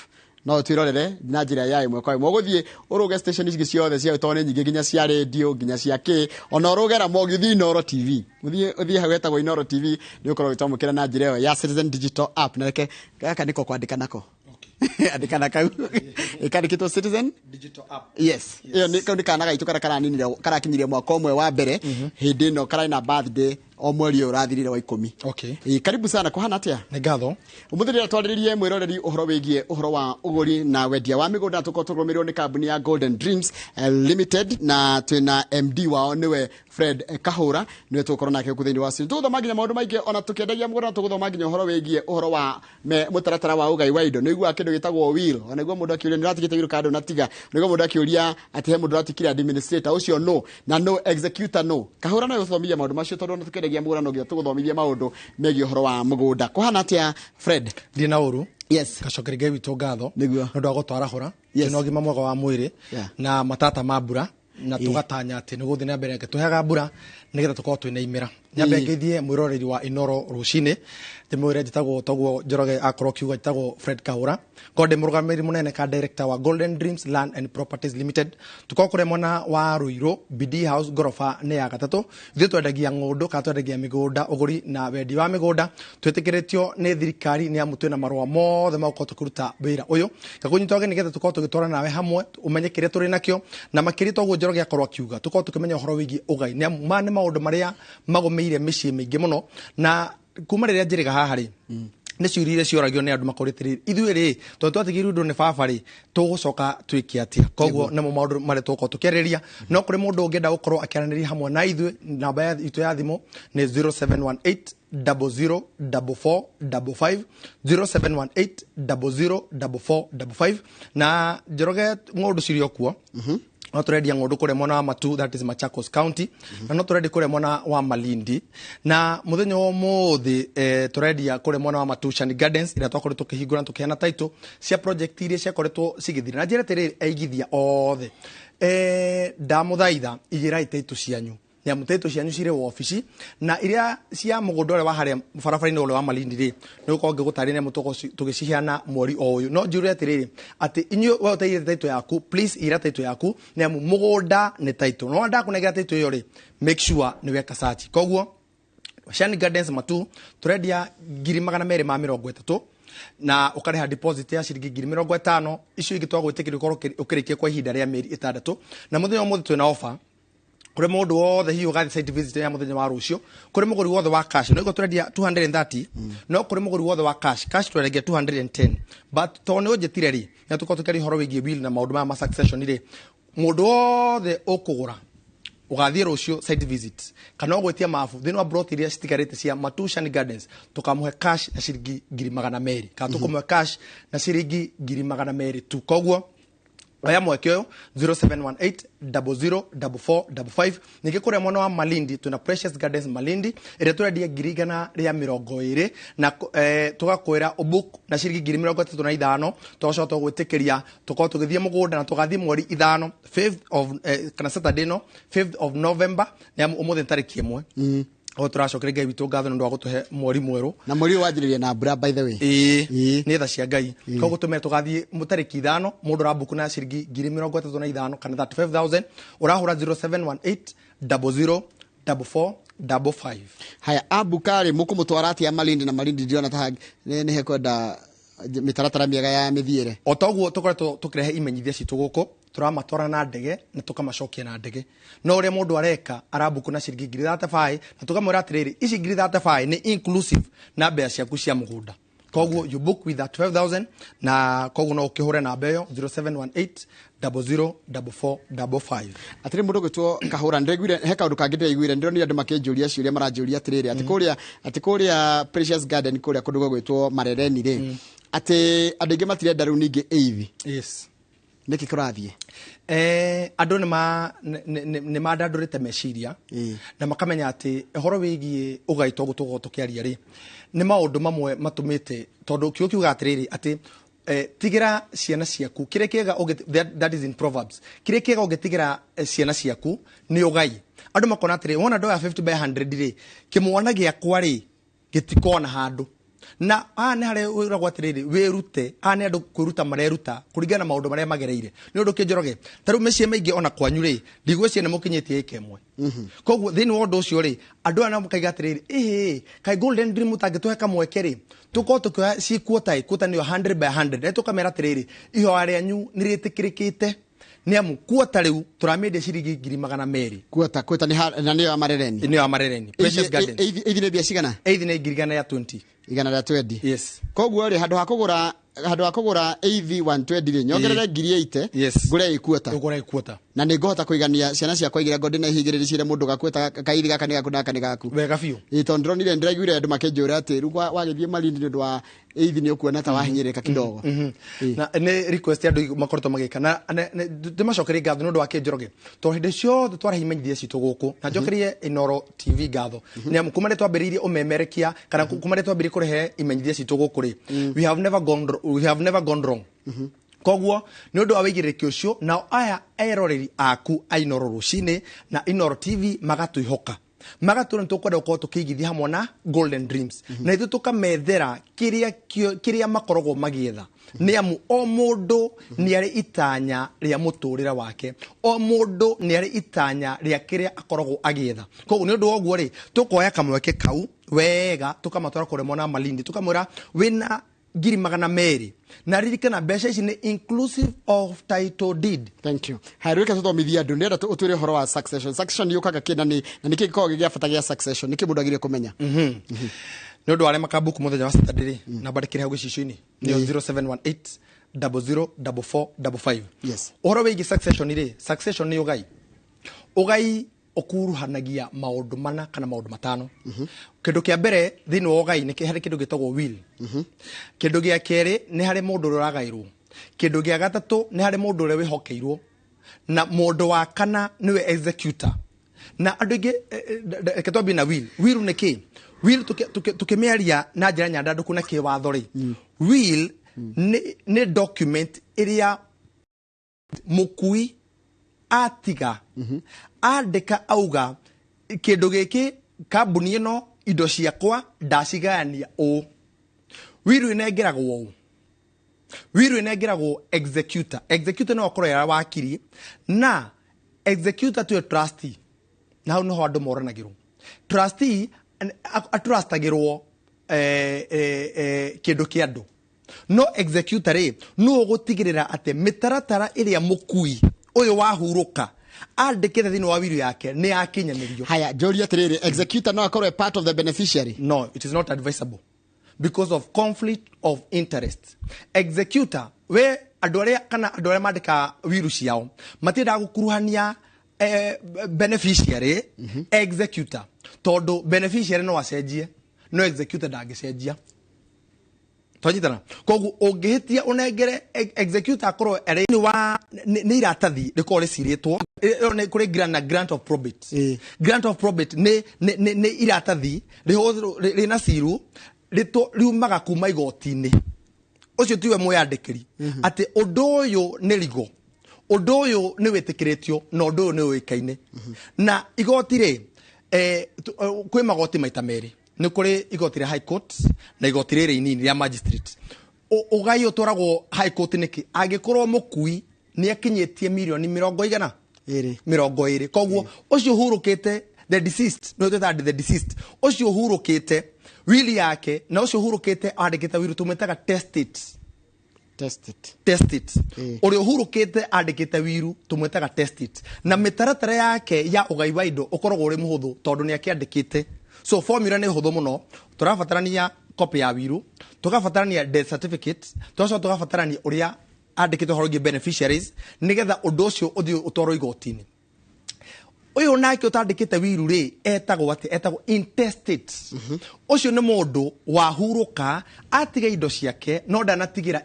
no ũtwĩrorere na njĩra ya ĩmwe kwa ĩmwe. Ũgũthiĩ ũrũge station ici ciothe cia tondũ nĩ nyingĩ nginya cia radio nginya cia kĩ, ona ũrũge Ramogi ũthiĩ Inooro TV. Ũthiĩ hau hetagwo Inooro TV nĩ ũkorwo ũgĩtwamũkĩra na njĩra ĩyo ya Citizen Digital App. Na reke gaka nĩko kwandĩka nako. Andĩka na kau ĩkandĩkĩtwo Citizen Digital App. Yes. Ĩyo nĩ kau nĩ kana gaitũ karĩa karaninire karakinyirie mwaka ũmwe wa mbere hĩndĩ ĩno kararĩ na birthday o mweri ũyũ ũrathirire wa 10. Okay. Karibu sana. Kũhana atĩa? Nĩ ngatho. Ũmũthĩ rĩrĩa twarĩrĩrie mwĩroreri ũhoro wĩgiĩ ũhoro wa ũgũri na wendia wa mĩgũnda tũkorwo tũrũmĩrĩirwo nĩ kambuni ya Golden Dreams Limited na twĩna MD wao nĩwe Fred Kahũra nĩwe tũgũkorwo nake gũkũ thĩinĩ wa studio. Tũgũthoma nginya maũndũ maingĩ ona tũkĩendagia mũgũnda tũgũthoma nginya ũhoro wĩgiĩ ũhoro wa mũtaratara wa ũgai wa indo. Nĩiguaga kĩndũ gĩtagwo will. Ona nĩguo mũndũ akĩũria nĩ ũratigĩte will kana ndũnatiga. Nĩguo mũndũ akĩũria atĩ he mũndũ ũratigire administrator ũcio no na no executor no. Kahũra no gũthomithia maũndũ macio tondũ ona tũkĩendagia mũgũnda no nginya tũgũthomithie maũndũ megiĩ ũhoro wa mũgũnda. Kũhana atĩa Fred? Ndirĩ na ũru. Yes. Gacokeria Ngai witũ ngatho. Nĩguo. Nĩ ũndũ wa gũtwarahũra. Yes. Twĩna ũgima mwega wa mwĩrĩ na matata ma mbura na tũgatanya atĩ nĩ gũthiĩ na mbere tũheaga mbura nĩgetha tũkorwo twĩna imera. Nyambe ngeithie mwĩroreri wa Inoro rũcinĩ, ndĩmwĩre njĩtagwo toguo Njoroge akorwo kiuga, njĩtagwo Fred Kahũra, ngorwo ndĩ mũrũgamĩrĩri mũnene ka director wa Golden Dreams Land and Properties Limited. Tũkorwo kũrĩa mwena wa Ruiru, BD House, ngoroba nĩ ya gatatũ. Ithuĩ twendagia ng'ũndũ kana twendagia mĩgũnda, ũgũri na wendi wa mĩgũnda. Twĩtĩkĩrĩtio nĩ thirikari nĩ amu twĩna marũa mothe ma gũkorwo tũkĩruta wĩra ũyũ. Ngakũnyita ũgeni nĩgetha tũkorwo tũgĩtwara nawe hamwe, ũmenye kĩrĩa tũrĩ nakĩo, na makĩria toguo Njoroge akorwo akiuga, tũkorwo tũkĩmenya ũhoro wĩgiĩ ũgai, nĩ amu maya nĩ maũndũ marĩa magũmĩire mĩciĩ mĩingĩ mũno. Na kuma rĩrĩa njĩrĩga haha rĩ, nĩ ciũria iria cioragio nĩ andũ makorĩte rĩ, ithuĩ rĩ, tondũ twatigĩirwo indo nĩ baba rĩ, tũgũcoka twĩke atĩa? Koguo nĩmo maũndũ marĩa tũgũkorwo tũkĩarĩrĩria. No kũrĩ mũndũ ũngĩenda gũkorwo akĩaranĩria hamwe na ithuĩ, namba itũ ya thimũ nĩ 0718 00 44 55, 0718 00 44 55. Na Njoroge, ng'ũndũ cirĩ o kuo. No tũrendia ng'ũndũ kũrĩa mwena wa Matu, that is Machakos County, na no tũrendia kũrĩa mwena wa Malindi. Na mũthenya wa ũmũthĩ tũrendia kũrĩa mwena wa Matu, Shani Gardens, ĩrĩa twakoretwo tũkĩhingũra na tũkĩheana title cia project iria ciakoretwo cigĩthira. Na njĩre atĩrĩrĩ, aigithia othe, ndamũthaitha igĩrai title cianyu, nĩ amu title cianyu cirĩ wabici, na iria cia mũgũnda ũrĩa wa harĩa barabara-inĩ ũrĩa wa Malindi rĩ, nĩ gũkorwo ngĩgũtarĩria nĩ amu tũgũkorwo tũgĩciheana mweri o ũyũ. No njũre atĩrĩrĩ, atĩ inyuĩ we ũtaigĩte title yaku, please ira title yaku, nĩ amu mũgũnda nĩ title. No ndakũnengera title ĩyo rĩ, make sure nĩ weka search. Koguo Shani Gardens Matu tũrendia 230,000, na ũkarĩha deposit ya ciringi 50,000. Icio ingĩ twagwĩtĩkĩria ũkorwo ũkĩrĩkia kwa ihinda rĩa mĩeri 6. Na mũthenya wa ũmũthĩ twĩna offer kũrĩ mũndũ wothe hihi ũgathiĩ site visit ya mũthenya wa rũciũ, kũrĩ mũgũri wothe wa cash. No tũrendia 230, no kũrĩ mũgũri wothe wa cash tũrendia 210. But tondũ nĩ ũnjĩtire rĩ, na tũkorwo tũkĩaria ũhoro wĩgiĩ will na maũndũ maya ma succession rĩ, mũndũ wothe ũkũgũra ũgathiĩ rũciũ site visit kana ũgwĩtia mabu thĩinĩ wa plot iria citigarĩte cia Matu Shani Gardens, tũkamũhe cash na ciringi 200,000, kana tũkũmũhe cash na ciringi 200,000 tu. Koguo oya mweke ũyũ, 0718 00 44 55. Ningĩ kũrĩa mwena wa Malindi twĩna Precious Gardens Malindi, ĩrĩa tũrendia 120,000, na tũgakwĩra ũbook na ciringi 35,000. Tũgacoka tũgwĩtĩkĩria tũkorwo tũgĩthiĩ mũgũnda, na tũgathiĩ mweri 5, 5th of kana Saturday, no 5th of November, nĩ amu ũmũthĩ nĩ tarĩki 1. O tũracokeria Ngai witũ ngatho nĩ ũndũ wa gũtũhe mweri mwerũ. Na mweri ũyũ wanjĩrĩria na mbura, by the way. Ĩĩ, nĩ tha cia Ngai. Koguo tũmere tũgathiĩ tarĩki 5. Mũndũ ũrabuku na ciringi 35,000 kana 35,000, ũrahũra 0718 00 44 55. Haya, abuka rĩ, mũkũmũtwara atĩa Malindi? Na Malindi ndirona ta nĩ hekwenda mĩtaratara mĩega ya mĩthiĩre. O toguo tũkoretwo tũkĩrehe imenyithia citũ gũkũ, tũramatwara na ndege na tũkamacokia na ndege. No ũrĩa mũndũ areka, arabuku na ciringi 35,000, na tũkamwĩra atĩrĩrĩ, ici 35,000 nĩ inclusive na mbeca ciaku cia mũgũnda. Koguo you book with that 5000, na koguo no ũkĩhũre namba ĩyo 0718 00 44 55. Atĩrĩ, mũndũ ũgwĩtwo Kahũra, ndĩraiguire he kaũndũ kangĩ ndĩraiguire, ndĩronire andũ makĩnjũria ciũria, maranjũria atĩrĩrĩ, atĩ kũrĩa Precious Garden, kũrĩa kũndũ gũgwĩtwo Marereni rĩ, atĩ andũ aingĩ matirenda rĩu ningĩ eithi. Nĩkĩ kũrathiĩ? Andũ nĩ mandandũrĩte meciria na makamenya atĩ ũhoro wĩgiĩ ũgai, toguo tũgũkorwo tũkĩaria rĩ, nĩ maũndũ mamwe matũmĩte, tondũ kiugo kiuga atĩrĩrĩ, atĩ tigĩra ciana ciaku kĩrĩa kĩega that is in Proverbs, kĩrĩa kĩega ũngĩtigĩra ciana ciaku nĩ ũgai. Andũ makona atĩrĩ, wona ndoya 50 by 100 rĩ, kĩmwana gĩakwa rĩ, gĩtikona handũ. Na haha nĩ harĩa wĩragwo atĩrĩrĩ, wĩrute. Haha nĩ andũ kwĩruta mareruta kũringana na maũndũ marĩa magereire. Nĩ ũndũ kĩnjoroge, ta rĩu mĩciĩ mĩingĩ ona kwanyu rĩ, ndigwĩciria nĩ mũkinyĩtie ĩka 1. Koguo thĩinĩ wa ũndũ ũcio rĩ, andũ aya nao makaiga atĩrĩrĩ, ĩhĩ, kaĩ Golden Dream mũtangĩtũhe kamweke rĩ, tũkorwo tũkĩoya ci quarter, quarter nĩyo 100 by 100? Na tũkamera atĩrĩrĩ, ihoya rĩanyu nĩ rĩtĩkĩrĩkĩte, nĩ amu quarter rĩu tũramĩendia ciringi 200,000. Quarter na nĩyo ya Marereni? Nĩyo ya Marereni, Precious Gardens. Eithi nĩ mbia cigana? Eithi nĩ 120,000. 120? Yes. Koguo rĩ, handũ ha kũgũra eithi 120 rĩ, nyongerere 80,000, ngũre ĩ quarter. Ũgũre ĩ quarter. Na nĩ ngũhota kũigania ciana ciakwa igĩrĩ, ngo ndĩna ihigĩrĩri cire mũndũ gakweta kaithi gaka nĩ gaku na gaka nĩ gaku. Wega biũ. Ĩ, tondũ ndĩronire, ndĩraiguire andũ makĩnjũra atĩ rĩu wagĩthiĩ Malindi nĩ ũndũ wa eithi nĩ ũkuona ta wahinyĩrĩka kidogo. Na nĩ request ya andũ makoretwo magĩka, na ndĩmacokerie ngatho nĩ ũndũ wa kĩnjoroge, tondũ hĩndĩ ciothe twarehe imenyithia citũ gũkũ, na njokerie Inoro TV ngatho, nĩ amu kuma rĩrĩa twambĩrĩirie ũmemerekia kana kuma rĩrĩa twambĩrĩirie kũrehe imenyithia citũ gũkũ rĩ, we have never gone wrong. Koguo nĩ ũndũ wa wĩigĩrĩrĩki ũcio, nao aya eroreri aku a Inoro rũcinĩ na Inoro TV magatwĩhoka. Magatwĩra nĩ tũkwenda gũkorwo tũkĩigithia hamwe na Golden Dreams, na ithuĩ tũkamethera kĩrĩa kĩrĩa makoragwo magĩetha, nĩ amu o mũndũ nĩ arĩ itanya rĩa mũtũrĩre wake, o mũndũ nĩ arĩ itanya rĩa kĩrĩa akoragwo agĩetha. Koguo nĩ ũndũ wa ũguo rĩ, tũkoya kamweke kau wega, tũkamatwara kũrĩa mwena wa Malindi, tũkamwĩra wĩna 200,000, na ririkana mbeca ici nĩ inclusive of title deed. Thank you. Haya, rĩu reke tũthomithie andũ. Nĩenda ũtwĩre ũhoro wa succession. Succession yũkaga kĩ, na nĩkĩ gĩkoragwo gĩ gĩa bata gĩa succession? Nĩkĩ mũndũ agĩrĩire kũmenya? Nĩ ũndũ wa arĩa makambuku mũthenya wa Saturday rĩ, namba ndĩkĩrĩ hau gĩcicio-inĩ nĩyo 0718 004455. Ũhoro wĩgiĩ succession rĩ, succession nĩ ũgai. Ũgai ũkuruhanagia maũndũ mana kana maũndũ matano. Kĩndũ kĩa mbere thĩinĩ wa ũgai nĩ harĩ kĩndũ gĩtagwo will. Kĩndũ gĩa kerĩ nĩ harĩ mũndũ ũrĩa ũragaĩrwo. Kĩndũ gĩa gatatũ nĩ harĩ mũndũ ũrĩa wĩhokeirwo, na mũndũ wa kana nĩwe executor. Na andũ aingĩ, reke twambie na will. Will nĩ kĩ? Will tũkĩmĩaria na njĩra nyandandũku na kĩwatho rĩ, will nĩ document ĩrĩa mũkui atiga andĩka auga kĩndũ gĩkĩ, kambuni ĩno, indo ciakwa ndacigayania ũũ. Will ĩnengeragwo ũũ? Will ĩnengeragwo executor. Executor no akorwo era wakiri, na executor tuwe trustee, na hau niho andũ moranagĩrwo. Trustee atrustagĩrwo kĩndũ kĩa andũ, no executor rĩ, nũ ũgũtigĩrĩra atĩ mĩtaratara ĩrĩa mũkui ũyũ wahurũka andĩkĩte thĩinĩ wa will yake nĩ yakinyanĩrio. Haya, njũrie atĩrĩrĩ, executor no akorwo part of the beneficiary? No, it is not advisable because of conflict of interest. Executor, we andũ arĩa kana andũ arĩa mandĩkaga will ciao matiendaga gũkuruhania beneficiary executor, tondũ beneficiary no acenjie, no executor ndangĩcenjia. Twanyitana? Koguo ũngĩhĩtia ũnengere executor akorwo arĩ nĩ wa nĩ iratathi rĩkorwo rĩcirĩtwo. Ĩyo nĩ kũrĩ grant na grant of probate. Grant of probate nĩ iratathi rĩna ciru riumaga kuma igoti-inĩ. Ũcio tiwe mwĩyandĩkĩri atĩ ũndũ ũyũ nĩ rigo, ũndũ ũyũ nĩ wĩtĩkĩrĩtio, na ũndũ ũyũ nĩ ũĩkaine na igoti rĩ. Kwĩ magoti maita merĩ: nĩ kũrĩ igoti rĩa High Court na igoti rĩrĩ inini rĩa magistrate. Ũgai ũtwaragwo High Court nĩkĩ angĩkorwo mũkui nĩ akinyĩtie mirioni mĩrongo igana? Ĩrĩ. 20. Koguo ũcio ũhurũkĩte, the deceased, nĩ twĩtaga the deceased, ũcio ũhurũkĩte will yake na ũcio ũhurũkĩte andĩkĩte will, tũmwĩtaga testate. Testate. Testate. Ũrĩa ũhurũkĩte andĩkĩte will tũmwĩtaga testate, na mĩtaratara yake ya ũgai wa indo ũkoragwo ũrĩ mũhũthũ tondũ nĩ akĩandĩkĩte. So formula nĩ hũthũ mũno: tũrabatarania copy ya will, tũgabatarania death certificate, tũgacoka tũgabatarania ũrĩa andĩkĩte ũhoro wĩgiĩ beneficiaries, nĩgetha ũndũ ũcio ũthiĩ ũtwarwo igoti-inĩ. Ũyũ nake ũtandĩkĩte will rĩ, etagwo atĩ etagwo intestate. Ũcio nĩ mũndũ wahurũka atiga indo ciake, no ndanatigĩra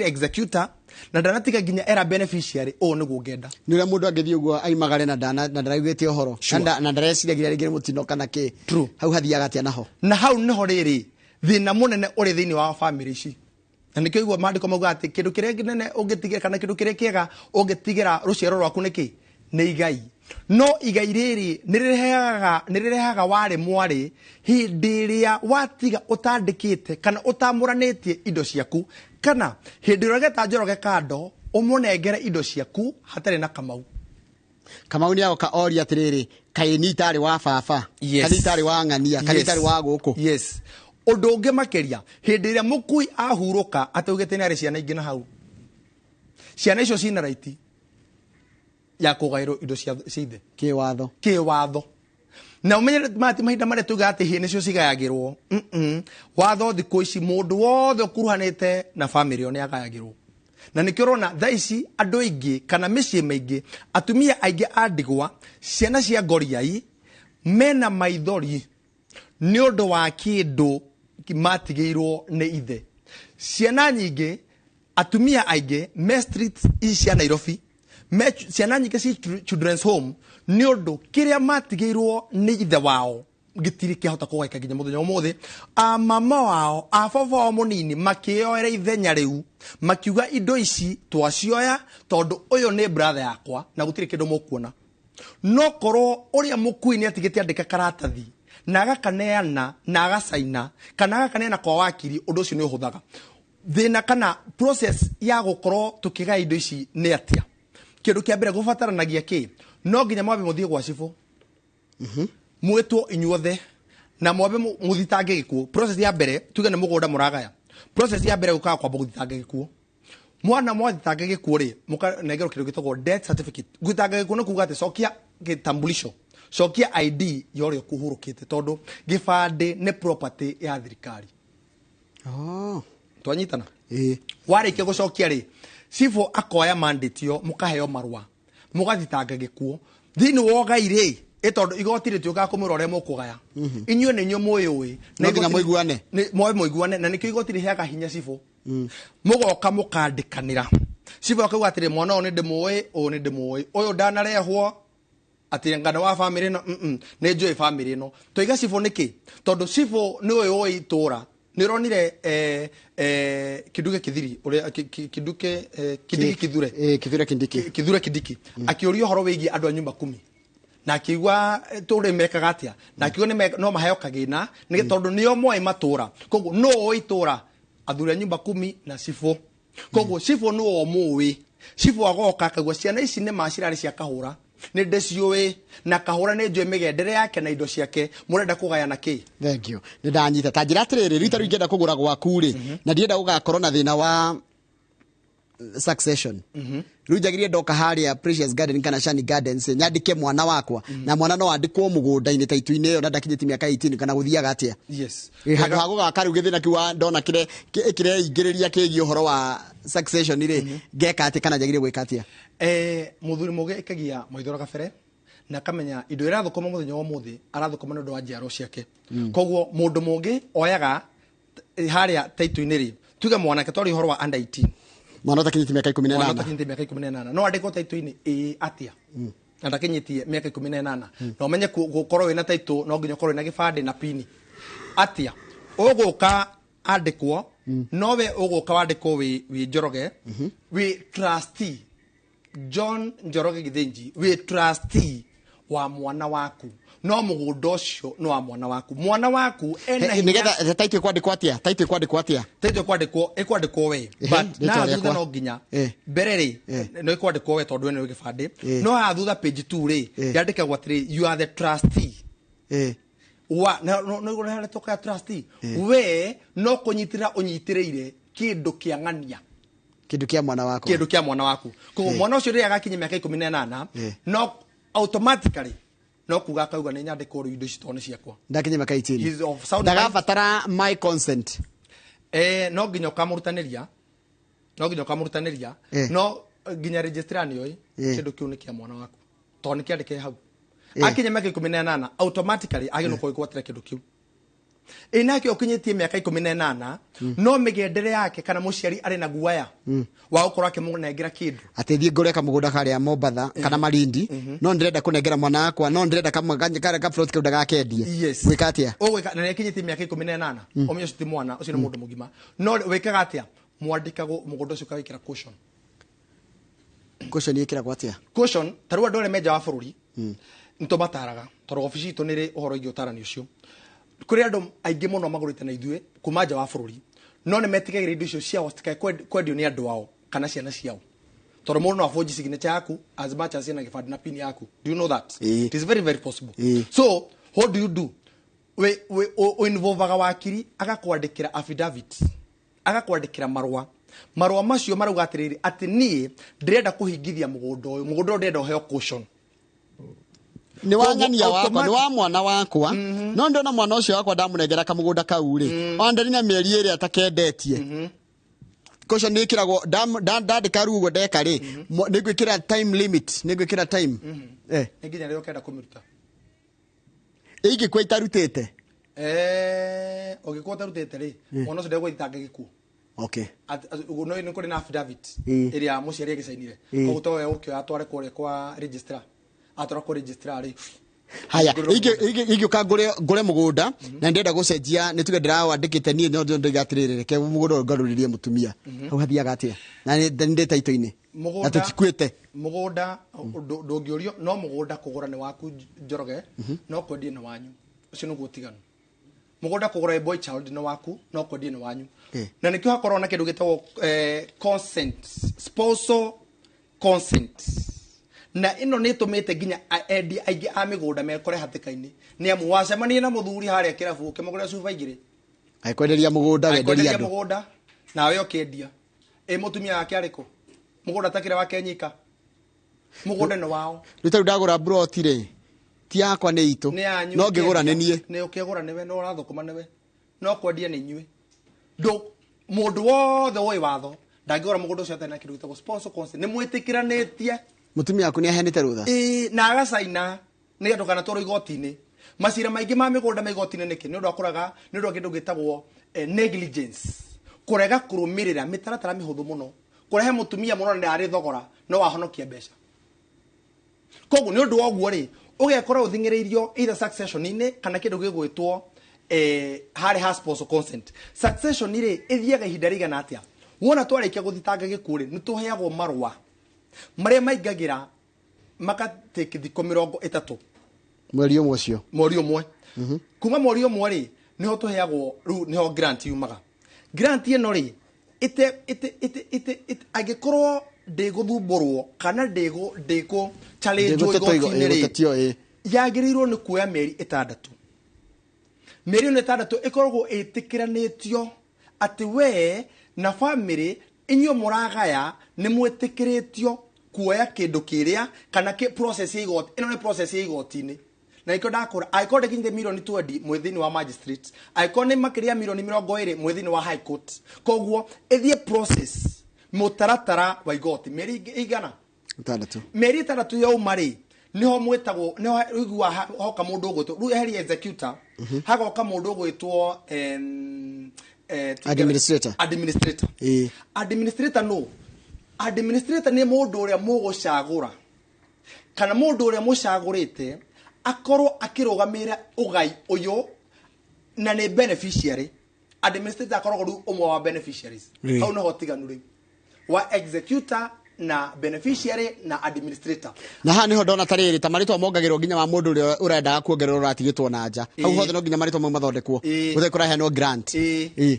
executor na ndanatiga nginya era beneficiary ũũ nĩguo ngenda. Nĩ ũrĩa mũndũ angĩthiĩ ũguo aimagare na ndaraiguĩte ũhoro na ndareciragia rĩngĩ nĩ mũtino kana kĩ. True. Hau hathiaga atĩa naho? Na hau nĩho rĩrĩ thĩna mũnene ũrĩ thĩinĩ wa family ici, na nĩkĩo igua maandĩko mauga atĩ kĩndũ kĩrĩa kĩnene ũngĩtigĩra kana kĩndũ kĩrĩa kĩega ũngĩtigĩra rũciaro rwaku nĩkĩ? Nĩ igai. No igai rĩrĩ nĩ rĩrehaga warĩ mwarĩ hĩndĩ ĩrĩa watiga ũtandĩkĩte kana ũtamũranĩtie indo ciaku, kana hĩndĩ ĩrĩa ũgeta Njoroge kando ũmũnengere indo ciaku hatarĩ na Kamau. Kamau nĩ agoka oria atĩrĩrĩ, kaĩ ni itarĩ wa baba? Yes. Kana itarĩ wa ng'ania? Kana Yes. itarĩ wa gũkũ? Yes. Ũndũ ũngĩ makĩria, hĩndĩ ĩrĩa mũkui ahurũka ataugĩte nĩ arĩ ciana ingĩ, na hau ciana icio cina right ya kũgaĩrwo indo cia ithe. Kĩwatho. Kĩwatho. Na ũmenye mati mahinda marĩa tugaga atĩ hĩ nĩcio cigayagĩrwo. Watho thikũ ici, mũndũ wothe ũkuruhanĩte na famĩlĩ ĩyo nĩ agayagĩrwo, na nĩkĩo ũrona thaa ici andũ aingĩ kana mĩciĩ mĩingĩ, atumia aingĩ a ndigwa, ciana cia ngoriai mena maithori nĩ ũndũ wa kĩndũ matigĩirwo nĩ ithe. Ciana nyingĩ, atumia aingĩ me streets ici cia Nairobi, me ciana nyingĩ ci children's home nĩ ũndũ kĩrĩa matigĩirwo nĩ ithe wao gĩtirĩ kĩahota kũgaĩka nginya mũthenya ũmũthĩ. A mama wao, a baba wao mũnini makĩoera ithenya rĩu, makiuga indo ici twacioya tondũ ũyũ nĩ brother yakwa na gũtirĩ kĩndũ mũkuona. No korwo ũrĩa mũkui nĩ atigĩte andĩka karatathi na agakaneana na agacaina kana agakaneana kwa wakiri, ũndũ ũcio nĩ ũhũthaga thĩna. Kana process ya gũkorwo tũkĩgaya indo ici nĩ atĩa? Kĩndũ kĩa mbere gũbataranagia kĩ? No nginya mwambe mũthiĩ gwa cibũ, mwĩtwo inyuothe na mwambe mũthitange gĩkuũ. Process ya mbere, tuge nĩ mũgũnda mũragaya, process ya mbere gũkaga kwamba gũthitanga gĩkuũ. Mwana mwathitanga gĩkuũ rĩ, mũkanengerwo kĩndũ gĩtagwo death certificate. Gũthitanga gĩkuũ nĩ kuga atĩ cokia gĩtambulisho, cokia ID ya ũrĩa ũkũhurũkĩte, tondũ gĩbandĩ nĩ property ya thirikari. Oh. Twanyitana? Warĩkia gũcokia rĩ, cibũ akoya mandate ĩyo, mũkaheo marũa, mũgathitanga gĩkuũ. Thĩinĩ wa ũgai rĩ, ĩ tondũ igoti rĩtiũkaga kũmwĩra ũrĩa mũkũgaya, inyuĩ nĩ inyuĩ mũyũĩ. No nginya mũiguane. Moe mũiguane, na nĩkĩo igoti rĩheaga hinya cibũ. Mũgoka mũkandĩkanĩra, cibũ akauga atĩrĩ, mwana ũyũ nĩ ndĩmũĩ, ũyũ nĩ ndĩmũĩ, ũyũ ndanarehwo atĩ ngano wa bamĩrĩ ĩno, nĩ njũĩ bamĩrĩ ĩno. Twaiga cibũ nĩkĩ? Tondũ cibũ nĩ ũyũ ũĩ itũra. Nĩ ũronire Kiduke Kithiri ũrĩa Kiduke Kindiki Kithure. Kithure Kindiki. Kithure Kindiki akĩũria ũhoro wĩgiĩ andũ a nyumba kumi na akiuga tũrĩ mekaga atĩa, na akiuga no maheo kagĩna nĩ tondũ nĩo moĩ matũra. Koguo no ũĩ itũra, athuri a nyumba kumi na cibũ. Koguo cibũ nĩwe ũmũĩ. Cibũ agoka akauga ciana ici nĩ ma cirarĩ cia Kahũra, nĩ ndĩciũĩ, na Kahũra nĩ njũĩ mĩgendere yake na indo ciake, mũrenda kũgayana kĩ? Thank you. Nĩ ndanyita. Ta njĩra atĩrĩrĩ, rita rĩu ingĩenda kũgũra gwaku rĩ, na ndienda gũgakorwo na thĩna wa succession, rĩu njagĩrĩire ndoka harĩa Precious Garden kana Shani Gardens nyandĩke mwana wakwa, na mwana no andĩkwo mũgũnda-inĩ taitũ-inĩ ĩyo na ndakinyĩtie mĩaka 18, kana gũthiaga atĩa? Yes. Handũ ha gũgaka rĩu gĩthĩna kĩu ndona kĩreingĩrĩria kĩgiĩ ũhoro wa succession rĩ, ngeka atĩa kana njagĩrĩire gwĩka atĩa? Mũthuri mũgĩ ĩkagia maithoro kabere na akamenya indo iria arathũkũma mũthenya wa ũmũthĩ, arathũkũma nĩ ũndũ wa njiarwo ciake. Koguo mũndũ mũngĩ oyaga harĩa taitũ-inĩ rĩ, tuge mwanake, twarĩ ũhoro wa under 18. Mwana ũtakinyĩtie mĩaka ikũmi na Mwana ĩnana. ũtakinyĩtie mĩaka 18 no andĩkwo taitũ-inĩ ĩĩ atĩa na ndakinyĩtie mĩaka 18? Na ũmenye gũkorwo wĩna taitũ no nginya ũkorwo wĩna gĩbandĩ na pini. Atĩa ũgũka andĩkwo? Nowe ũgũka wandĩkwo wĩ Njoroge, wĩ trustee, John Njoroge Githinji, wĩ trustee wa mwana waku, no mũgũnda ũcio nĩ wa mwana waku. Mwana waku ena hinya. Nĩgetha taitũ ĩkwandĩkwo atĩa? Taitũ ĩkwandĩkwo atĩa? Taitũ ĩkwandĩkwo we, but Rĩtwa na thutha rĩakwa. no nginya mbere rĩ no ĩkwandĩkwo we tondũ we nĩwe gĩbandĩ. No haha thutha page 2 rĩ, yandĩkagwo atĩrĩ, you are the trustee wa na no no no ya trustee. We no kũnyitĩrĩra ũnyitĩrĩire kĩndũ kĩa ng'ania. Kĩndũ kĩa mwana wakwa. Kĩndũ kĩa mwana waku. Koguo mwana ũcio rĩrĩa agakinya mĩaka 18, no automatically no kuga akauga nĩ nyandĩkwo rĩu indo ici tondũ nĩ ciakwa. Ndakinyia mĩaka 18. He's of sound mind. Ndagabatara my consent? No nginya ũkamũrutanĩria, no nginya ũkamũrutanĩria. No nginya registrar nĩ oĩ kĩndũ kĩu nĩ kĩa mwana waku tondũ nĩ kĩandĩke hau. Akinya mĩaka 18, automatically agĩrĩirwo kwĩgwatĩra kĩndũ kĩu. Ĩ nake ũkinyĩtie mĩaka 18, no mĩgendere yake kana mũciari arĩ na guaya wa gũkorwo akĩmũnengera kĩndũ. Atĩ thiĩ ngũre kamũgũnda karĩa Mombatha kana Malindi, no ndĩrenda kũnengera mwana wakwa, no ndĩrenda ka plot kau ndagakendie. Yes. Gwĩka atĩa? Ũgwĩka na nĩakinyĩtie mĩaka 18, ũmenye ũcio ti mwana, ũcio nĩ mũndũ mũgima. No wĩkaga atĩa? Mwandĩkagwo mũgũnda ũcio ũkawĩkĩra caution. Caution ĩkĩragwo atĩa? Caution, ta rĩu andũ arĩa me nja wa bũrũri nĩ tũmataraga, tondũ obici itũ nĩ ĩrĩ ũhoro wĩgiĩ ũtarani ũcio. Kũrĩ andũ aingĩ mũno magũrĩte na ithuĩ kuma nja wa bũrũri, no nĩ metigagĩra indo icio ciao citikae kwendio nĩ andũ ao kana ciana ciao, tondũ mũndũ no abũnji signature yaku as much as ena gĩbandĩ na pin yaku. Do you know that? It is very very possible. So what do you do? We involvaga wakiri agakwandĩkĩra affidavit, agakwandĩkĩra marũa. Marũa macio marauga atĩrĩrĩ, atĩ niĩ ndĩrenda kũhingithia mũgũnda ũyũ, mũgũnda ũyũ ndĩrenda ũheo caution. Nĩ wa Koguo ng'ania wakwa, nĩ wa automatic- mwana wakwa, no ndona mwana ũcio wakwa ndamũnengera kamũgũnda kau rĩ, ona ndari na mĩeri ĩrĩa atakendetie. Caution nĩ ĩkĩragwo ndandĩka rĩu ũguo ndeka rĩ, nĩ ngwĩkĩra time limit, nĩ ngwĩkĩra time. Nĩ nginya rĩrĩa ũkenda kũmĩruta. Ingĩkua itarutĩte? Ũngĩkorwo ũtarutĩte rĩ, mwana ũcio ndegũgĩthitanga gĩkuũ. Ũguo no nĩ kũrĩ na affidavit ĩrĩa mũciari agĩcainire. Koguo to we ũkĩoya atware kũrĩa kwa registrar. Atwara kwa registrar rĩ, Haya, ingĩũka ngũre mũgũnda na ndĩrenda gũcenjia, nĩ tuge ndĩrawandĩkĩte niĩ, no ndoiga atĩrĩrĩ, reke mũgũnda ũyũ ngarũrĩrie mũtumia. Hau hathiaga atĩa? Na ndĩ taitũ-inĩ na tũtikuĩte. Mũgũnda ndũngĩũrio, no mũgũnda kũgũra nĩ waku, Njoroge, no kwendia nĩ wanyu. Ũcio nĩguo ũtiganu. Mũgũnda kũgũra ĩ boy child nĩ waku, no kwendia nĩ wanyu. Na nĩkĩo hakoragwo na kĩndũ gĩtagwo consent, spousal consent, na ĩno nĩ ĩtũmĩte nginya endia aingĩ a mĩgũnda mekore hatĩka-inĩ, nĩ amu wacemania na mũthuri harĩa kĩrabu ũkĩmũgũrĩra cuba igĩrĩ, Agĩkwenderia mũgũnda, wenderia akwenderia andũ. Mũgũnda nawe ũkĩendia, ĩ mũtumia wake arĩkũ? Mũgũnda takĩrĩ wake nyika, mũgũnda nĩ wao. Rĩu tarĩu ndagũra mburoti rĩ, ti yakwa, nĩ itũ. Nĩ yanyu. No ngĩgũra nĩ niĩ. Nĩ ũkĩgũra nĩwe, no ũrathũkũma nĩwe, no kwendia nĩ inyuĩ. Ndũ mũndũ wothe ũĩ watho ndangĩgũra mũgũnda ũcio atarĩ na kĩndũ gĩtagwo sponsor consent, nĩ mwĩtĩkĩranĩtie. Mũtumia waku nĩ aheanĩte rũtha. Ĩĩ, na agacaina nĩgetha ndũkanatwarwo igoti-inĩ. Macira maingĩ ma mĩgũnda ma igoti-inĩ nĩkĩ? Nĩ ũndũ wa kũraga, nĩ ũndũ wa kĩndũ gĩtagwo negligence, kũrega kũrũmĩrĩra mĩtaratara mĩhũthũ mũno, kũrehe mũtumia mũno nĩ arĩ thogora no wahonokia mbeca. Koguo nĩ ũndũ wa ũguo rĩ, ũgekora ũthing'ĩrĩirio either succession-inĩ kana kĩndũ gĩgwĩtwo harĩ ha spousal consent. Succession rĩ, ĩthiaga ihinda rĩigana atĩa? Wona twarĩkia gũthitanga gĩkuũ rĩ, nĩ tũheagwo marũa marĩa maingagĩra magatake thikũ 30. Mweri ũmwe ũcio. Mweri ũmwe. Kuma mweri ũmwe rĩ, nĩho tũheagwo rĩu, nĩho grant yumaga. Grant ĩno rĩ, ĩte ĩte ĩte ĩte ĩte angĩkorwo ndĩgũthumbũrwo kana ndĩgũ challenge Ndĩgũtetwo igoti-inĩ rĩ, ĩgũtetio, ĩ. Yagĩrĩirwo nĩ kuoya mĩeri 6. Mĩeri ĩno 6 ĩkoragwo ĩtĩkĩranĩtio atĩ we na bamĩrĩ inyuĩ mũragaya nĩ mwĩtĩkĩrĩtio kuoya kĩndũ kĩrĩa kana process ya igoti. Ĩno nĩ process ya igoti-inĩ, na nĩkĩo ndakũra, angĩkorwo ndĩkinyĩte mirioni 20 mwĩ thĩinĩ wa magistrate, angĩkorwo nĩ makĩria ya mirioni 20 mwĩ thĩinĩ wa high court. Koguo ĩthiĩ process, mũtaratara wa igoti, mĩeri igana? 6. Mĩeri 6 yauma rĩ, niho mwĩtagwo, niho ũiguaga hoka mũndũ ũgwĩtwo rĩu eheria executor, hagoka mũndũ ũgwĩtwo Administrator. Administrator. Administrator, no administrator nĩ mũndũ ũrĩa mũgũcagũra kana mũndũ ũrĩa mũcagũrĩte akorwo akĩrũgamĩrĩra ũgai ũyũ na nĩ beneficiary. Administrator akoragwo rĩu ũmwe wa beneficiaries. Hau nĩho ũtiganu rĩu wa executor na beneficiary na administrator. Na haha niho ndona tarĩrĩ ta marĩtwa mongagĩrwo nginya wa mũndũ ũrĩa ũrendaga kuongererwo ũratigĩtwo na nja hau. Hothe no nginya marĩtwa mau mathondekwo gũthĩ kũraheanwo grant.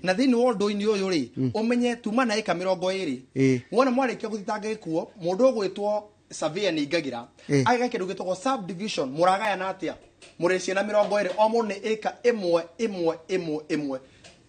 Na thĩinĩ wa ũndũ-inĩ ũyũ rĩ, ũmenye tuma na ĩka 20. Wona mwarĩkia gũthitanga gĩkuo, mũndũ ũgwĩtwo surveyor nĩ ingagĩra, ageka kĩndũ gĩtagwo subdivision. Mũragayana atĩa? Mũrĩ ciana 20, o mũndũ nĩ ĩka ĩmwe ĩmwe ĩmwe ĩmwe,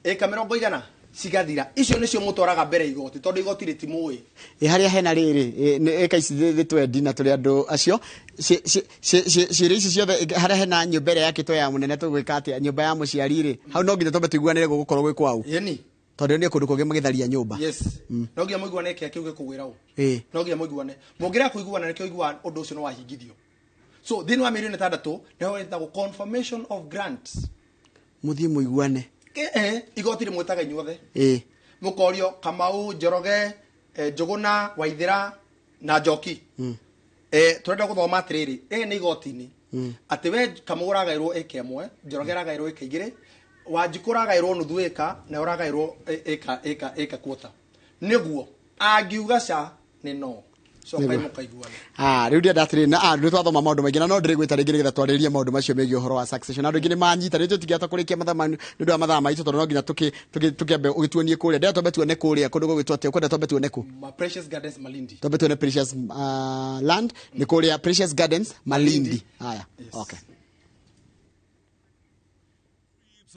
ĩka mĩrongo igana cigathira. Icio nĩcio mũtwaraga mbere igoti, tondũ igoti rĩtimũĩ. Ĩ harĩa hena rĩrĩ, nĩ ĩka ici thĩ twendi na tũrĩ andũ acio ciĩrĩ ici ciothe, harĩa hena nyũmba ĩrĩa yakĩtwo ya mũnene, tũgwĩka atĩa? Nyũmba ya mũciari rĩ, hau no nginya twambe tũiguanĩre gũgũkorwo gwĩ kwau? Yeni. Tondũ nĩ kũndũ kũngĩ magĩtharia nyũmba. Yes, no nginya mũiguane kĩa kĩu gĩkũgwĩra ũ. No nginya mũiguane. Mũngĩrega kũiguana, nĩkĩo ũiguaga ũndũ ũcio nĩ wahingithio. So thĩinĩ wa mĩeri 6 nĩho ĩtagwo confirmation of grants. Mũthiĩ mũiguane. Igoti rĩmwĩtaga inyuothe, mũkorio Kamau, Njoroge, Njũgũna, Waithĩra na Njoki. Tũrenda gũthoma atĩrĩrĩ, nĩ igoti-inĩ atĩ we Kamau ũragaĩrwo ĩka 1, Njoroge aragaĩrwo ĩka 2, Wanjikũ ũragaĩrwo nuthu ĩka, na ũragaĩrwo ĩka ĩka ĩka quarter. Nĩguo angiuga ca nĩ no cokai. Nĩguo. Mũkaiguana. Ah, rĩu ndĩrenda atĩrĩrĩ na nĩ twathoma maũndũ maingĩ na no ndĩrĩgwĩta rĩngĩ nĩgetha twarĩrĩrie maũndũ macio megiĩ ũhoro wa succession. Andũ aingĩ nĩ manyita rĩu tũtingĩhota kũrĩkia mathaa nĩ ũndũ wa mathaa maitũ, tondũ no nginya tũkĩambe ũgĩtuonie kũrĩa. Ndĩrenda twambe tuone kũrĩa kũndũ gũgwĩtwo atĩa? Ũkwenda twambe tuone kũ? Ma Precious Gardens Malindi. Twambe tuone Precious Land nĩ kũrĩa Precious Gardens Malindi. Haya, okay.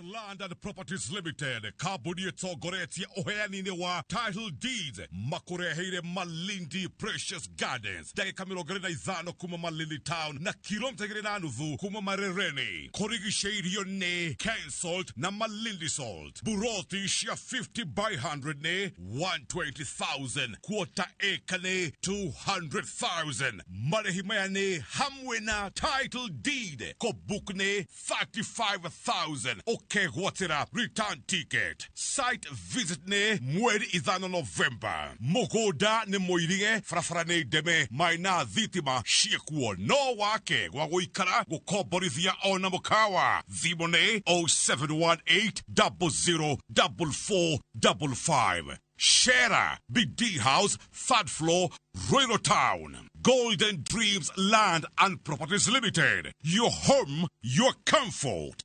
Land and Properties Limited, kambuni ĩtongoretie ũheani-inĩ wa title deeds, makũreheire Malindi Precious Gardens, ndagĩka 25 kuma Malindi town na kilomita 2.5 kuma Marereni, kũrigicĩirio nĩ Kensalt na Malindi Salt. Buroti cia 50 by 100 nĩ 120,000, quarter acre nĩ 200,000. Marĩhi maya nĩ hamwe na title deed. Kũbook nĩ 35,000. Ũkegwatĩra return ticket. Site visit nĩ mweri 5 November. Mũgũnda nĩ mũirige, barabara nĩ ndeme, maĩ na thitima ciĩkuo. No wake gwa gũikara, gũkomborithia ona mũkawa. Thimũ nĩ 0718 00 4455. Shera, Big D House, third floor, Royal Town. Golden Dreams Land and Properties Limited. Your home, your comfort.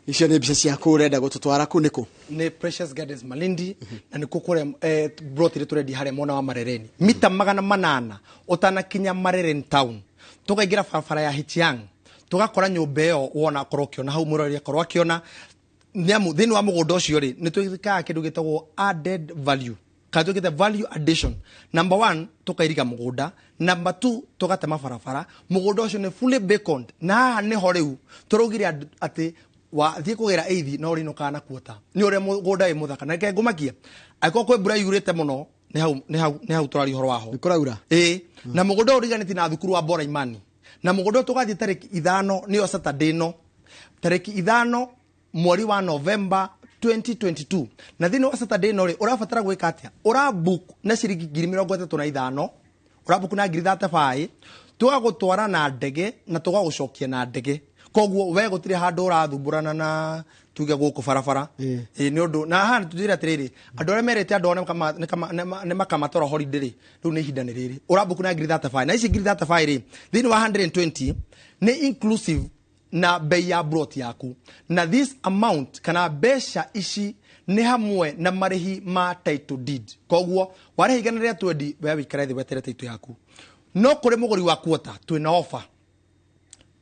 Icio nĩ mbica ciaku ũrenda gũtũtwara kũ nĩkũ? Nĩ Precious Gardens Malindi, na nĩkuo kũrĩa plot ĩrĩa tũrendia harĩa mwena wa Marereni, mita 800 ũtanakinya Marereni town. Tũkaingĩra barabara ya Hichiang, tũgakora nyũmba ĩyo wona akorwo ũkĩona hau, mũrori akorwo akĩona nĩamu thĩinĩ wa mũgũnda ũcio rĩ, nĩ twĩkaga kĩndũ gĩtagwo added value kana twĩkĩte value addition. Number 1, tũkairiga mũgũnda. Number 2, tũgatema barabara. Mũgũnda ũcio nĩ fully baconed, na haha nĩho rĩu tũraugire atĩ wathiĩ kũgĩra eithi no ũrĩinũkaga na kuota nĩ ũrĩa mũgũnda wĩ mũthaka. Na reke ngũmakie, angĩkorwo kwĩ mbura yurĩte mũno, nĩ hau nĩ hau nĩ hau tũraria ũhoro waho. Nĩ kũraura? Ĩĩ. Na mũgũnda ũyũ ũriganĩtie na thukuru wa Bora Imani, na mũgũnda ũyũ tũgathiĩ tarĩki 5, nĩyo Saturday ĩno, tarĩki 5 mweri wa November 2022. Na thĩinĩ wa Saturday ĩno rĩ, ũrabatara gwĩka atĩa? Ũrabook na ciringi 35,000, ũrabook na ngiri 35, tũgagũtwara na ndege na tũgagũcokia na ndege. Koguo we gũtirĩ handũ ũrathumburana na tuge gũkũ barabara. Ĩĩ, nĩ ũndũ na haha tũtwĩre atĩrĩrĩ, andũ arĩa merĩte andũ ao nĩ makamatwara holiday rĩ, rĩu nĩ ihinda nĩ rĩrĩ. Ũrabook na ngiri 35, na ici ngiri 35 rĩ, thĩinĩ wa 120 nĩ inclusive na bei ya plot yaku. Na this amount kana mbeca ici nĩ hamwe na marĩhi ma title deed. Koguo warĩha 120, we wĩikare thĩ wetere title yaku. No kũrĩ mũgũri wa kuota twĩna offer.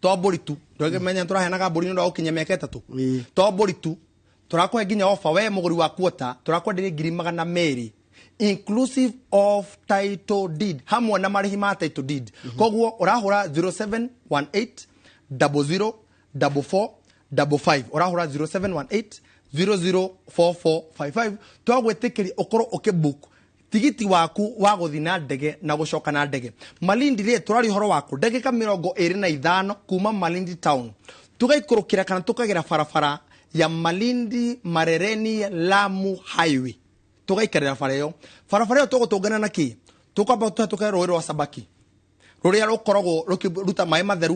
To mbũri tu, ndũngĩmenya tũraheanaga mbũri nĩ ũndũ wa gũkinyia mĩaka 3. To mbũri tu, tũrakũhe nginya offer we mũgũri wa kuota, tũrakwenderia 200,000 inclusive of title deed, hamwe na marĩhi ma title deed. Koguo ũrahũra 0718 00 44 55, ũrahũra 0718 004455, twagwĩtĩkĩria ũkorwo ũkĩbook tigiti waku wa gũthiĩ na ndege na gũcoka na ndege. Malindi rĩ, tũraria ũhoro waku ndagĩka 25 kuma Malindi town, tũgaikũrũkĩra kana tũkagera barabara ya Malindi Marereni Lamu Highway, tũgaikarĩra bara ĩyo. Barabara ĩyo tũgũtũngana na kĩ? Tũkwamba tũhetũke rũĩ rwa Sabaki rũrĩa rũkoragwo rũkĩruta maĩ matheru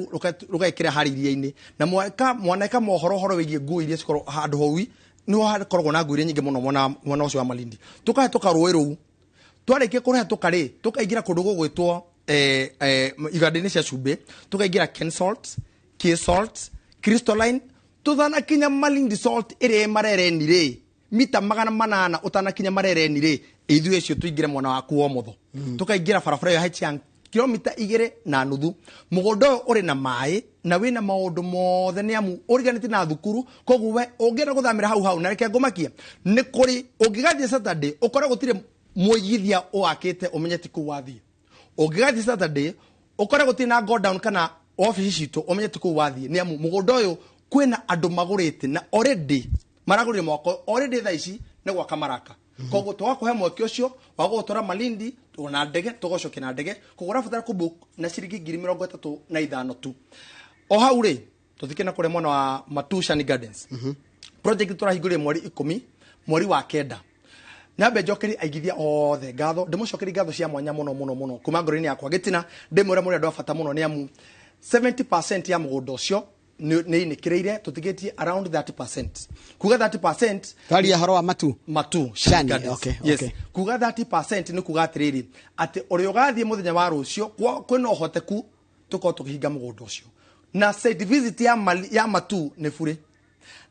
rũgekĩra harĩa iria-inĩ, na mwaneka mohoro ũhoro wĩgiĩ ngui iria cikoragwo handũ hau, nĩho hakoragwo na ngui iria nyingĩ mũno mwena ũcio wa Malindi. Tũkahĩtũka rũĩ rũu, twarĩkia kũrũhetũka rĩ, tũkaingĩra kũndũ gũgwĩtwo iganda-inĩ cia cumbĩ, tũkaingĩra Ken Salt, K Salt, Crystalline, tũtanakinya Malindi Salt ĩrĩa ĩ Marereni rĩ, mita 800 ũtanakinya Marereni rĩ, ithuĩ acio tũingĩre mwena waku wa ũmotho. Tũkaingĩra barabara ĩyo ya Hichiang kilomita 2.5. Mũgũnda ũyũ ũrĩ na maĩ na wĩna maũndũ mothe nĩ amu ũriganĩtie na thukuru. Koguo we ũngĩenda gũthamĩra hau hau, na reke ngũmakie, nĩ kũrĩ ũngĩgathiĩ Saturday ũkore gũtirĩ mũigithia ũwakĩte ũmenye ti kũu wathiĩ. Ũngĩgathiĩ Saturday ũkore gũtirĩ na go down kana obici citũ ũmenye ti kũu wathiĩ, nĩ amu mũgũnda ũyũ kwĩna andũ magũrĩte na already maragũrire mwaka, already thaa ici nĩ gwaka maraka. Koguo tũgakũhe mweke ũcio wa gũgũtwara Malindi na ndege, tũgũcokia na ndege. Koguo ũrabatara kũbook na ciringi 35,000 tu. O hau rĩ, tũthike na kũrĩa mwena wa Matu Shani Gardens. Project tũrahingũrire mweri 10 mweri wa 9. Nyambe njokerie aigithia othe ngatho, ndĩmũcokerie ngatho cia mwanya mũno mũno mũno kuma ngoro-inĩ yakwa gĩtina, ndĩmwĩre mũrĩ andũ a bata mũno, nĩ amu 70% ya mũgũnda ũcio nĩ inĩkĩrĩire, tũtigĩtie around 30%. Kuga 30% Twaria ũhoro wa Matu. Matu Shani, Gardens. okay, Yes. okay. Kuga 30% nĩ kuga atĩrĩrĩ, atĩ ũrĩa ũgathiĩ mũthenya wa rũciũ kwĩna ũhoteku tũkorwo tũkĩhinga mũgũnda ũcio. Na site visit ya Matu nĩ burĩ.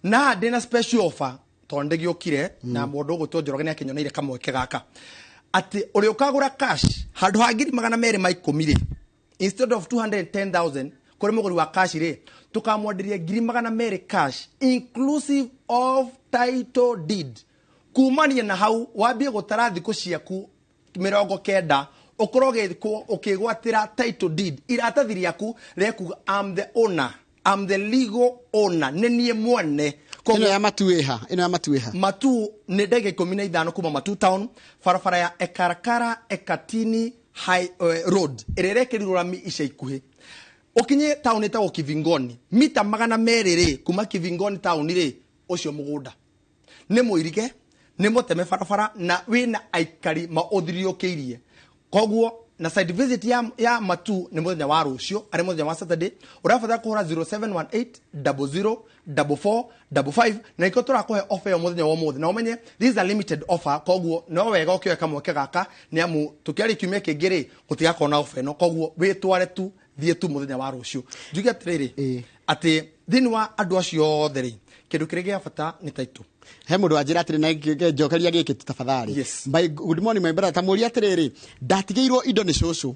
Na ndĩna special offer tondũ ndĩgĩũkire na mũndũ ũgwĩtwo Njoroge nĩ akĩnyoneire kamweke gaka, atĩ ũrĩa ũkagũra cash handũ ha 210,000 rĩ, instead of 210,000 kũrĩ mũgũri wa cash rĩ, tũkamwenderia 200,000 cash inclusive of title deed. Kumania na hau wambie gũtara thikũ ciaku 90 ũkorwo ũkĩgwatĩra title deed, iratathi rĩaku rĩkuga I'm the owner, I'm the legal owner, nĩ niĩ mwene. Ĩno ya Matu ĩha, ĩno ya Matu ĩha. Matu nĩ ndege 15 kuma Matu town, barabara ya Ekarakara Ekatini High, Road ĩrĩa ĩrekĩrirwo rami ica ikuhĩ. Ũkinye taũni ĩtagwo Kivingoni, mita 200 rĩ kuma Kivingoni taũni rĩ, ũcio mũgũnda nĩ mũirige, nĩ mũteme barabara na wĩna aikari maũthiriũkĩirie. Koguo na site visit ya Matu nĩ mũthenya wa rũciũ, arĩ mũthenya wa Saturday. Ũrabatara kũhũra 0718 00 44 55 na nĩkĩo tũrakũhe offer ĩyo mũthenya wa ũmũthĩ. Na ũmenye this is a limited offer, koguo no wega ũkĩoe kamweke gaka, nĩ amu tũkĩaria kiumia kĩngĩ rĩ gũtigakorwo na offer ĩno. Koguo wĩtware tu, thiĩ tu mũthenya wa rũciũ. Njuge atĩrĩrĩ, atĩ thĩinĩ wa andũ acio othe rĩ, kĩndũ kĩrĩa gĩa bata nĩ title. He mũndũ wanjĩra atĩrĩ, na njokeria gĩkĩ tafadhali. Yes. My good morning my brother, tamũria atĩrĩrĩ, ndatigĩirwo indo nĩ cũcũ.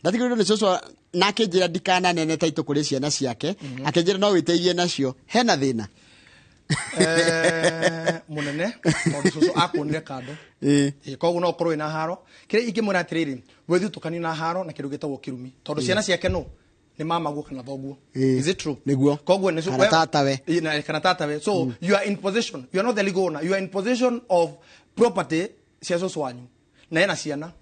Ndatigĩirwo indo nĩ cũcũ na akĩnjĩra ndikananene taitũ kũrĩ ciana ciake, akĩnjĩra no wĩteithie nacio. Hena thĩna? Mũnene, tondũ cũcũ akuonire kando. Koguo no ũkorwo wĩna haro. Kĩrĩa ingĩmwĩra atĩrĩrĩ, wĩthutũkanie na haro na kĩndũ gĩtagwo kĩrumi, tondũ ciana ciake no nĩ mamaguo kana thoguo. Is it true? Nĩguo. Koguo nĩ Kana tatawe. Kana tatawe. So you are in possession, you are not the legal owner, you are in possession of property cia cũcũ wanyu na ena ciana.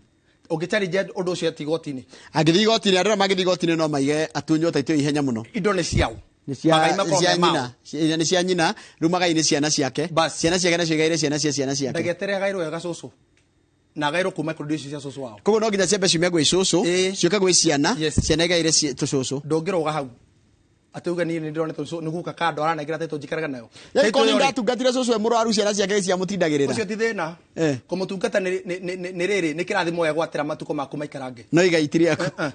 Ũngĩcharge ũndũ ũcio ati igoti-inĩ. Angĩthiĩ igoti-inĩ, andũ arĩa mangĩthiĩ igoti-inĩ no maige atunywo taitũ ihenya mũno. Indo nĩ ciao. Nĩ cia Magai makorwo cia me mao. nyina. Nĩ cia nyina, rĩu magai nĩ ciana ciake. Ciana ciake nacio igaire ciana cia ciana ciake. Ndagetere agairwo wega cũcũ. Na agairwo kuma kũrĩ icio cia cũcũ wao. Koguo no nginya ciambe ciume gwĩ cũcũ, ciũke gwĩ ciana, ciana igaire tũcũcũ. Ndũngĩrũga hau. Atĩ uge niĩ nĩndĩronete cũcũ, nĩ guka kando aranengera taitũ njikarage nayo. Yaani Taitũ korwo ĩyo rĩ, nĩndatungatire cũcũ e mũrwaru, ciana ciake ciamũtindagĩrĩra. Ũcio ti thĩna. Kũmũtungata nĩ rĩrĩ, nĩ kĩrathimo egwatĩra matukũ maku maikarange. No igai ti rĩaku.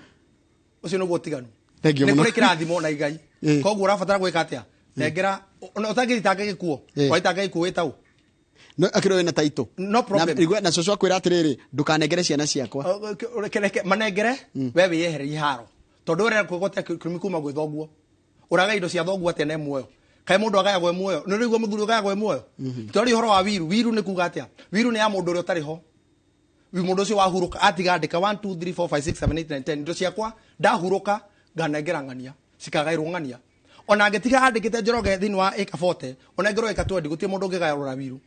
Ũcio nĩguo ũtiganu. Thank you Nĩ mũno. kũrĩ kĩrathimo na igai. Koguo ũrabatara gwĩka atĩa? Nengera, ona ũtangĩthitanga gĩkuo. Wathitanga gĩkuo wĩta ũ? No akĩrwo wĩna taitũ. No problem. Na cũcũ akwĩra atĩrĩrĩ, ndũkanengere ciana ciakwa. Reke manengere, we wĩyehererie haro. Tondũ ũrenda kwĩgwatia kĩrumi kuma gwĩ thoguo. Ũraga indo cia thoguo atĩa na muoyo? Kaĩ mũndũ agayagwo e muoyo? Nĩ ũraigua mũthuri ũgayagwo e muoyo? Twarĩ ũhoro wa wiru. Wiru nĩ kuga atĩa? Wiru nĩ ya mũndũ ũrĩa ũtarĩ ho. Mũndũ ũcio wahurũka atiga andĩka 1 2 3 4 5 6 7 8 9 10 indo ciakwa ndahurũka nganengera ng'ania, cikagaĩrwo ng'ania. Ona angĩtiga andĩkĩte Njoroge thĩinĩ wa ĩka 40, onengerwo ĩka 20, gũtirĩ mũndũ ũngĩgarũra wiru.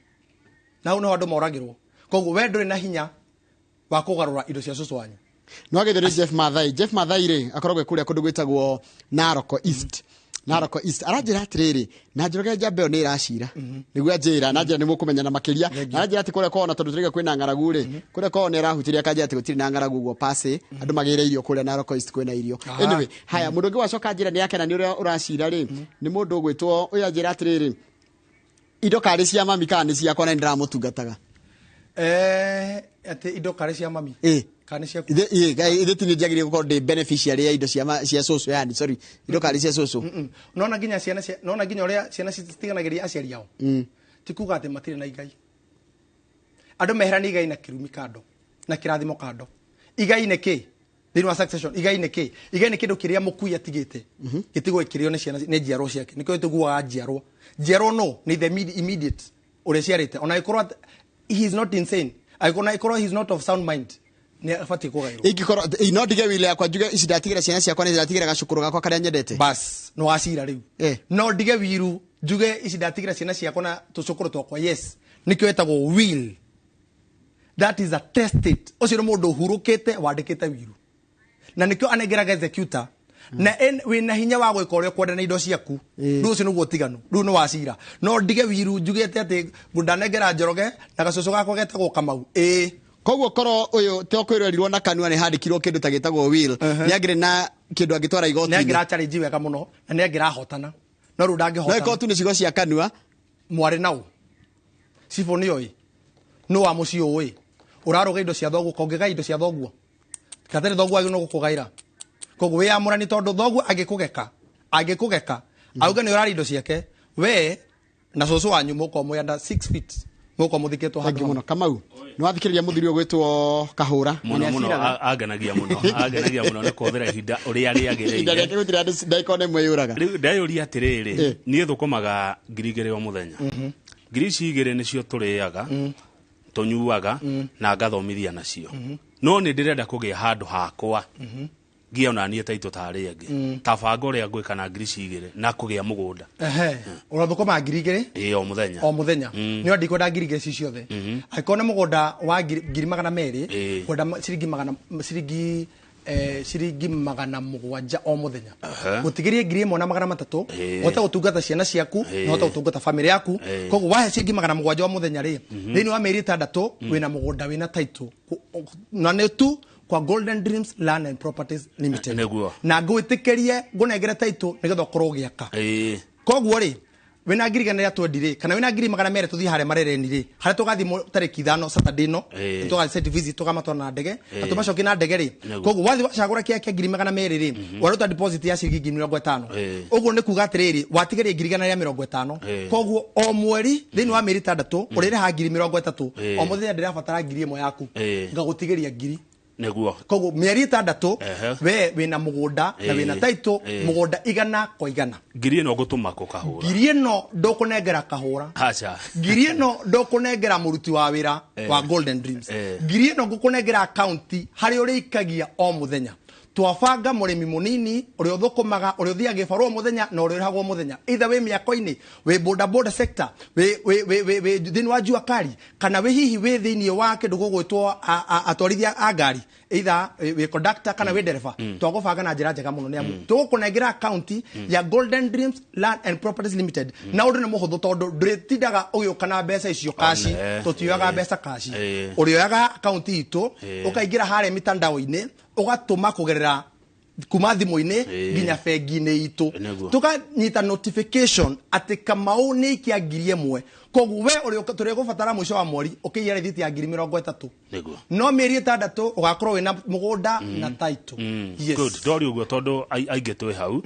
Na hau nĩho andũ moragĩrwo. Koguo we ndũrĩ na hinya wa kũgarũra indo cia cũcũ wanyu. No agethwo nĩ Jeff Mathai. Jeff Mathai rĩ, akoragwo kũrĩa kũndũ gwĩtagwo Narok East. Narok East. Aranjĩra atĩrĩrĩ, na Njoroge njamba ĩyo nĩ ĩracira. Nĩguo anjĩra, na anjĩra nĩ mũkũmenyana makĩria. Na aranjĩra atĩ kũrĩa kwao na tondũ tũraiga kwĩna ng'aragu rĩ, kũrĩa kwao nĩ arahutirie akanjĩra atĩ gũtirĩ na ng'aragu ũguo pasi, andũ magĩre irio kũrĩa Narok East kwĩna irio. Anyway, haya, mũndũ ũngĩ wacoka anjĩra nĩ akena nĩ ũrĩa ũracira rĩ, nĩ mũndũ ũgwĩtwo, ũyũ anjĩra atĩrĩrĩ, indo karĩ cia mami kana nĩ ciakwa na nĩ ndĩramũtungataga. Atĩ indo karĩ cia mami? Kana nĩ ciaku? Ithe ti niĩ njagĩrĩire gũkorwo ndĩ beneficiary ya indo cia cũcũ, yani, sorry, indo karĩ cia cũcũ. Nona nginya ciana cia, nona nginya ũrĩa ciana citiganagĩria aciari ao. Ti kuga atĩ matirĩ na igai. Andũ meheranie igai na kĩrumi kando, na kĩrathimo kando. Igai nĩ kĩ? Thĩinĩ wa succession, igai nĩ kĩ? Igai nĩ kĩndũ kĩrĩa mũkui atigĩte. Gĩtigwo gĩkĩrĩo nĩ ciana, nĩ njiarwo ciake. Nĩkĩo tũguaga njiarwo. Njiarwo no, nĩ the immediate ũrĩa ciarĩte. Ona angĩkorwo he is not insane. Angĩkorwo he is not of sound mind, nĩ abatiĩ kũgaĩrwo. Ingĩkorwo, no ndige wile yakwa njuge ici ndatigĩra ciana ciakwa, nĩ ndatigĩra gacukũrũ gakwa karĩa nyendete. Bas, nĩ wacira rĩu. No ndige wiru njuge ici ndatigĩra ciana ciakwa na tũcukũrũ twakwa. Yes. Nĩkĩo ĩtagwo will. That is a testate. Ũcio nĩ mũndũ ũhurũkĩte wandĩkĩte wiru. Na nĩkĩo anengeraga executor. Na wĩna hinya wa gwĩka ũrĩa ũkwenda na indo ciaku. Rĩu ũcio nĩguo ũtiganu. Rĩu nĩ wacira. No ndige wiru njugĩte atĩ ndanengera Njoroge na gacũcũ gakwa getagwo Kamau. Koguo korwo ũyũ to kwĩrwerirwo na kanua nĩ handĩkirwo kĩndũ ta gĩtagwo will, nĩ angĩrĩ na kĩndũ angĩtwara igoti-inĩ. Nĩ angĩra challenge wega mũno na nĩ angĩrahotana. No rĩu ndangĩhotana. No ĩkorwo tu nĩ ciugo cia kanua. Mwarĩ nau. Cibũ nĩ oĩ. Nũ wa mũciĩ ũĩ. Ũrarũga indo cia thoguo, kongĩgaya indo cia thoguo. Gatarĩ thoguo agĩrĩirwo gũkũgaĩra. Koguo wĩyamũranie tondũ thoguo angĩkũgeka, auge nĩ ũrarĩa indo ciake, we na cũcũ wanyu mũkorwo mwĩ under 6 feet, mũkorwo mũthikĩtwo handũ Thank you hamwe. mũno. Kamau, nĩ wathikĩrĩria mũthuri ũyũ ũgwĩtwo Kahũra. Mũno, Na nĩ mũno, aciraga. angenagia mũno, angenagia mũno nĩ kũhũthĩra ihinda ũrĩa rĩagĩrĩire. Ihinda rĩake gũtirĩ andũ ndagĩka ona ĩmwe yũraga. Rĩu ndeyũria atĩrĩrĩ, niĩ thũkũmaga ngiri igĩrĩ o mũthenya. Ngiri ici igĩrĩ nĩcio tũrĩaga, tũnyuaga, na ngathomithia nacio. No nĩ ndĩrenda kũgĩa handũ hakwa. Ngie ona niĩ taitũ ta arĩa angĩ. Ta banga ũrĩa ngwĩka na ngiri ici igĩrĩ na kũgĩa mũgũnda. Ũrathũkũma ngiri igĩrĩ? Ĩĩ, o mũthenya. O mũthenya. Nĩ ũrenda ngiri igĩrĩ ici ciothe. Angĩkorwo nĩ mũgũnda wa ngiri magana merĩ, kwenda ciringi magana, ciringi, ciringi 700 o muthenya gutigirie 1300 ũhote gũtungata ciana ciaku na ũhote gũtungata family yaku. Koguo wahe ciringi 700 o muthenya ri thiini wa mĩeri 6 wina mũgũnda wina title na nĩ tu kwa Golden Dreams Land and Properties Limited. Na ngwĩtĩkĩrie ngũnengere title nĩgetha ũkorwo ũgĩaka. Koguo rĩ wina ngiri 120 ri kana wina ngiri 200 tuthi haria marereni ri haria tugathi tariki 5 Saturday no tugathi site visit tugamatwara na ndege na tumacokie na ndege ri. Koguo wathi wacagura kia kia ngiri 200 ri waruta deposit ya ciringi 50,000. Uguo ni kuga atiriri watigerie ngiri 150. Koguo o mweri thiini wa mĩeri 6 ũrĩrĩha ngiri 30 o muthenya ndĩrabatara ngiri 1 yaku ngagũtigĩria ngiri niguo. Koguo mĩeri 6 we wina mũgũnda na wina title mũgũnda 100 kwa 100. Ngiri ĩno ngũtũma kũ Kahũra? Ngiri ĩno ndũkũnengera Kahũra. Acha. Ngiri ĩno ndũkũnengera mũruti wa wĩra wa Golden Dreams. Ngiri ĩno ngũkũnengera akaunti harĩa ũrĩikagia o mũthenya. Twabanga mũrĩmi mũnini ũrĩa ũthũkũmaga ũrĩa ũthiaga gĩbarũa mũthenya na ũrĩa ũrĩhagwo mũthenya, either wĩ mĩako-inĩ, wĩ boda boda sector, wĩ thĩinĩ wa jua kali, kana wĩ hihi wĩ thĩinĩ wa kĩndũ gũgwĩtwo atwarithia a ngari, either wĩ conductor kana wĩ ndereba. Twagũbanga na njĩra njega mũno nĩ amu tũgũkũnengera akaunti ya Golden Dreams Land and Properties Limited. Na ũndũ nĩ mũhũthũ tondũ ndũrĩtindaga ũgĩũka na mbeca icio kaci, tũtioyaga mbeca kaci. Ũrĩoyaga akaunti itũ ũkaingĩra harĩa mitandao-inĩ ũgatũma kũgerera kuma thimũ-inĩ nginya bengi-inĩ itũ, tũkanyita notification atĩ Kamau nĩ ikia ngiri 1. Koguo we ũrĩa tũrĩgũbatara mũico wa mweri ũkĩiya rĩthiti ya ngiri 30. No mĩeri 6 ũgakorwo wĩna mũgũnda na title. Yes. Good. Ndori ũguo tondũ aingĩ twĩ hau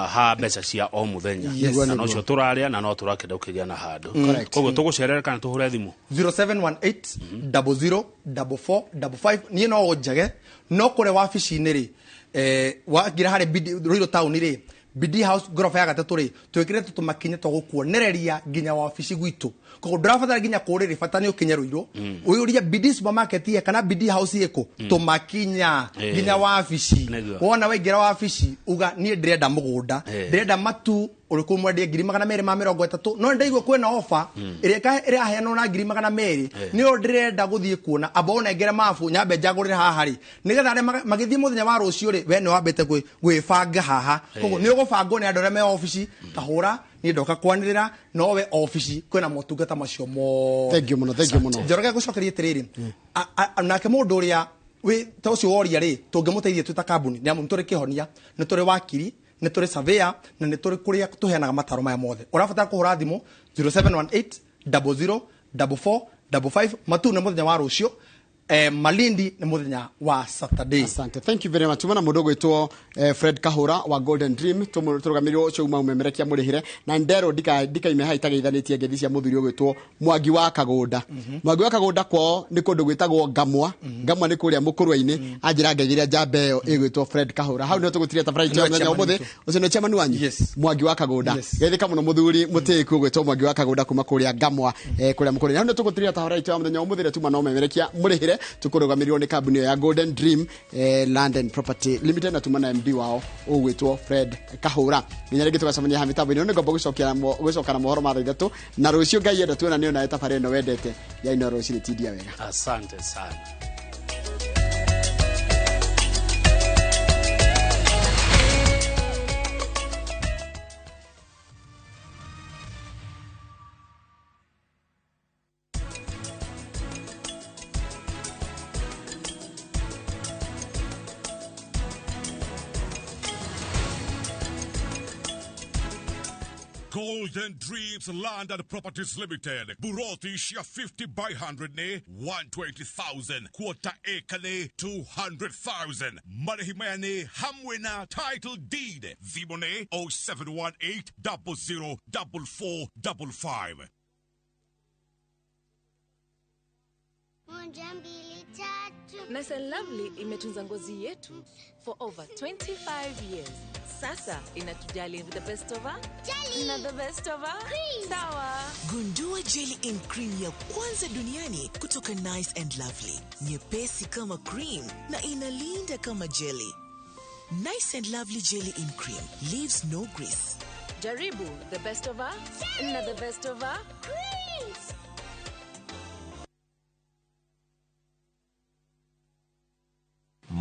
ha mbeca cia o mũthenya na nocio tũrarĩa na no tũrakenda ũkĩgĩa na handũ. Koguo tũgũcerera kana tũhũre thimũ 0718 00 44 55. Niĩ no ũnjage no kũrĩa wabici-inĩ rĩ wagira harĩ Ruiru town rĩ BD House ngoroba ya gatatũ rĩ twĩkĩrĩte tũmakinya twa gũkuonereria nginya wabici gwitũ. Koguo ndũrabatara nginya kũrĩrĩ bata nĩ ũkinye Ruiru ũyũrie BD supermarket ye kana BD House ĩkũ tũmakinya nginya wabici. Wona waingĩra wabici uga niĩ ndĩrenda mũgũnda, ndĩrenda matu ũrĩkũ mwendie ngiri 230 no ndaigua kwĩna ofa ĩrĩa ĩraheanwo na ngiri 200 nĩyo ndĩrenda gũthiĩ kuona amba ũnengere mabu nyambe njagũrĩre haha rĩ nĩgetha arĩa magĩthiĩ mũthenya wa rũciũ rĩ we nĩ wambĩte gwĩbanga haha. Koguo nĩ ũgũbangwo nĩ andũ arĩa me obici Kahũra niĩ ndoka kwanĩrĩra nowe obici kwĩna motungata macio mothe. Thank you mũno, thank you mũno. Njoroge gũcokeria atĩrĩrĩ, nake mũndũ ũrĩa wĩ ta ũcio woria rĩ tũngĩmũteithia twĩ ta kambuni nĩ amu nĩ tũrĩ kĩhonia, nĩ tũrĩ wakiri, nĩ tũrĩ surveyor na nĩ tũrĩ kũrĩa tũheanaga mataro maya mothe. Ũrabatara kũhũra thimũ 0718 00 44 55. Matu nĩ mũthenya wa rũciũ, Malindi nĩ mũthenya wa Saturday. Asante. Thank you very much. Tumana mũndũ gwĩtwo Fred Kahũra wa Golden Dream tũrũgamĩrĩrwo ũcio uma ũmemerekia mũrĩhĩre na ndero ndikaime haha itageithanĩtie ngeithi cia mũthuri ũgwĩtwo Mwangi wa Kagũnda. Mwangi wa Kagũnda kwao nĩ kũndũ gwĩtagwo Ngamwa. Ngamwa nĩ kũrĩa mũkũrwe-inĩ. Anjĩra ngeithĩria njamba ĩyo ĩgwĩtwo Fred Kahũra. Hau nĩho tũgũtiria tabarĩra itũ ya mũthenya ũmũthĩ. Ũcio nĩ chairman wanyu? Mwangi wa Kagũnda. Geithĩka mũno mũthuri mũtĩĩku ũgwĩtwo Mwangi wa Kagũnda kuma kũrĩa Ngamwa kũrĩa mũkũrwe-inĩ. Hau nĩho tũgũtiria tabarĩra itũ ya mũthenya ũmũthĩ na tuma no ũmemerekia mũrĩhĩre tukũrũgamĩrĩrwo nĩ kambuni ya Golden Dream Land and Property Limited na tuma na MD wao ũgwĩtwo Fred Kahũra. Nginya rĩngĩ tũgacemania haha mĩtambo-inĩ. Nĩ ngomba gũcoka na mohoro ma thaa 3 na rũciũ Ngai enda tuonane onawe tabarĩra ĩno wendete ya Inooro Rũcinĩ tindia wega. Asante sana. Golden Dreams Land and Properties Limited. Buroti share 50 by 100 ne 120,000. Quarter acre ne 200,000. Marihimaya ne hamwe na title deed. Zibone 0718 00 44 55. Nice and Lovely imetunza ngozi yetu for over 25 years. Sasa inatujali with the best of her jelly na the best of her cream. Sawa. Gundua jelly in cream ya kwanza duniani kutoka Nice and Lovely. Nyepesi kama cream na inalinda kama jelly. Nice and Lovely jelly in cream leaves no grease. Jaribu the best of her jelly na the best of her creams.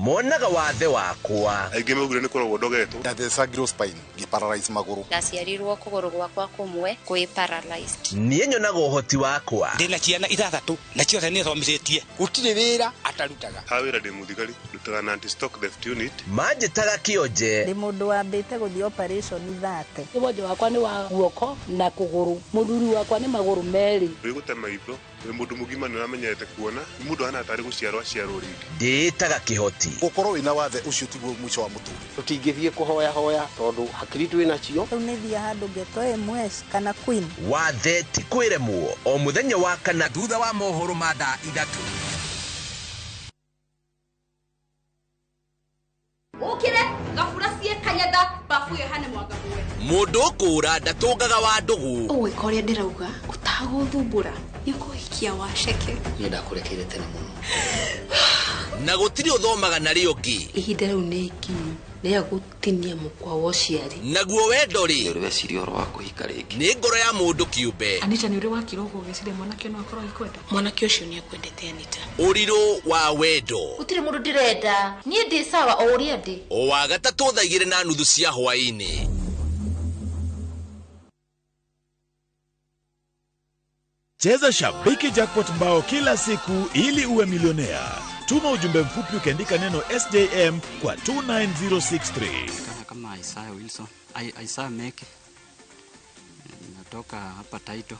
Monaga wathe wakwa. Aingĩ maugire nĩ kũrogwo ndogetwo. Ndathecagirwo spine ngĩparalyze magũrũ. Ndaciarirwo kũgũrũ gwakwa kũmwe kwĩ paralyzed. Niĩ nyonaga ũhoti wakwa. Ndĩna ciana 6 na ciothe nĩ thomithĩtie. Gũtirĩ wĩra atarutaga. Ha wĩra ndĩ mũthigari, ndutaga na anti stock theft unit. Manjĩtaga kĩonje. Ndĩ mũndũ wambĩte gũthiĩ operation 30. Wonje wakwa nĩ wa guoko na kũgũrũ. Mũthuri wakwa nĩ magũrũ merĩ. Wĩgũte maitho, wĩ mũndũ mũgima nĩ ũramenyerete kuona, nĩ mũndũ ahana tarĩ gũciarwo aciarwo rĩngĩ. Ndĩĩtaga kĩhoti. Gũkorwo wĩna wathe ũcio tiguo mũico wa mũtũrĩre. Tũtingĩthiĩ kũhoya hoya tondũ hakiri twĩ nacio. Rĩu nĩ thiĩ handũ ngetwo MS kana Queen. Wathe ti kwĩremwo o mũthenya wa kana thutha wa mohoro ma thaa 3. Ukire gabura cie kanyatha bafu yohane mwanga muwe. Mũndũ ũkũra ndatũngaga wa ndũgũ. Ũgwĩka ũrĩa ndĩrauga ũtagũthumbũra nĩũkũhikia waceke. Niĩ ndakũrekeire tene mũno. Na gũtirĩ ũthomaga na rĩo ũngĩ. Ihinda rĩu nĩ ikinyu rĩa gũtinia mũkwa wa ũciari. Naguo wendo rĩ, nĩ weciria ũhoro wa kũhika rĩngĩ. Nĩ ngoro ya mũndũ kĩũmbe. Anita nĩ ũrĩ wakira ũguo ũgĩciria mwanake no akorwo agĩkwenda. Mwanake ũcio nĩ akwendete Anita. Ũrirũ wa wendo. Gũtirĩ mũndũ ndĩrenda. Niĩ ndĩ sawa o ũrĩa ndĩ. O wa gatatũ thaa 2:30 cia hwaĩ-inĩ. Cheza Shabiki Jackpot mbao kila siku ili uwe milionea. Tuma ujumbe mfupi ukiandika neno SJM kwa 29063. Kama Isaiah Wilson, Isaiah Meke. Natoka hapa Taito.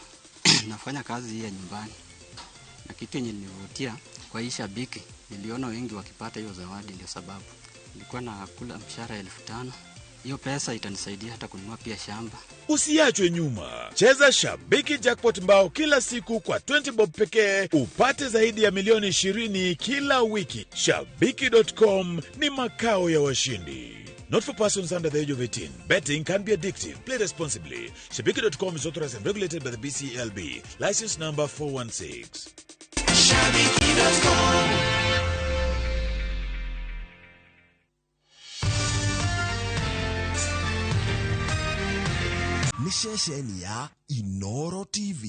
Nafanya kazi hii ya nyumbani. Na kitu yenye nilivutia kwa hii Shabiki, niliona wengi wakipata hiyo zawadi, ndio sababu. Nilikuwa nakula mshahara 5,000. Hiyo pesa itanisaidia hata kununua pia shamba. Usiachwe nyuma. Cheza Shabiki Jackpot mbao kila siku kwa 20 bob pekee upate zaidi ya milioni 20 kila wiki. Shabiki.com ni makao ya washindi. Not for persons under the age of 18. Betting can be addictive. Play responsibly. Shabiki.com is authorized and regulated by the BCLB. License number 416. Shabiki.com. Ni ceceni ya Inoro TV.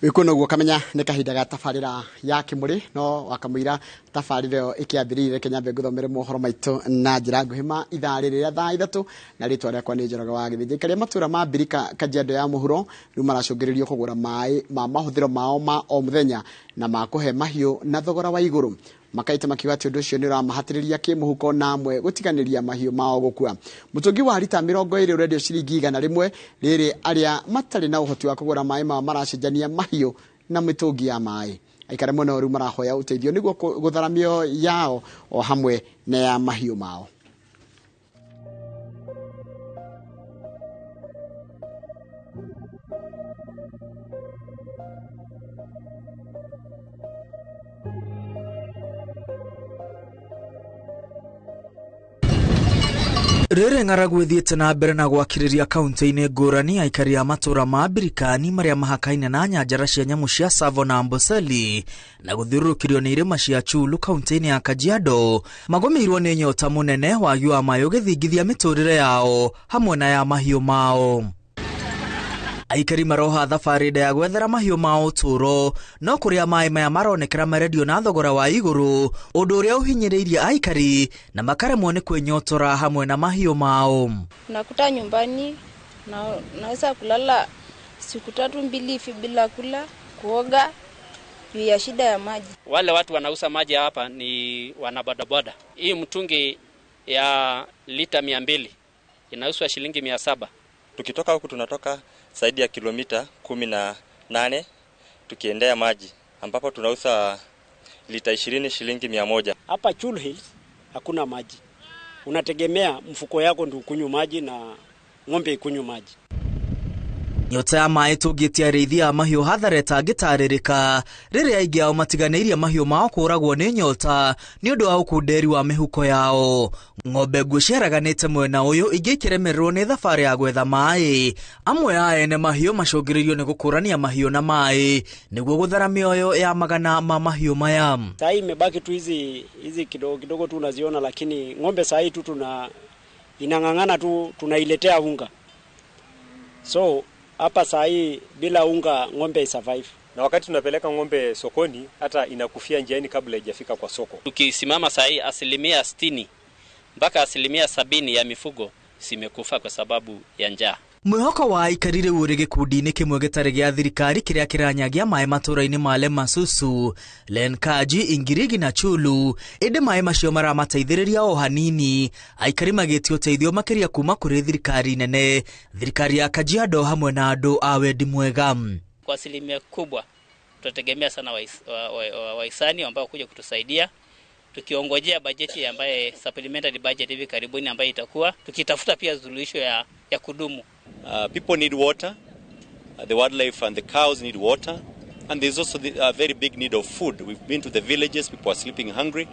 Wikuo noguo kamenya nĩ kahinda ga tabarĩra ya kĩmũrĩ no wakamũira tabarĩra ĩyo ĩkĩambĩrĩire Kenya ngũthomere mohoro maitũ na njĩra nguhĩ ma ithaa rĩrĩ thaa 3 na rĩtwa rĩakwa nĩ Njoroge wa Gĩthĩnji. Aikari a matũra ma Mbirika Kajiado ya mũhuro rĩu maracũngĩrĩrio kũgũra maĩ ma mahũthĩro mao ma o mũthenya na ma kũhe mahiũ na thogora wa igũrũ. Makaita makiuga atĩ ũndũ ũcio nĩ ũramahatĩrĩria kĩmũhuko na amwe gũtiganĩria mahiũ mao gũkua. Mũtũngi wa rita 20 ũrendio ciringi 100 rĩrĩ arĩa matarĩ na ũhoti wa kũgũra maĩ mao maracenjania mahiũ na mĩtũngi ya maĩ. Aikari mwena ũyũ rĩu marahoya ũteithio nĩguo gũthara mĩoyo yao o hamwe na ya mahiũ mao. Rĩrĩ ng'aragu ĩthiĩte na mbere na gwakĩrĩria kaunti-inĩ ngũrani aikari a matũra ma Mbirikani marĩa mahakaine na nyanjara cia nyamũ cia Tsavo na Amboseli na gũthiũrũrũkĩrio nĩ irĩma cia Chulu kaunti-inĩ ya Kajiado magũmĩirwo nĩ nyota mũnene wagi wa maĩ ũgĩthingithia mĩtũrĩre yao hamwe na ya mahiũ mao. Aikari maroha thabarĩ nda ya gwethera mahiũ mao ũtũũro no kũrĩa maĩ maya maronekera marendio na thogora wa igũrũ ũndũ ũrĩa ũhinyĩrĩirie aikari na makaremwo nĩ kwĩnyotora hamwe na mahiũ mao. Nakuta nyumbani na naweza kulala siku 3-2 hivi bila kula, kuoga juu ya shida ya maji. Wale watu wanauza maji hapa ni wanabodaboda. Hii mtungi ya lita 200 inauzwa shilingi 700. Tukitoka huku tunatoka zaidi ya kilomita 18 tukiendea maji ambapo tunauza lita 20 shilingi 100. Hapa Chulu Hills hakuna maji. Unategemea mfuko yako ndio ukunywe maji na ng'ombe ikunywe maji. Nyota ya maĩ tũngĩtia arĩithi a mahiũ hathara ĩtangĩtarĩrĩka rĩrĩa aingĩ ao matiganĩirie mahiũ mao kũragwo nĩ nyota nĩ ũndũ wa ũkunderi wa mĩhuko yao. Ng'ombe nguo ciaraganĩte mwena ũyũ ingĩ ikĩremererwo nĩ thabarĩ ya gwetha maĩ. Amwe a ene mahiũ macũngĩrĩirio nĩ gũkũrania mahiũ na maĩ nĩguo gũthara mĩoyo ya magana ma mahiũ maya. Saa hii imebaki tu hizi kidogo kidogo tu unaziona, lakini ng'ombe saa hii tu tuna inang'ang'ana tu, tunailetea unga. So hapa saa hii bila unga ng'ombe isurvive. Na wakati tunapeleka ng'ombe sokoni hata inakufia njiani kabla haijafika kwa soko. Tukisimama saa hii 60% mpaka 70% ya mifugo simekufa kwa sababu ya njaa. Mwĩhoko wa aikari rĩu ũrĩ gĩkundi-inĩ kĩmwe gĩtarĩ gĩa thirikari kĩrĩa kĩranyagia maĩ matũra-inĩ ma Lemasusu, Lenkaji, Ingirigi na Chulu, ĩndĩ maĩ macio maramateithĩrĩria o hanini, aikari magĩtia ũteithio makĩria kuma kũrĩ thirikari nene, thirikari ya Kajiado hamwe na andũ a wendi mwega. Kwa asilimia kubwa tutategemea sana wahisani ambao kuja kutusaidia, tukiongojea bajeti ambaye supplementary budget hivi karibuni ambayo itakuwa, tukitafuta pia suluhisho ya kudumu. People need water, the wildlife and the cows need water, and there's also a very big need of food. We've been to the villages, people are sleeping hungry.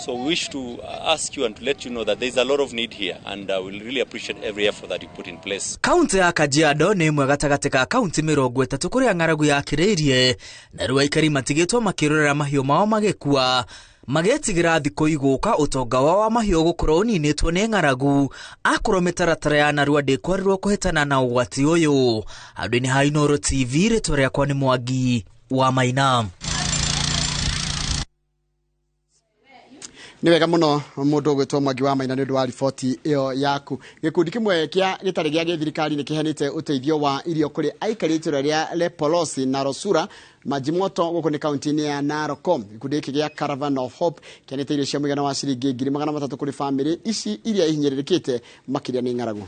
So we wish to ask you and to let you know that there's a lot of need here, and we'll really appreciate every effort that you put in place. Kaunti ya Kajiado nĩ ĩmwe gatagatĩ ka kaunti 30 kũrĩa ng'aragu yakĩrĩirie, na rĩu aikari matigĩtwo makĩrorera mahiũ mao magĩkua, magetigĩra thikũ igũka ũtonga wao wa mahiũ gũkorwo ũninĩtwo nĩ ng'aragu akorwo mĩtaratara ya narua ndĩkwarirwo kũhĩtana na ũgwati ũyũ. Handũ-inĩ ha Inooro TV, rĩtwa rĩakwa nĩ Mwangi wa Maina. Nĩ wega mũno mũndũ ũgwĩtwo Mwangi wa Maina nĩ ũndũ wa riboti ĩyo yaku. Gĩkundi kĩmwe kĩa gĩtarĩ gĩa gĩthirikari nĩ kĩheanĩte ũteithio wa irio kũrĩ aikari itũra rĩa Lepolosi na Rosura Majimoto gũkũ nĩ kaunti-inĩ ya Narok. Gĩkundi gĩkĩ gĩa Caravan of Hope kĩheanĩte irio cia mũigana wa ciringi 300,000 kũrĩ bamĩrĩ ici iria ihinyĩrĩrĩkĩte makĩria nĩ ng'aragu.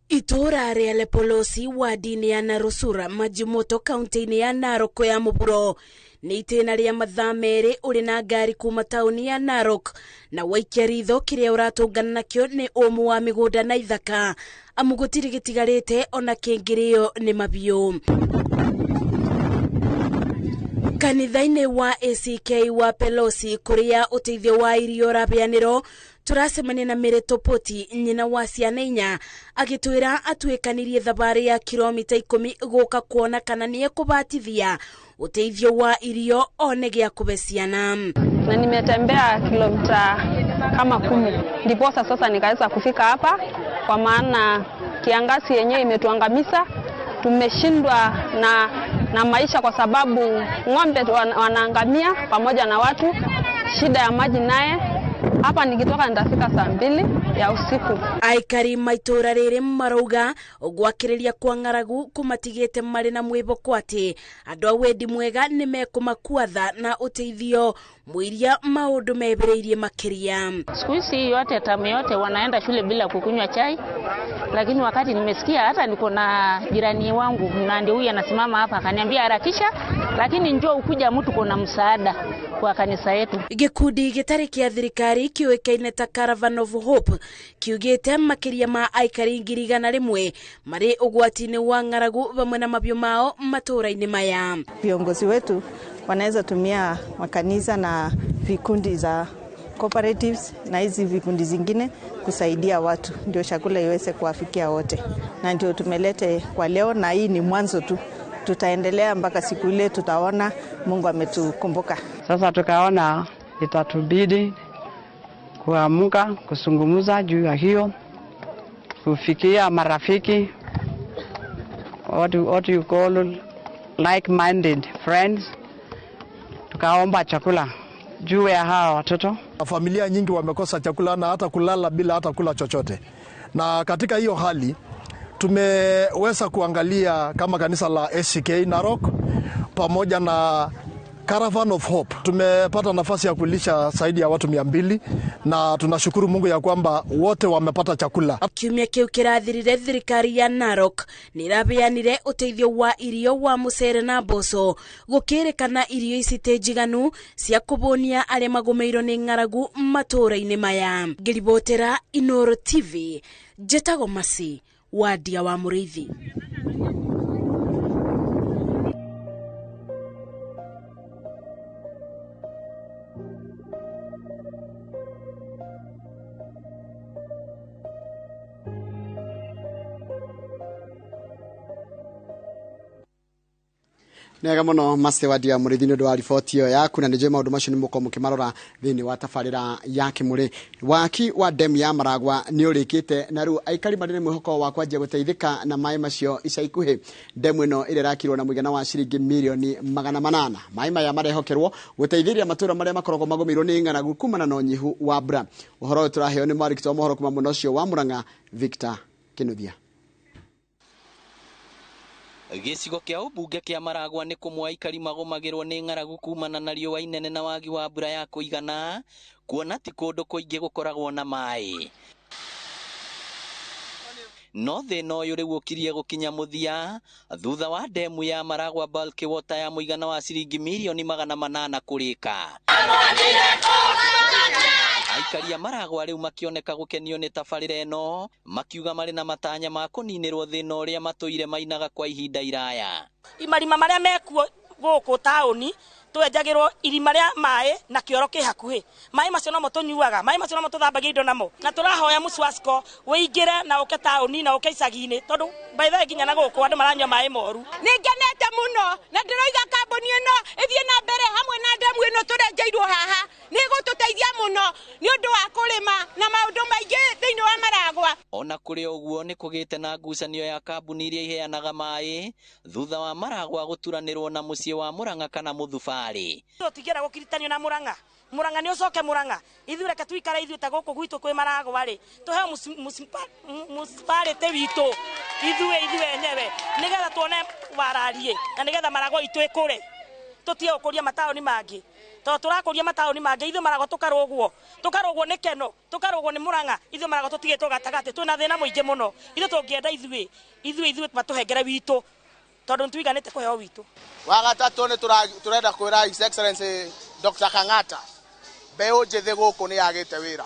Itũra rĩa Lepolosi wadi-inĩ ya Narosura Majimoto kaunti-inĩ ya Narok ya mũhuro nĩ itĩna rĩa mathaa 2 ũrĩ na ngari kuma taũni ya Narok, na waikia ritho kĩrĩa ũratũngana nakĩo nĩ ũmũ wa mĩgũnda na ithaka, amu gũtirĩ gĩtigarĩte ona kĩngĩrĩo nĩ mabiũ. Kanitha-inĩ wa ACK wa Pelosi kũrĩa ũteithio wa irio ũraheanĩrwo, tũracemania na Mary Topoti, nyina wa ciana 4, agĩtwĩra atuĩkanirie thabarĩ ya kilomita 10 gũka kuona kana nĩ ekũbatithia ũteithio wa irio one gĩa kũbe ciana. Na nimetembea kilomita kama 10 ndiposa sasa nikaweza kufika hapa, kwa maana kiangazi yenyewe imetuangamiza. Tumeshindwa na maisha kwa sababu ng'ombe wanaangamia pamoja na watu, shida ya maji naye. Hapa nikitoka nitafika saa 2 ya usiku. Aikari maitũra rĩrĩ marauga gwakĩrĩria kwa ng'aragu kũmatigĩte marĩ na mwĩhoko atĩ andũ a wendi mwega nĩ mekũmakuatha na ũteithio mũiria maũndũ mebĩrĩirie makĩria. Siku hizi yote tamu yote wanaenda shule bila kukunywa chai, lakini wakati nimesikia hata niko na jirani wangu na ndio huyu anasimama hapa akaniambia harakisha, lakini njoo ukuja mtu kuna msaada kwa kanisa yetu. Gĩkundi gĩtarĩ kĩa thirikari kĩũĩkaine ta Caravan of Hope kiugĩte makĩria ma aikari 100,000 marĩ ũgwati-inĩ wa ng'aragu vamwe na mabiũ mao matũra-inĩ maya. Viongozi wetu wanaweza tumia makanisa na vikundi za cooperatives na hizi vikundi zingine kusaidia watu ndio chakula iweze kuwafikia wote, na ndio tumelete kwa leo, na hii ni mwanzo tu, tutaendelea mpaka siku ile tutaona Mungu ametukumbuka. Sasa tukaona itatubidi kuamka kusungumuza juu ya hiyo, kufikia marafiki, what you call like-minded friends, tukaomba chakula juu ya hawa watoto. Familia nyingi wamekosa chakula na hata kulala bila hata kula chochote. Na katika hiyo hali tumeweza kuangalia kama kanisa la ACK Narok pamoja na Caravan of Hope. Tumepata nafasi ya kulisha zaidi ya watu 200 na tunashukuru Mungu ya kwamba wote wamepata chakula. Kiumia kiu kirathirire thirikari ya Narok nirabeanire uteithio wa irio wa mucere na mboco gukirikana irio ici ti njiganu cia kubunia aria magumiirwo ni ng'aragu matura-ini maya. Ngiribotera Inooro TV, njĩtagwo Masi Wadia wa Mũrĩithi. Nega muno Master Wadia Mũrĩithi nĩ ũndũ wa riboti ĩyo yaku, na nĩ njũĩ maũndũ macio nĩ mũkorwo mũkĩmarora thĩinĩ wa tabarĩra ya Kĩmũrĩ. Waki wa demu ya Maragwa nĩ ũrĩkĩte na rĩu aikari marĩ na mwĩhoko wa kwanjia gũteithĩka na maĩ macio ica ikuhĩ. Demu ĩno ĩrĩa ĩrakirwo na mũigana wa ciringi mirioni 800. Maĩ maya marehokerwo gũteithĩrĩria matũũra marĩa makoragwo magũmĩirwo nĩ ng'aragu kumana na ũnyihu wa mbura. Ũhoro ũyũ tũraheo nĩ mwandĩki wa mohoro kuma mwena ũcio wa Murang'a, Victor Kinuthia. Gĩcigo kĩa ũmbunge kĩa Maragwa nĩ kũmwe aikari magũmagĩrwo nĩ ng'aragu kumana na riũa inene na wagi wa mbura ya kũigana, kuona ti kũndũ kũingĩ gũkoragwo na maĩ. No thĩna ũyũ rĩu ũkirie gũkinya mũthia thutha wa demu ya Maragwa Bulk Water ya mũigana wa ciringi mirioni 800 kũrĩka. Aikari a Maragwa rĩu makĩoneka gũkenio nĩ tabarĩra ĩno, makiuga marĩ na matanya ma kũninĩrwo thĩna ũrĩa matũire mainaga kwa ihinda iraya. Imarima marĩa mekuo gũkũ taũni twenjagĩrwo irima rĩa maĩ na kĩoro kĩ hakuhĩ. Maĩ macio nomo tũnyuaga, maĩ macio nomo tũthambagia indo namo. Na tũrahoya Muswasco wĩingĩre na ũke taũni na ũke icagi-inĩ, tondũ by the way nginya na gũkũ andũ maranyua maĩ moru. Nĩ ngenete mũno na ndĩroiga kambuni ĩno ĩthiĩ na mbere hamwe na ndemu ĩno tũrenjeirwo haha, nĩ ĩgũtũteithia mũno nĩ ũndũ wa kũrĩma na maũndũ maingĩ thĩinĩ wa Maragwa. Ona kũrĩ ũguo nĩ kũgĩte na ngucanio ya kambuni iria iheanaga maĩ thutha wa Maragwa gũturanĩrwo na mũciĩ wa Murang'a kana Mũthubarĩ. Tũtingĩenda gũkiritanio na Murang'a. Murang'a nĩ ũcoke Murang'a. Ithuĩ reke tuikare ithuĩ ta gũkũ gwitũ kwĩ Maragwa rĩ, tũheo municipality witũ ithuĩ enyewe nĩgetha tuone warariĩ na nĩgetha Maragwa itũ ĩkũre. Tũtige gũkũria mataũni mangĩ, tondũ tũrakũria mataũni mangĩ ithuĩ Maragwa tũkarũgwo, tũkarũgwo nĩ Keno, tũkarũgwo nĩ Murang'a, ithuĩ Maragwa tũtigĩtwo gatagatĩ, twĩna thĩna mũingĩ mũno. Ithuĩ tũngĩenda ithuĩ matũhengere witũ, tondũ nĩtũiganĩte kũheo witũ. Wa gatatũ nĩ tũrenda kwĩra His Excellency Dr. Kang'ata, mbeũ njĩthĩ gũkũ nĩ yagĩte wĩra.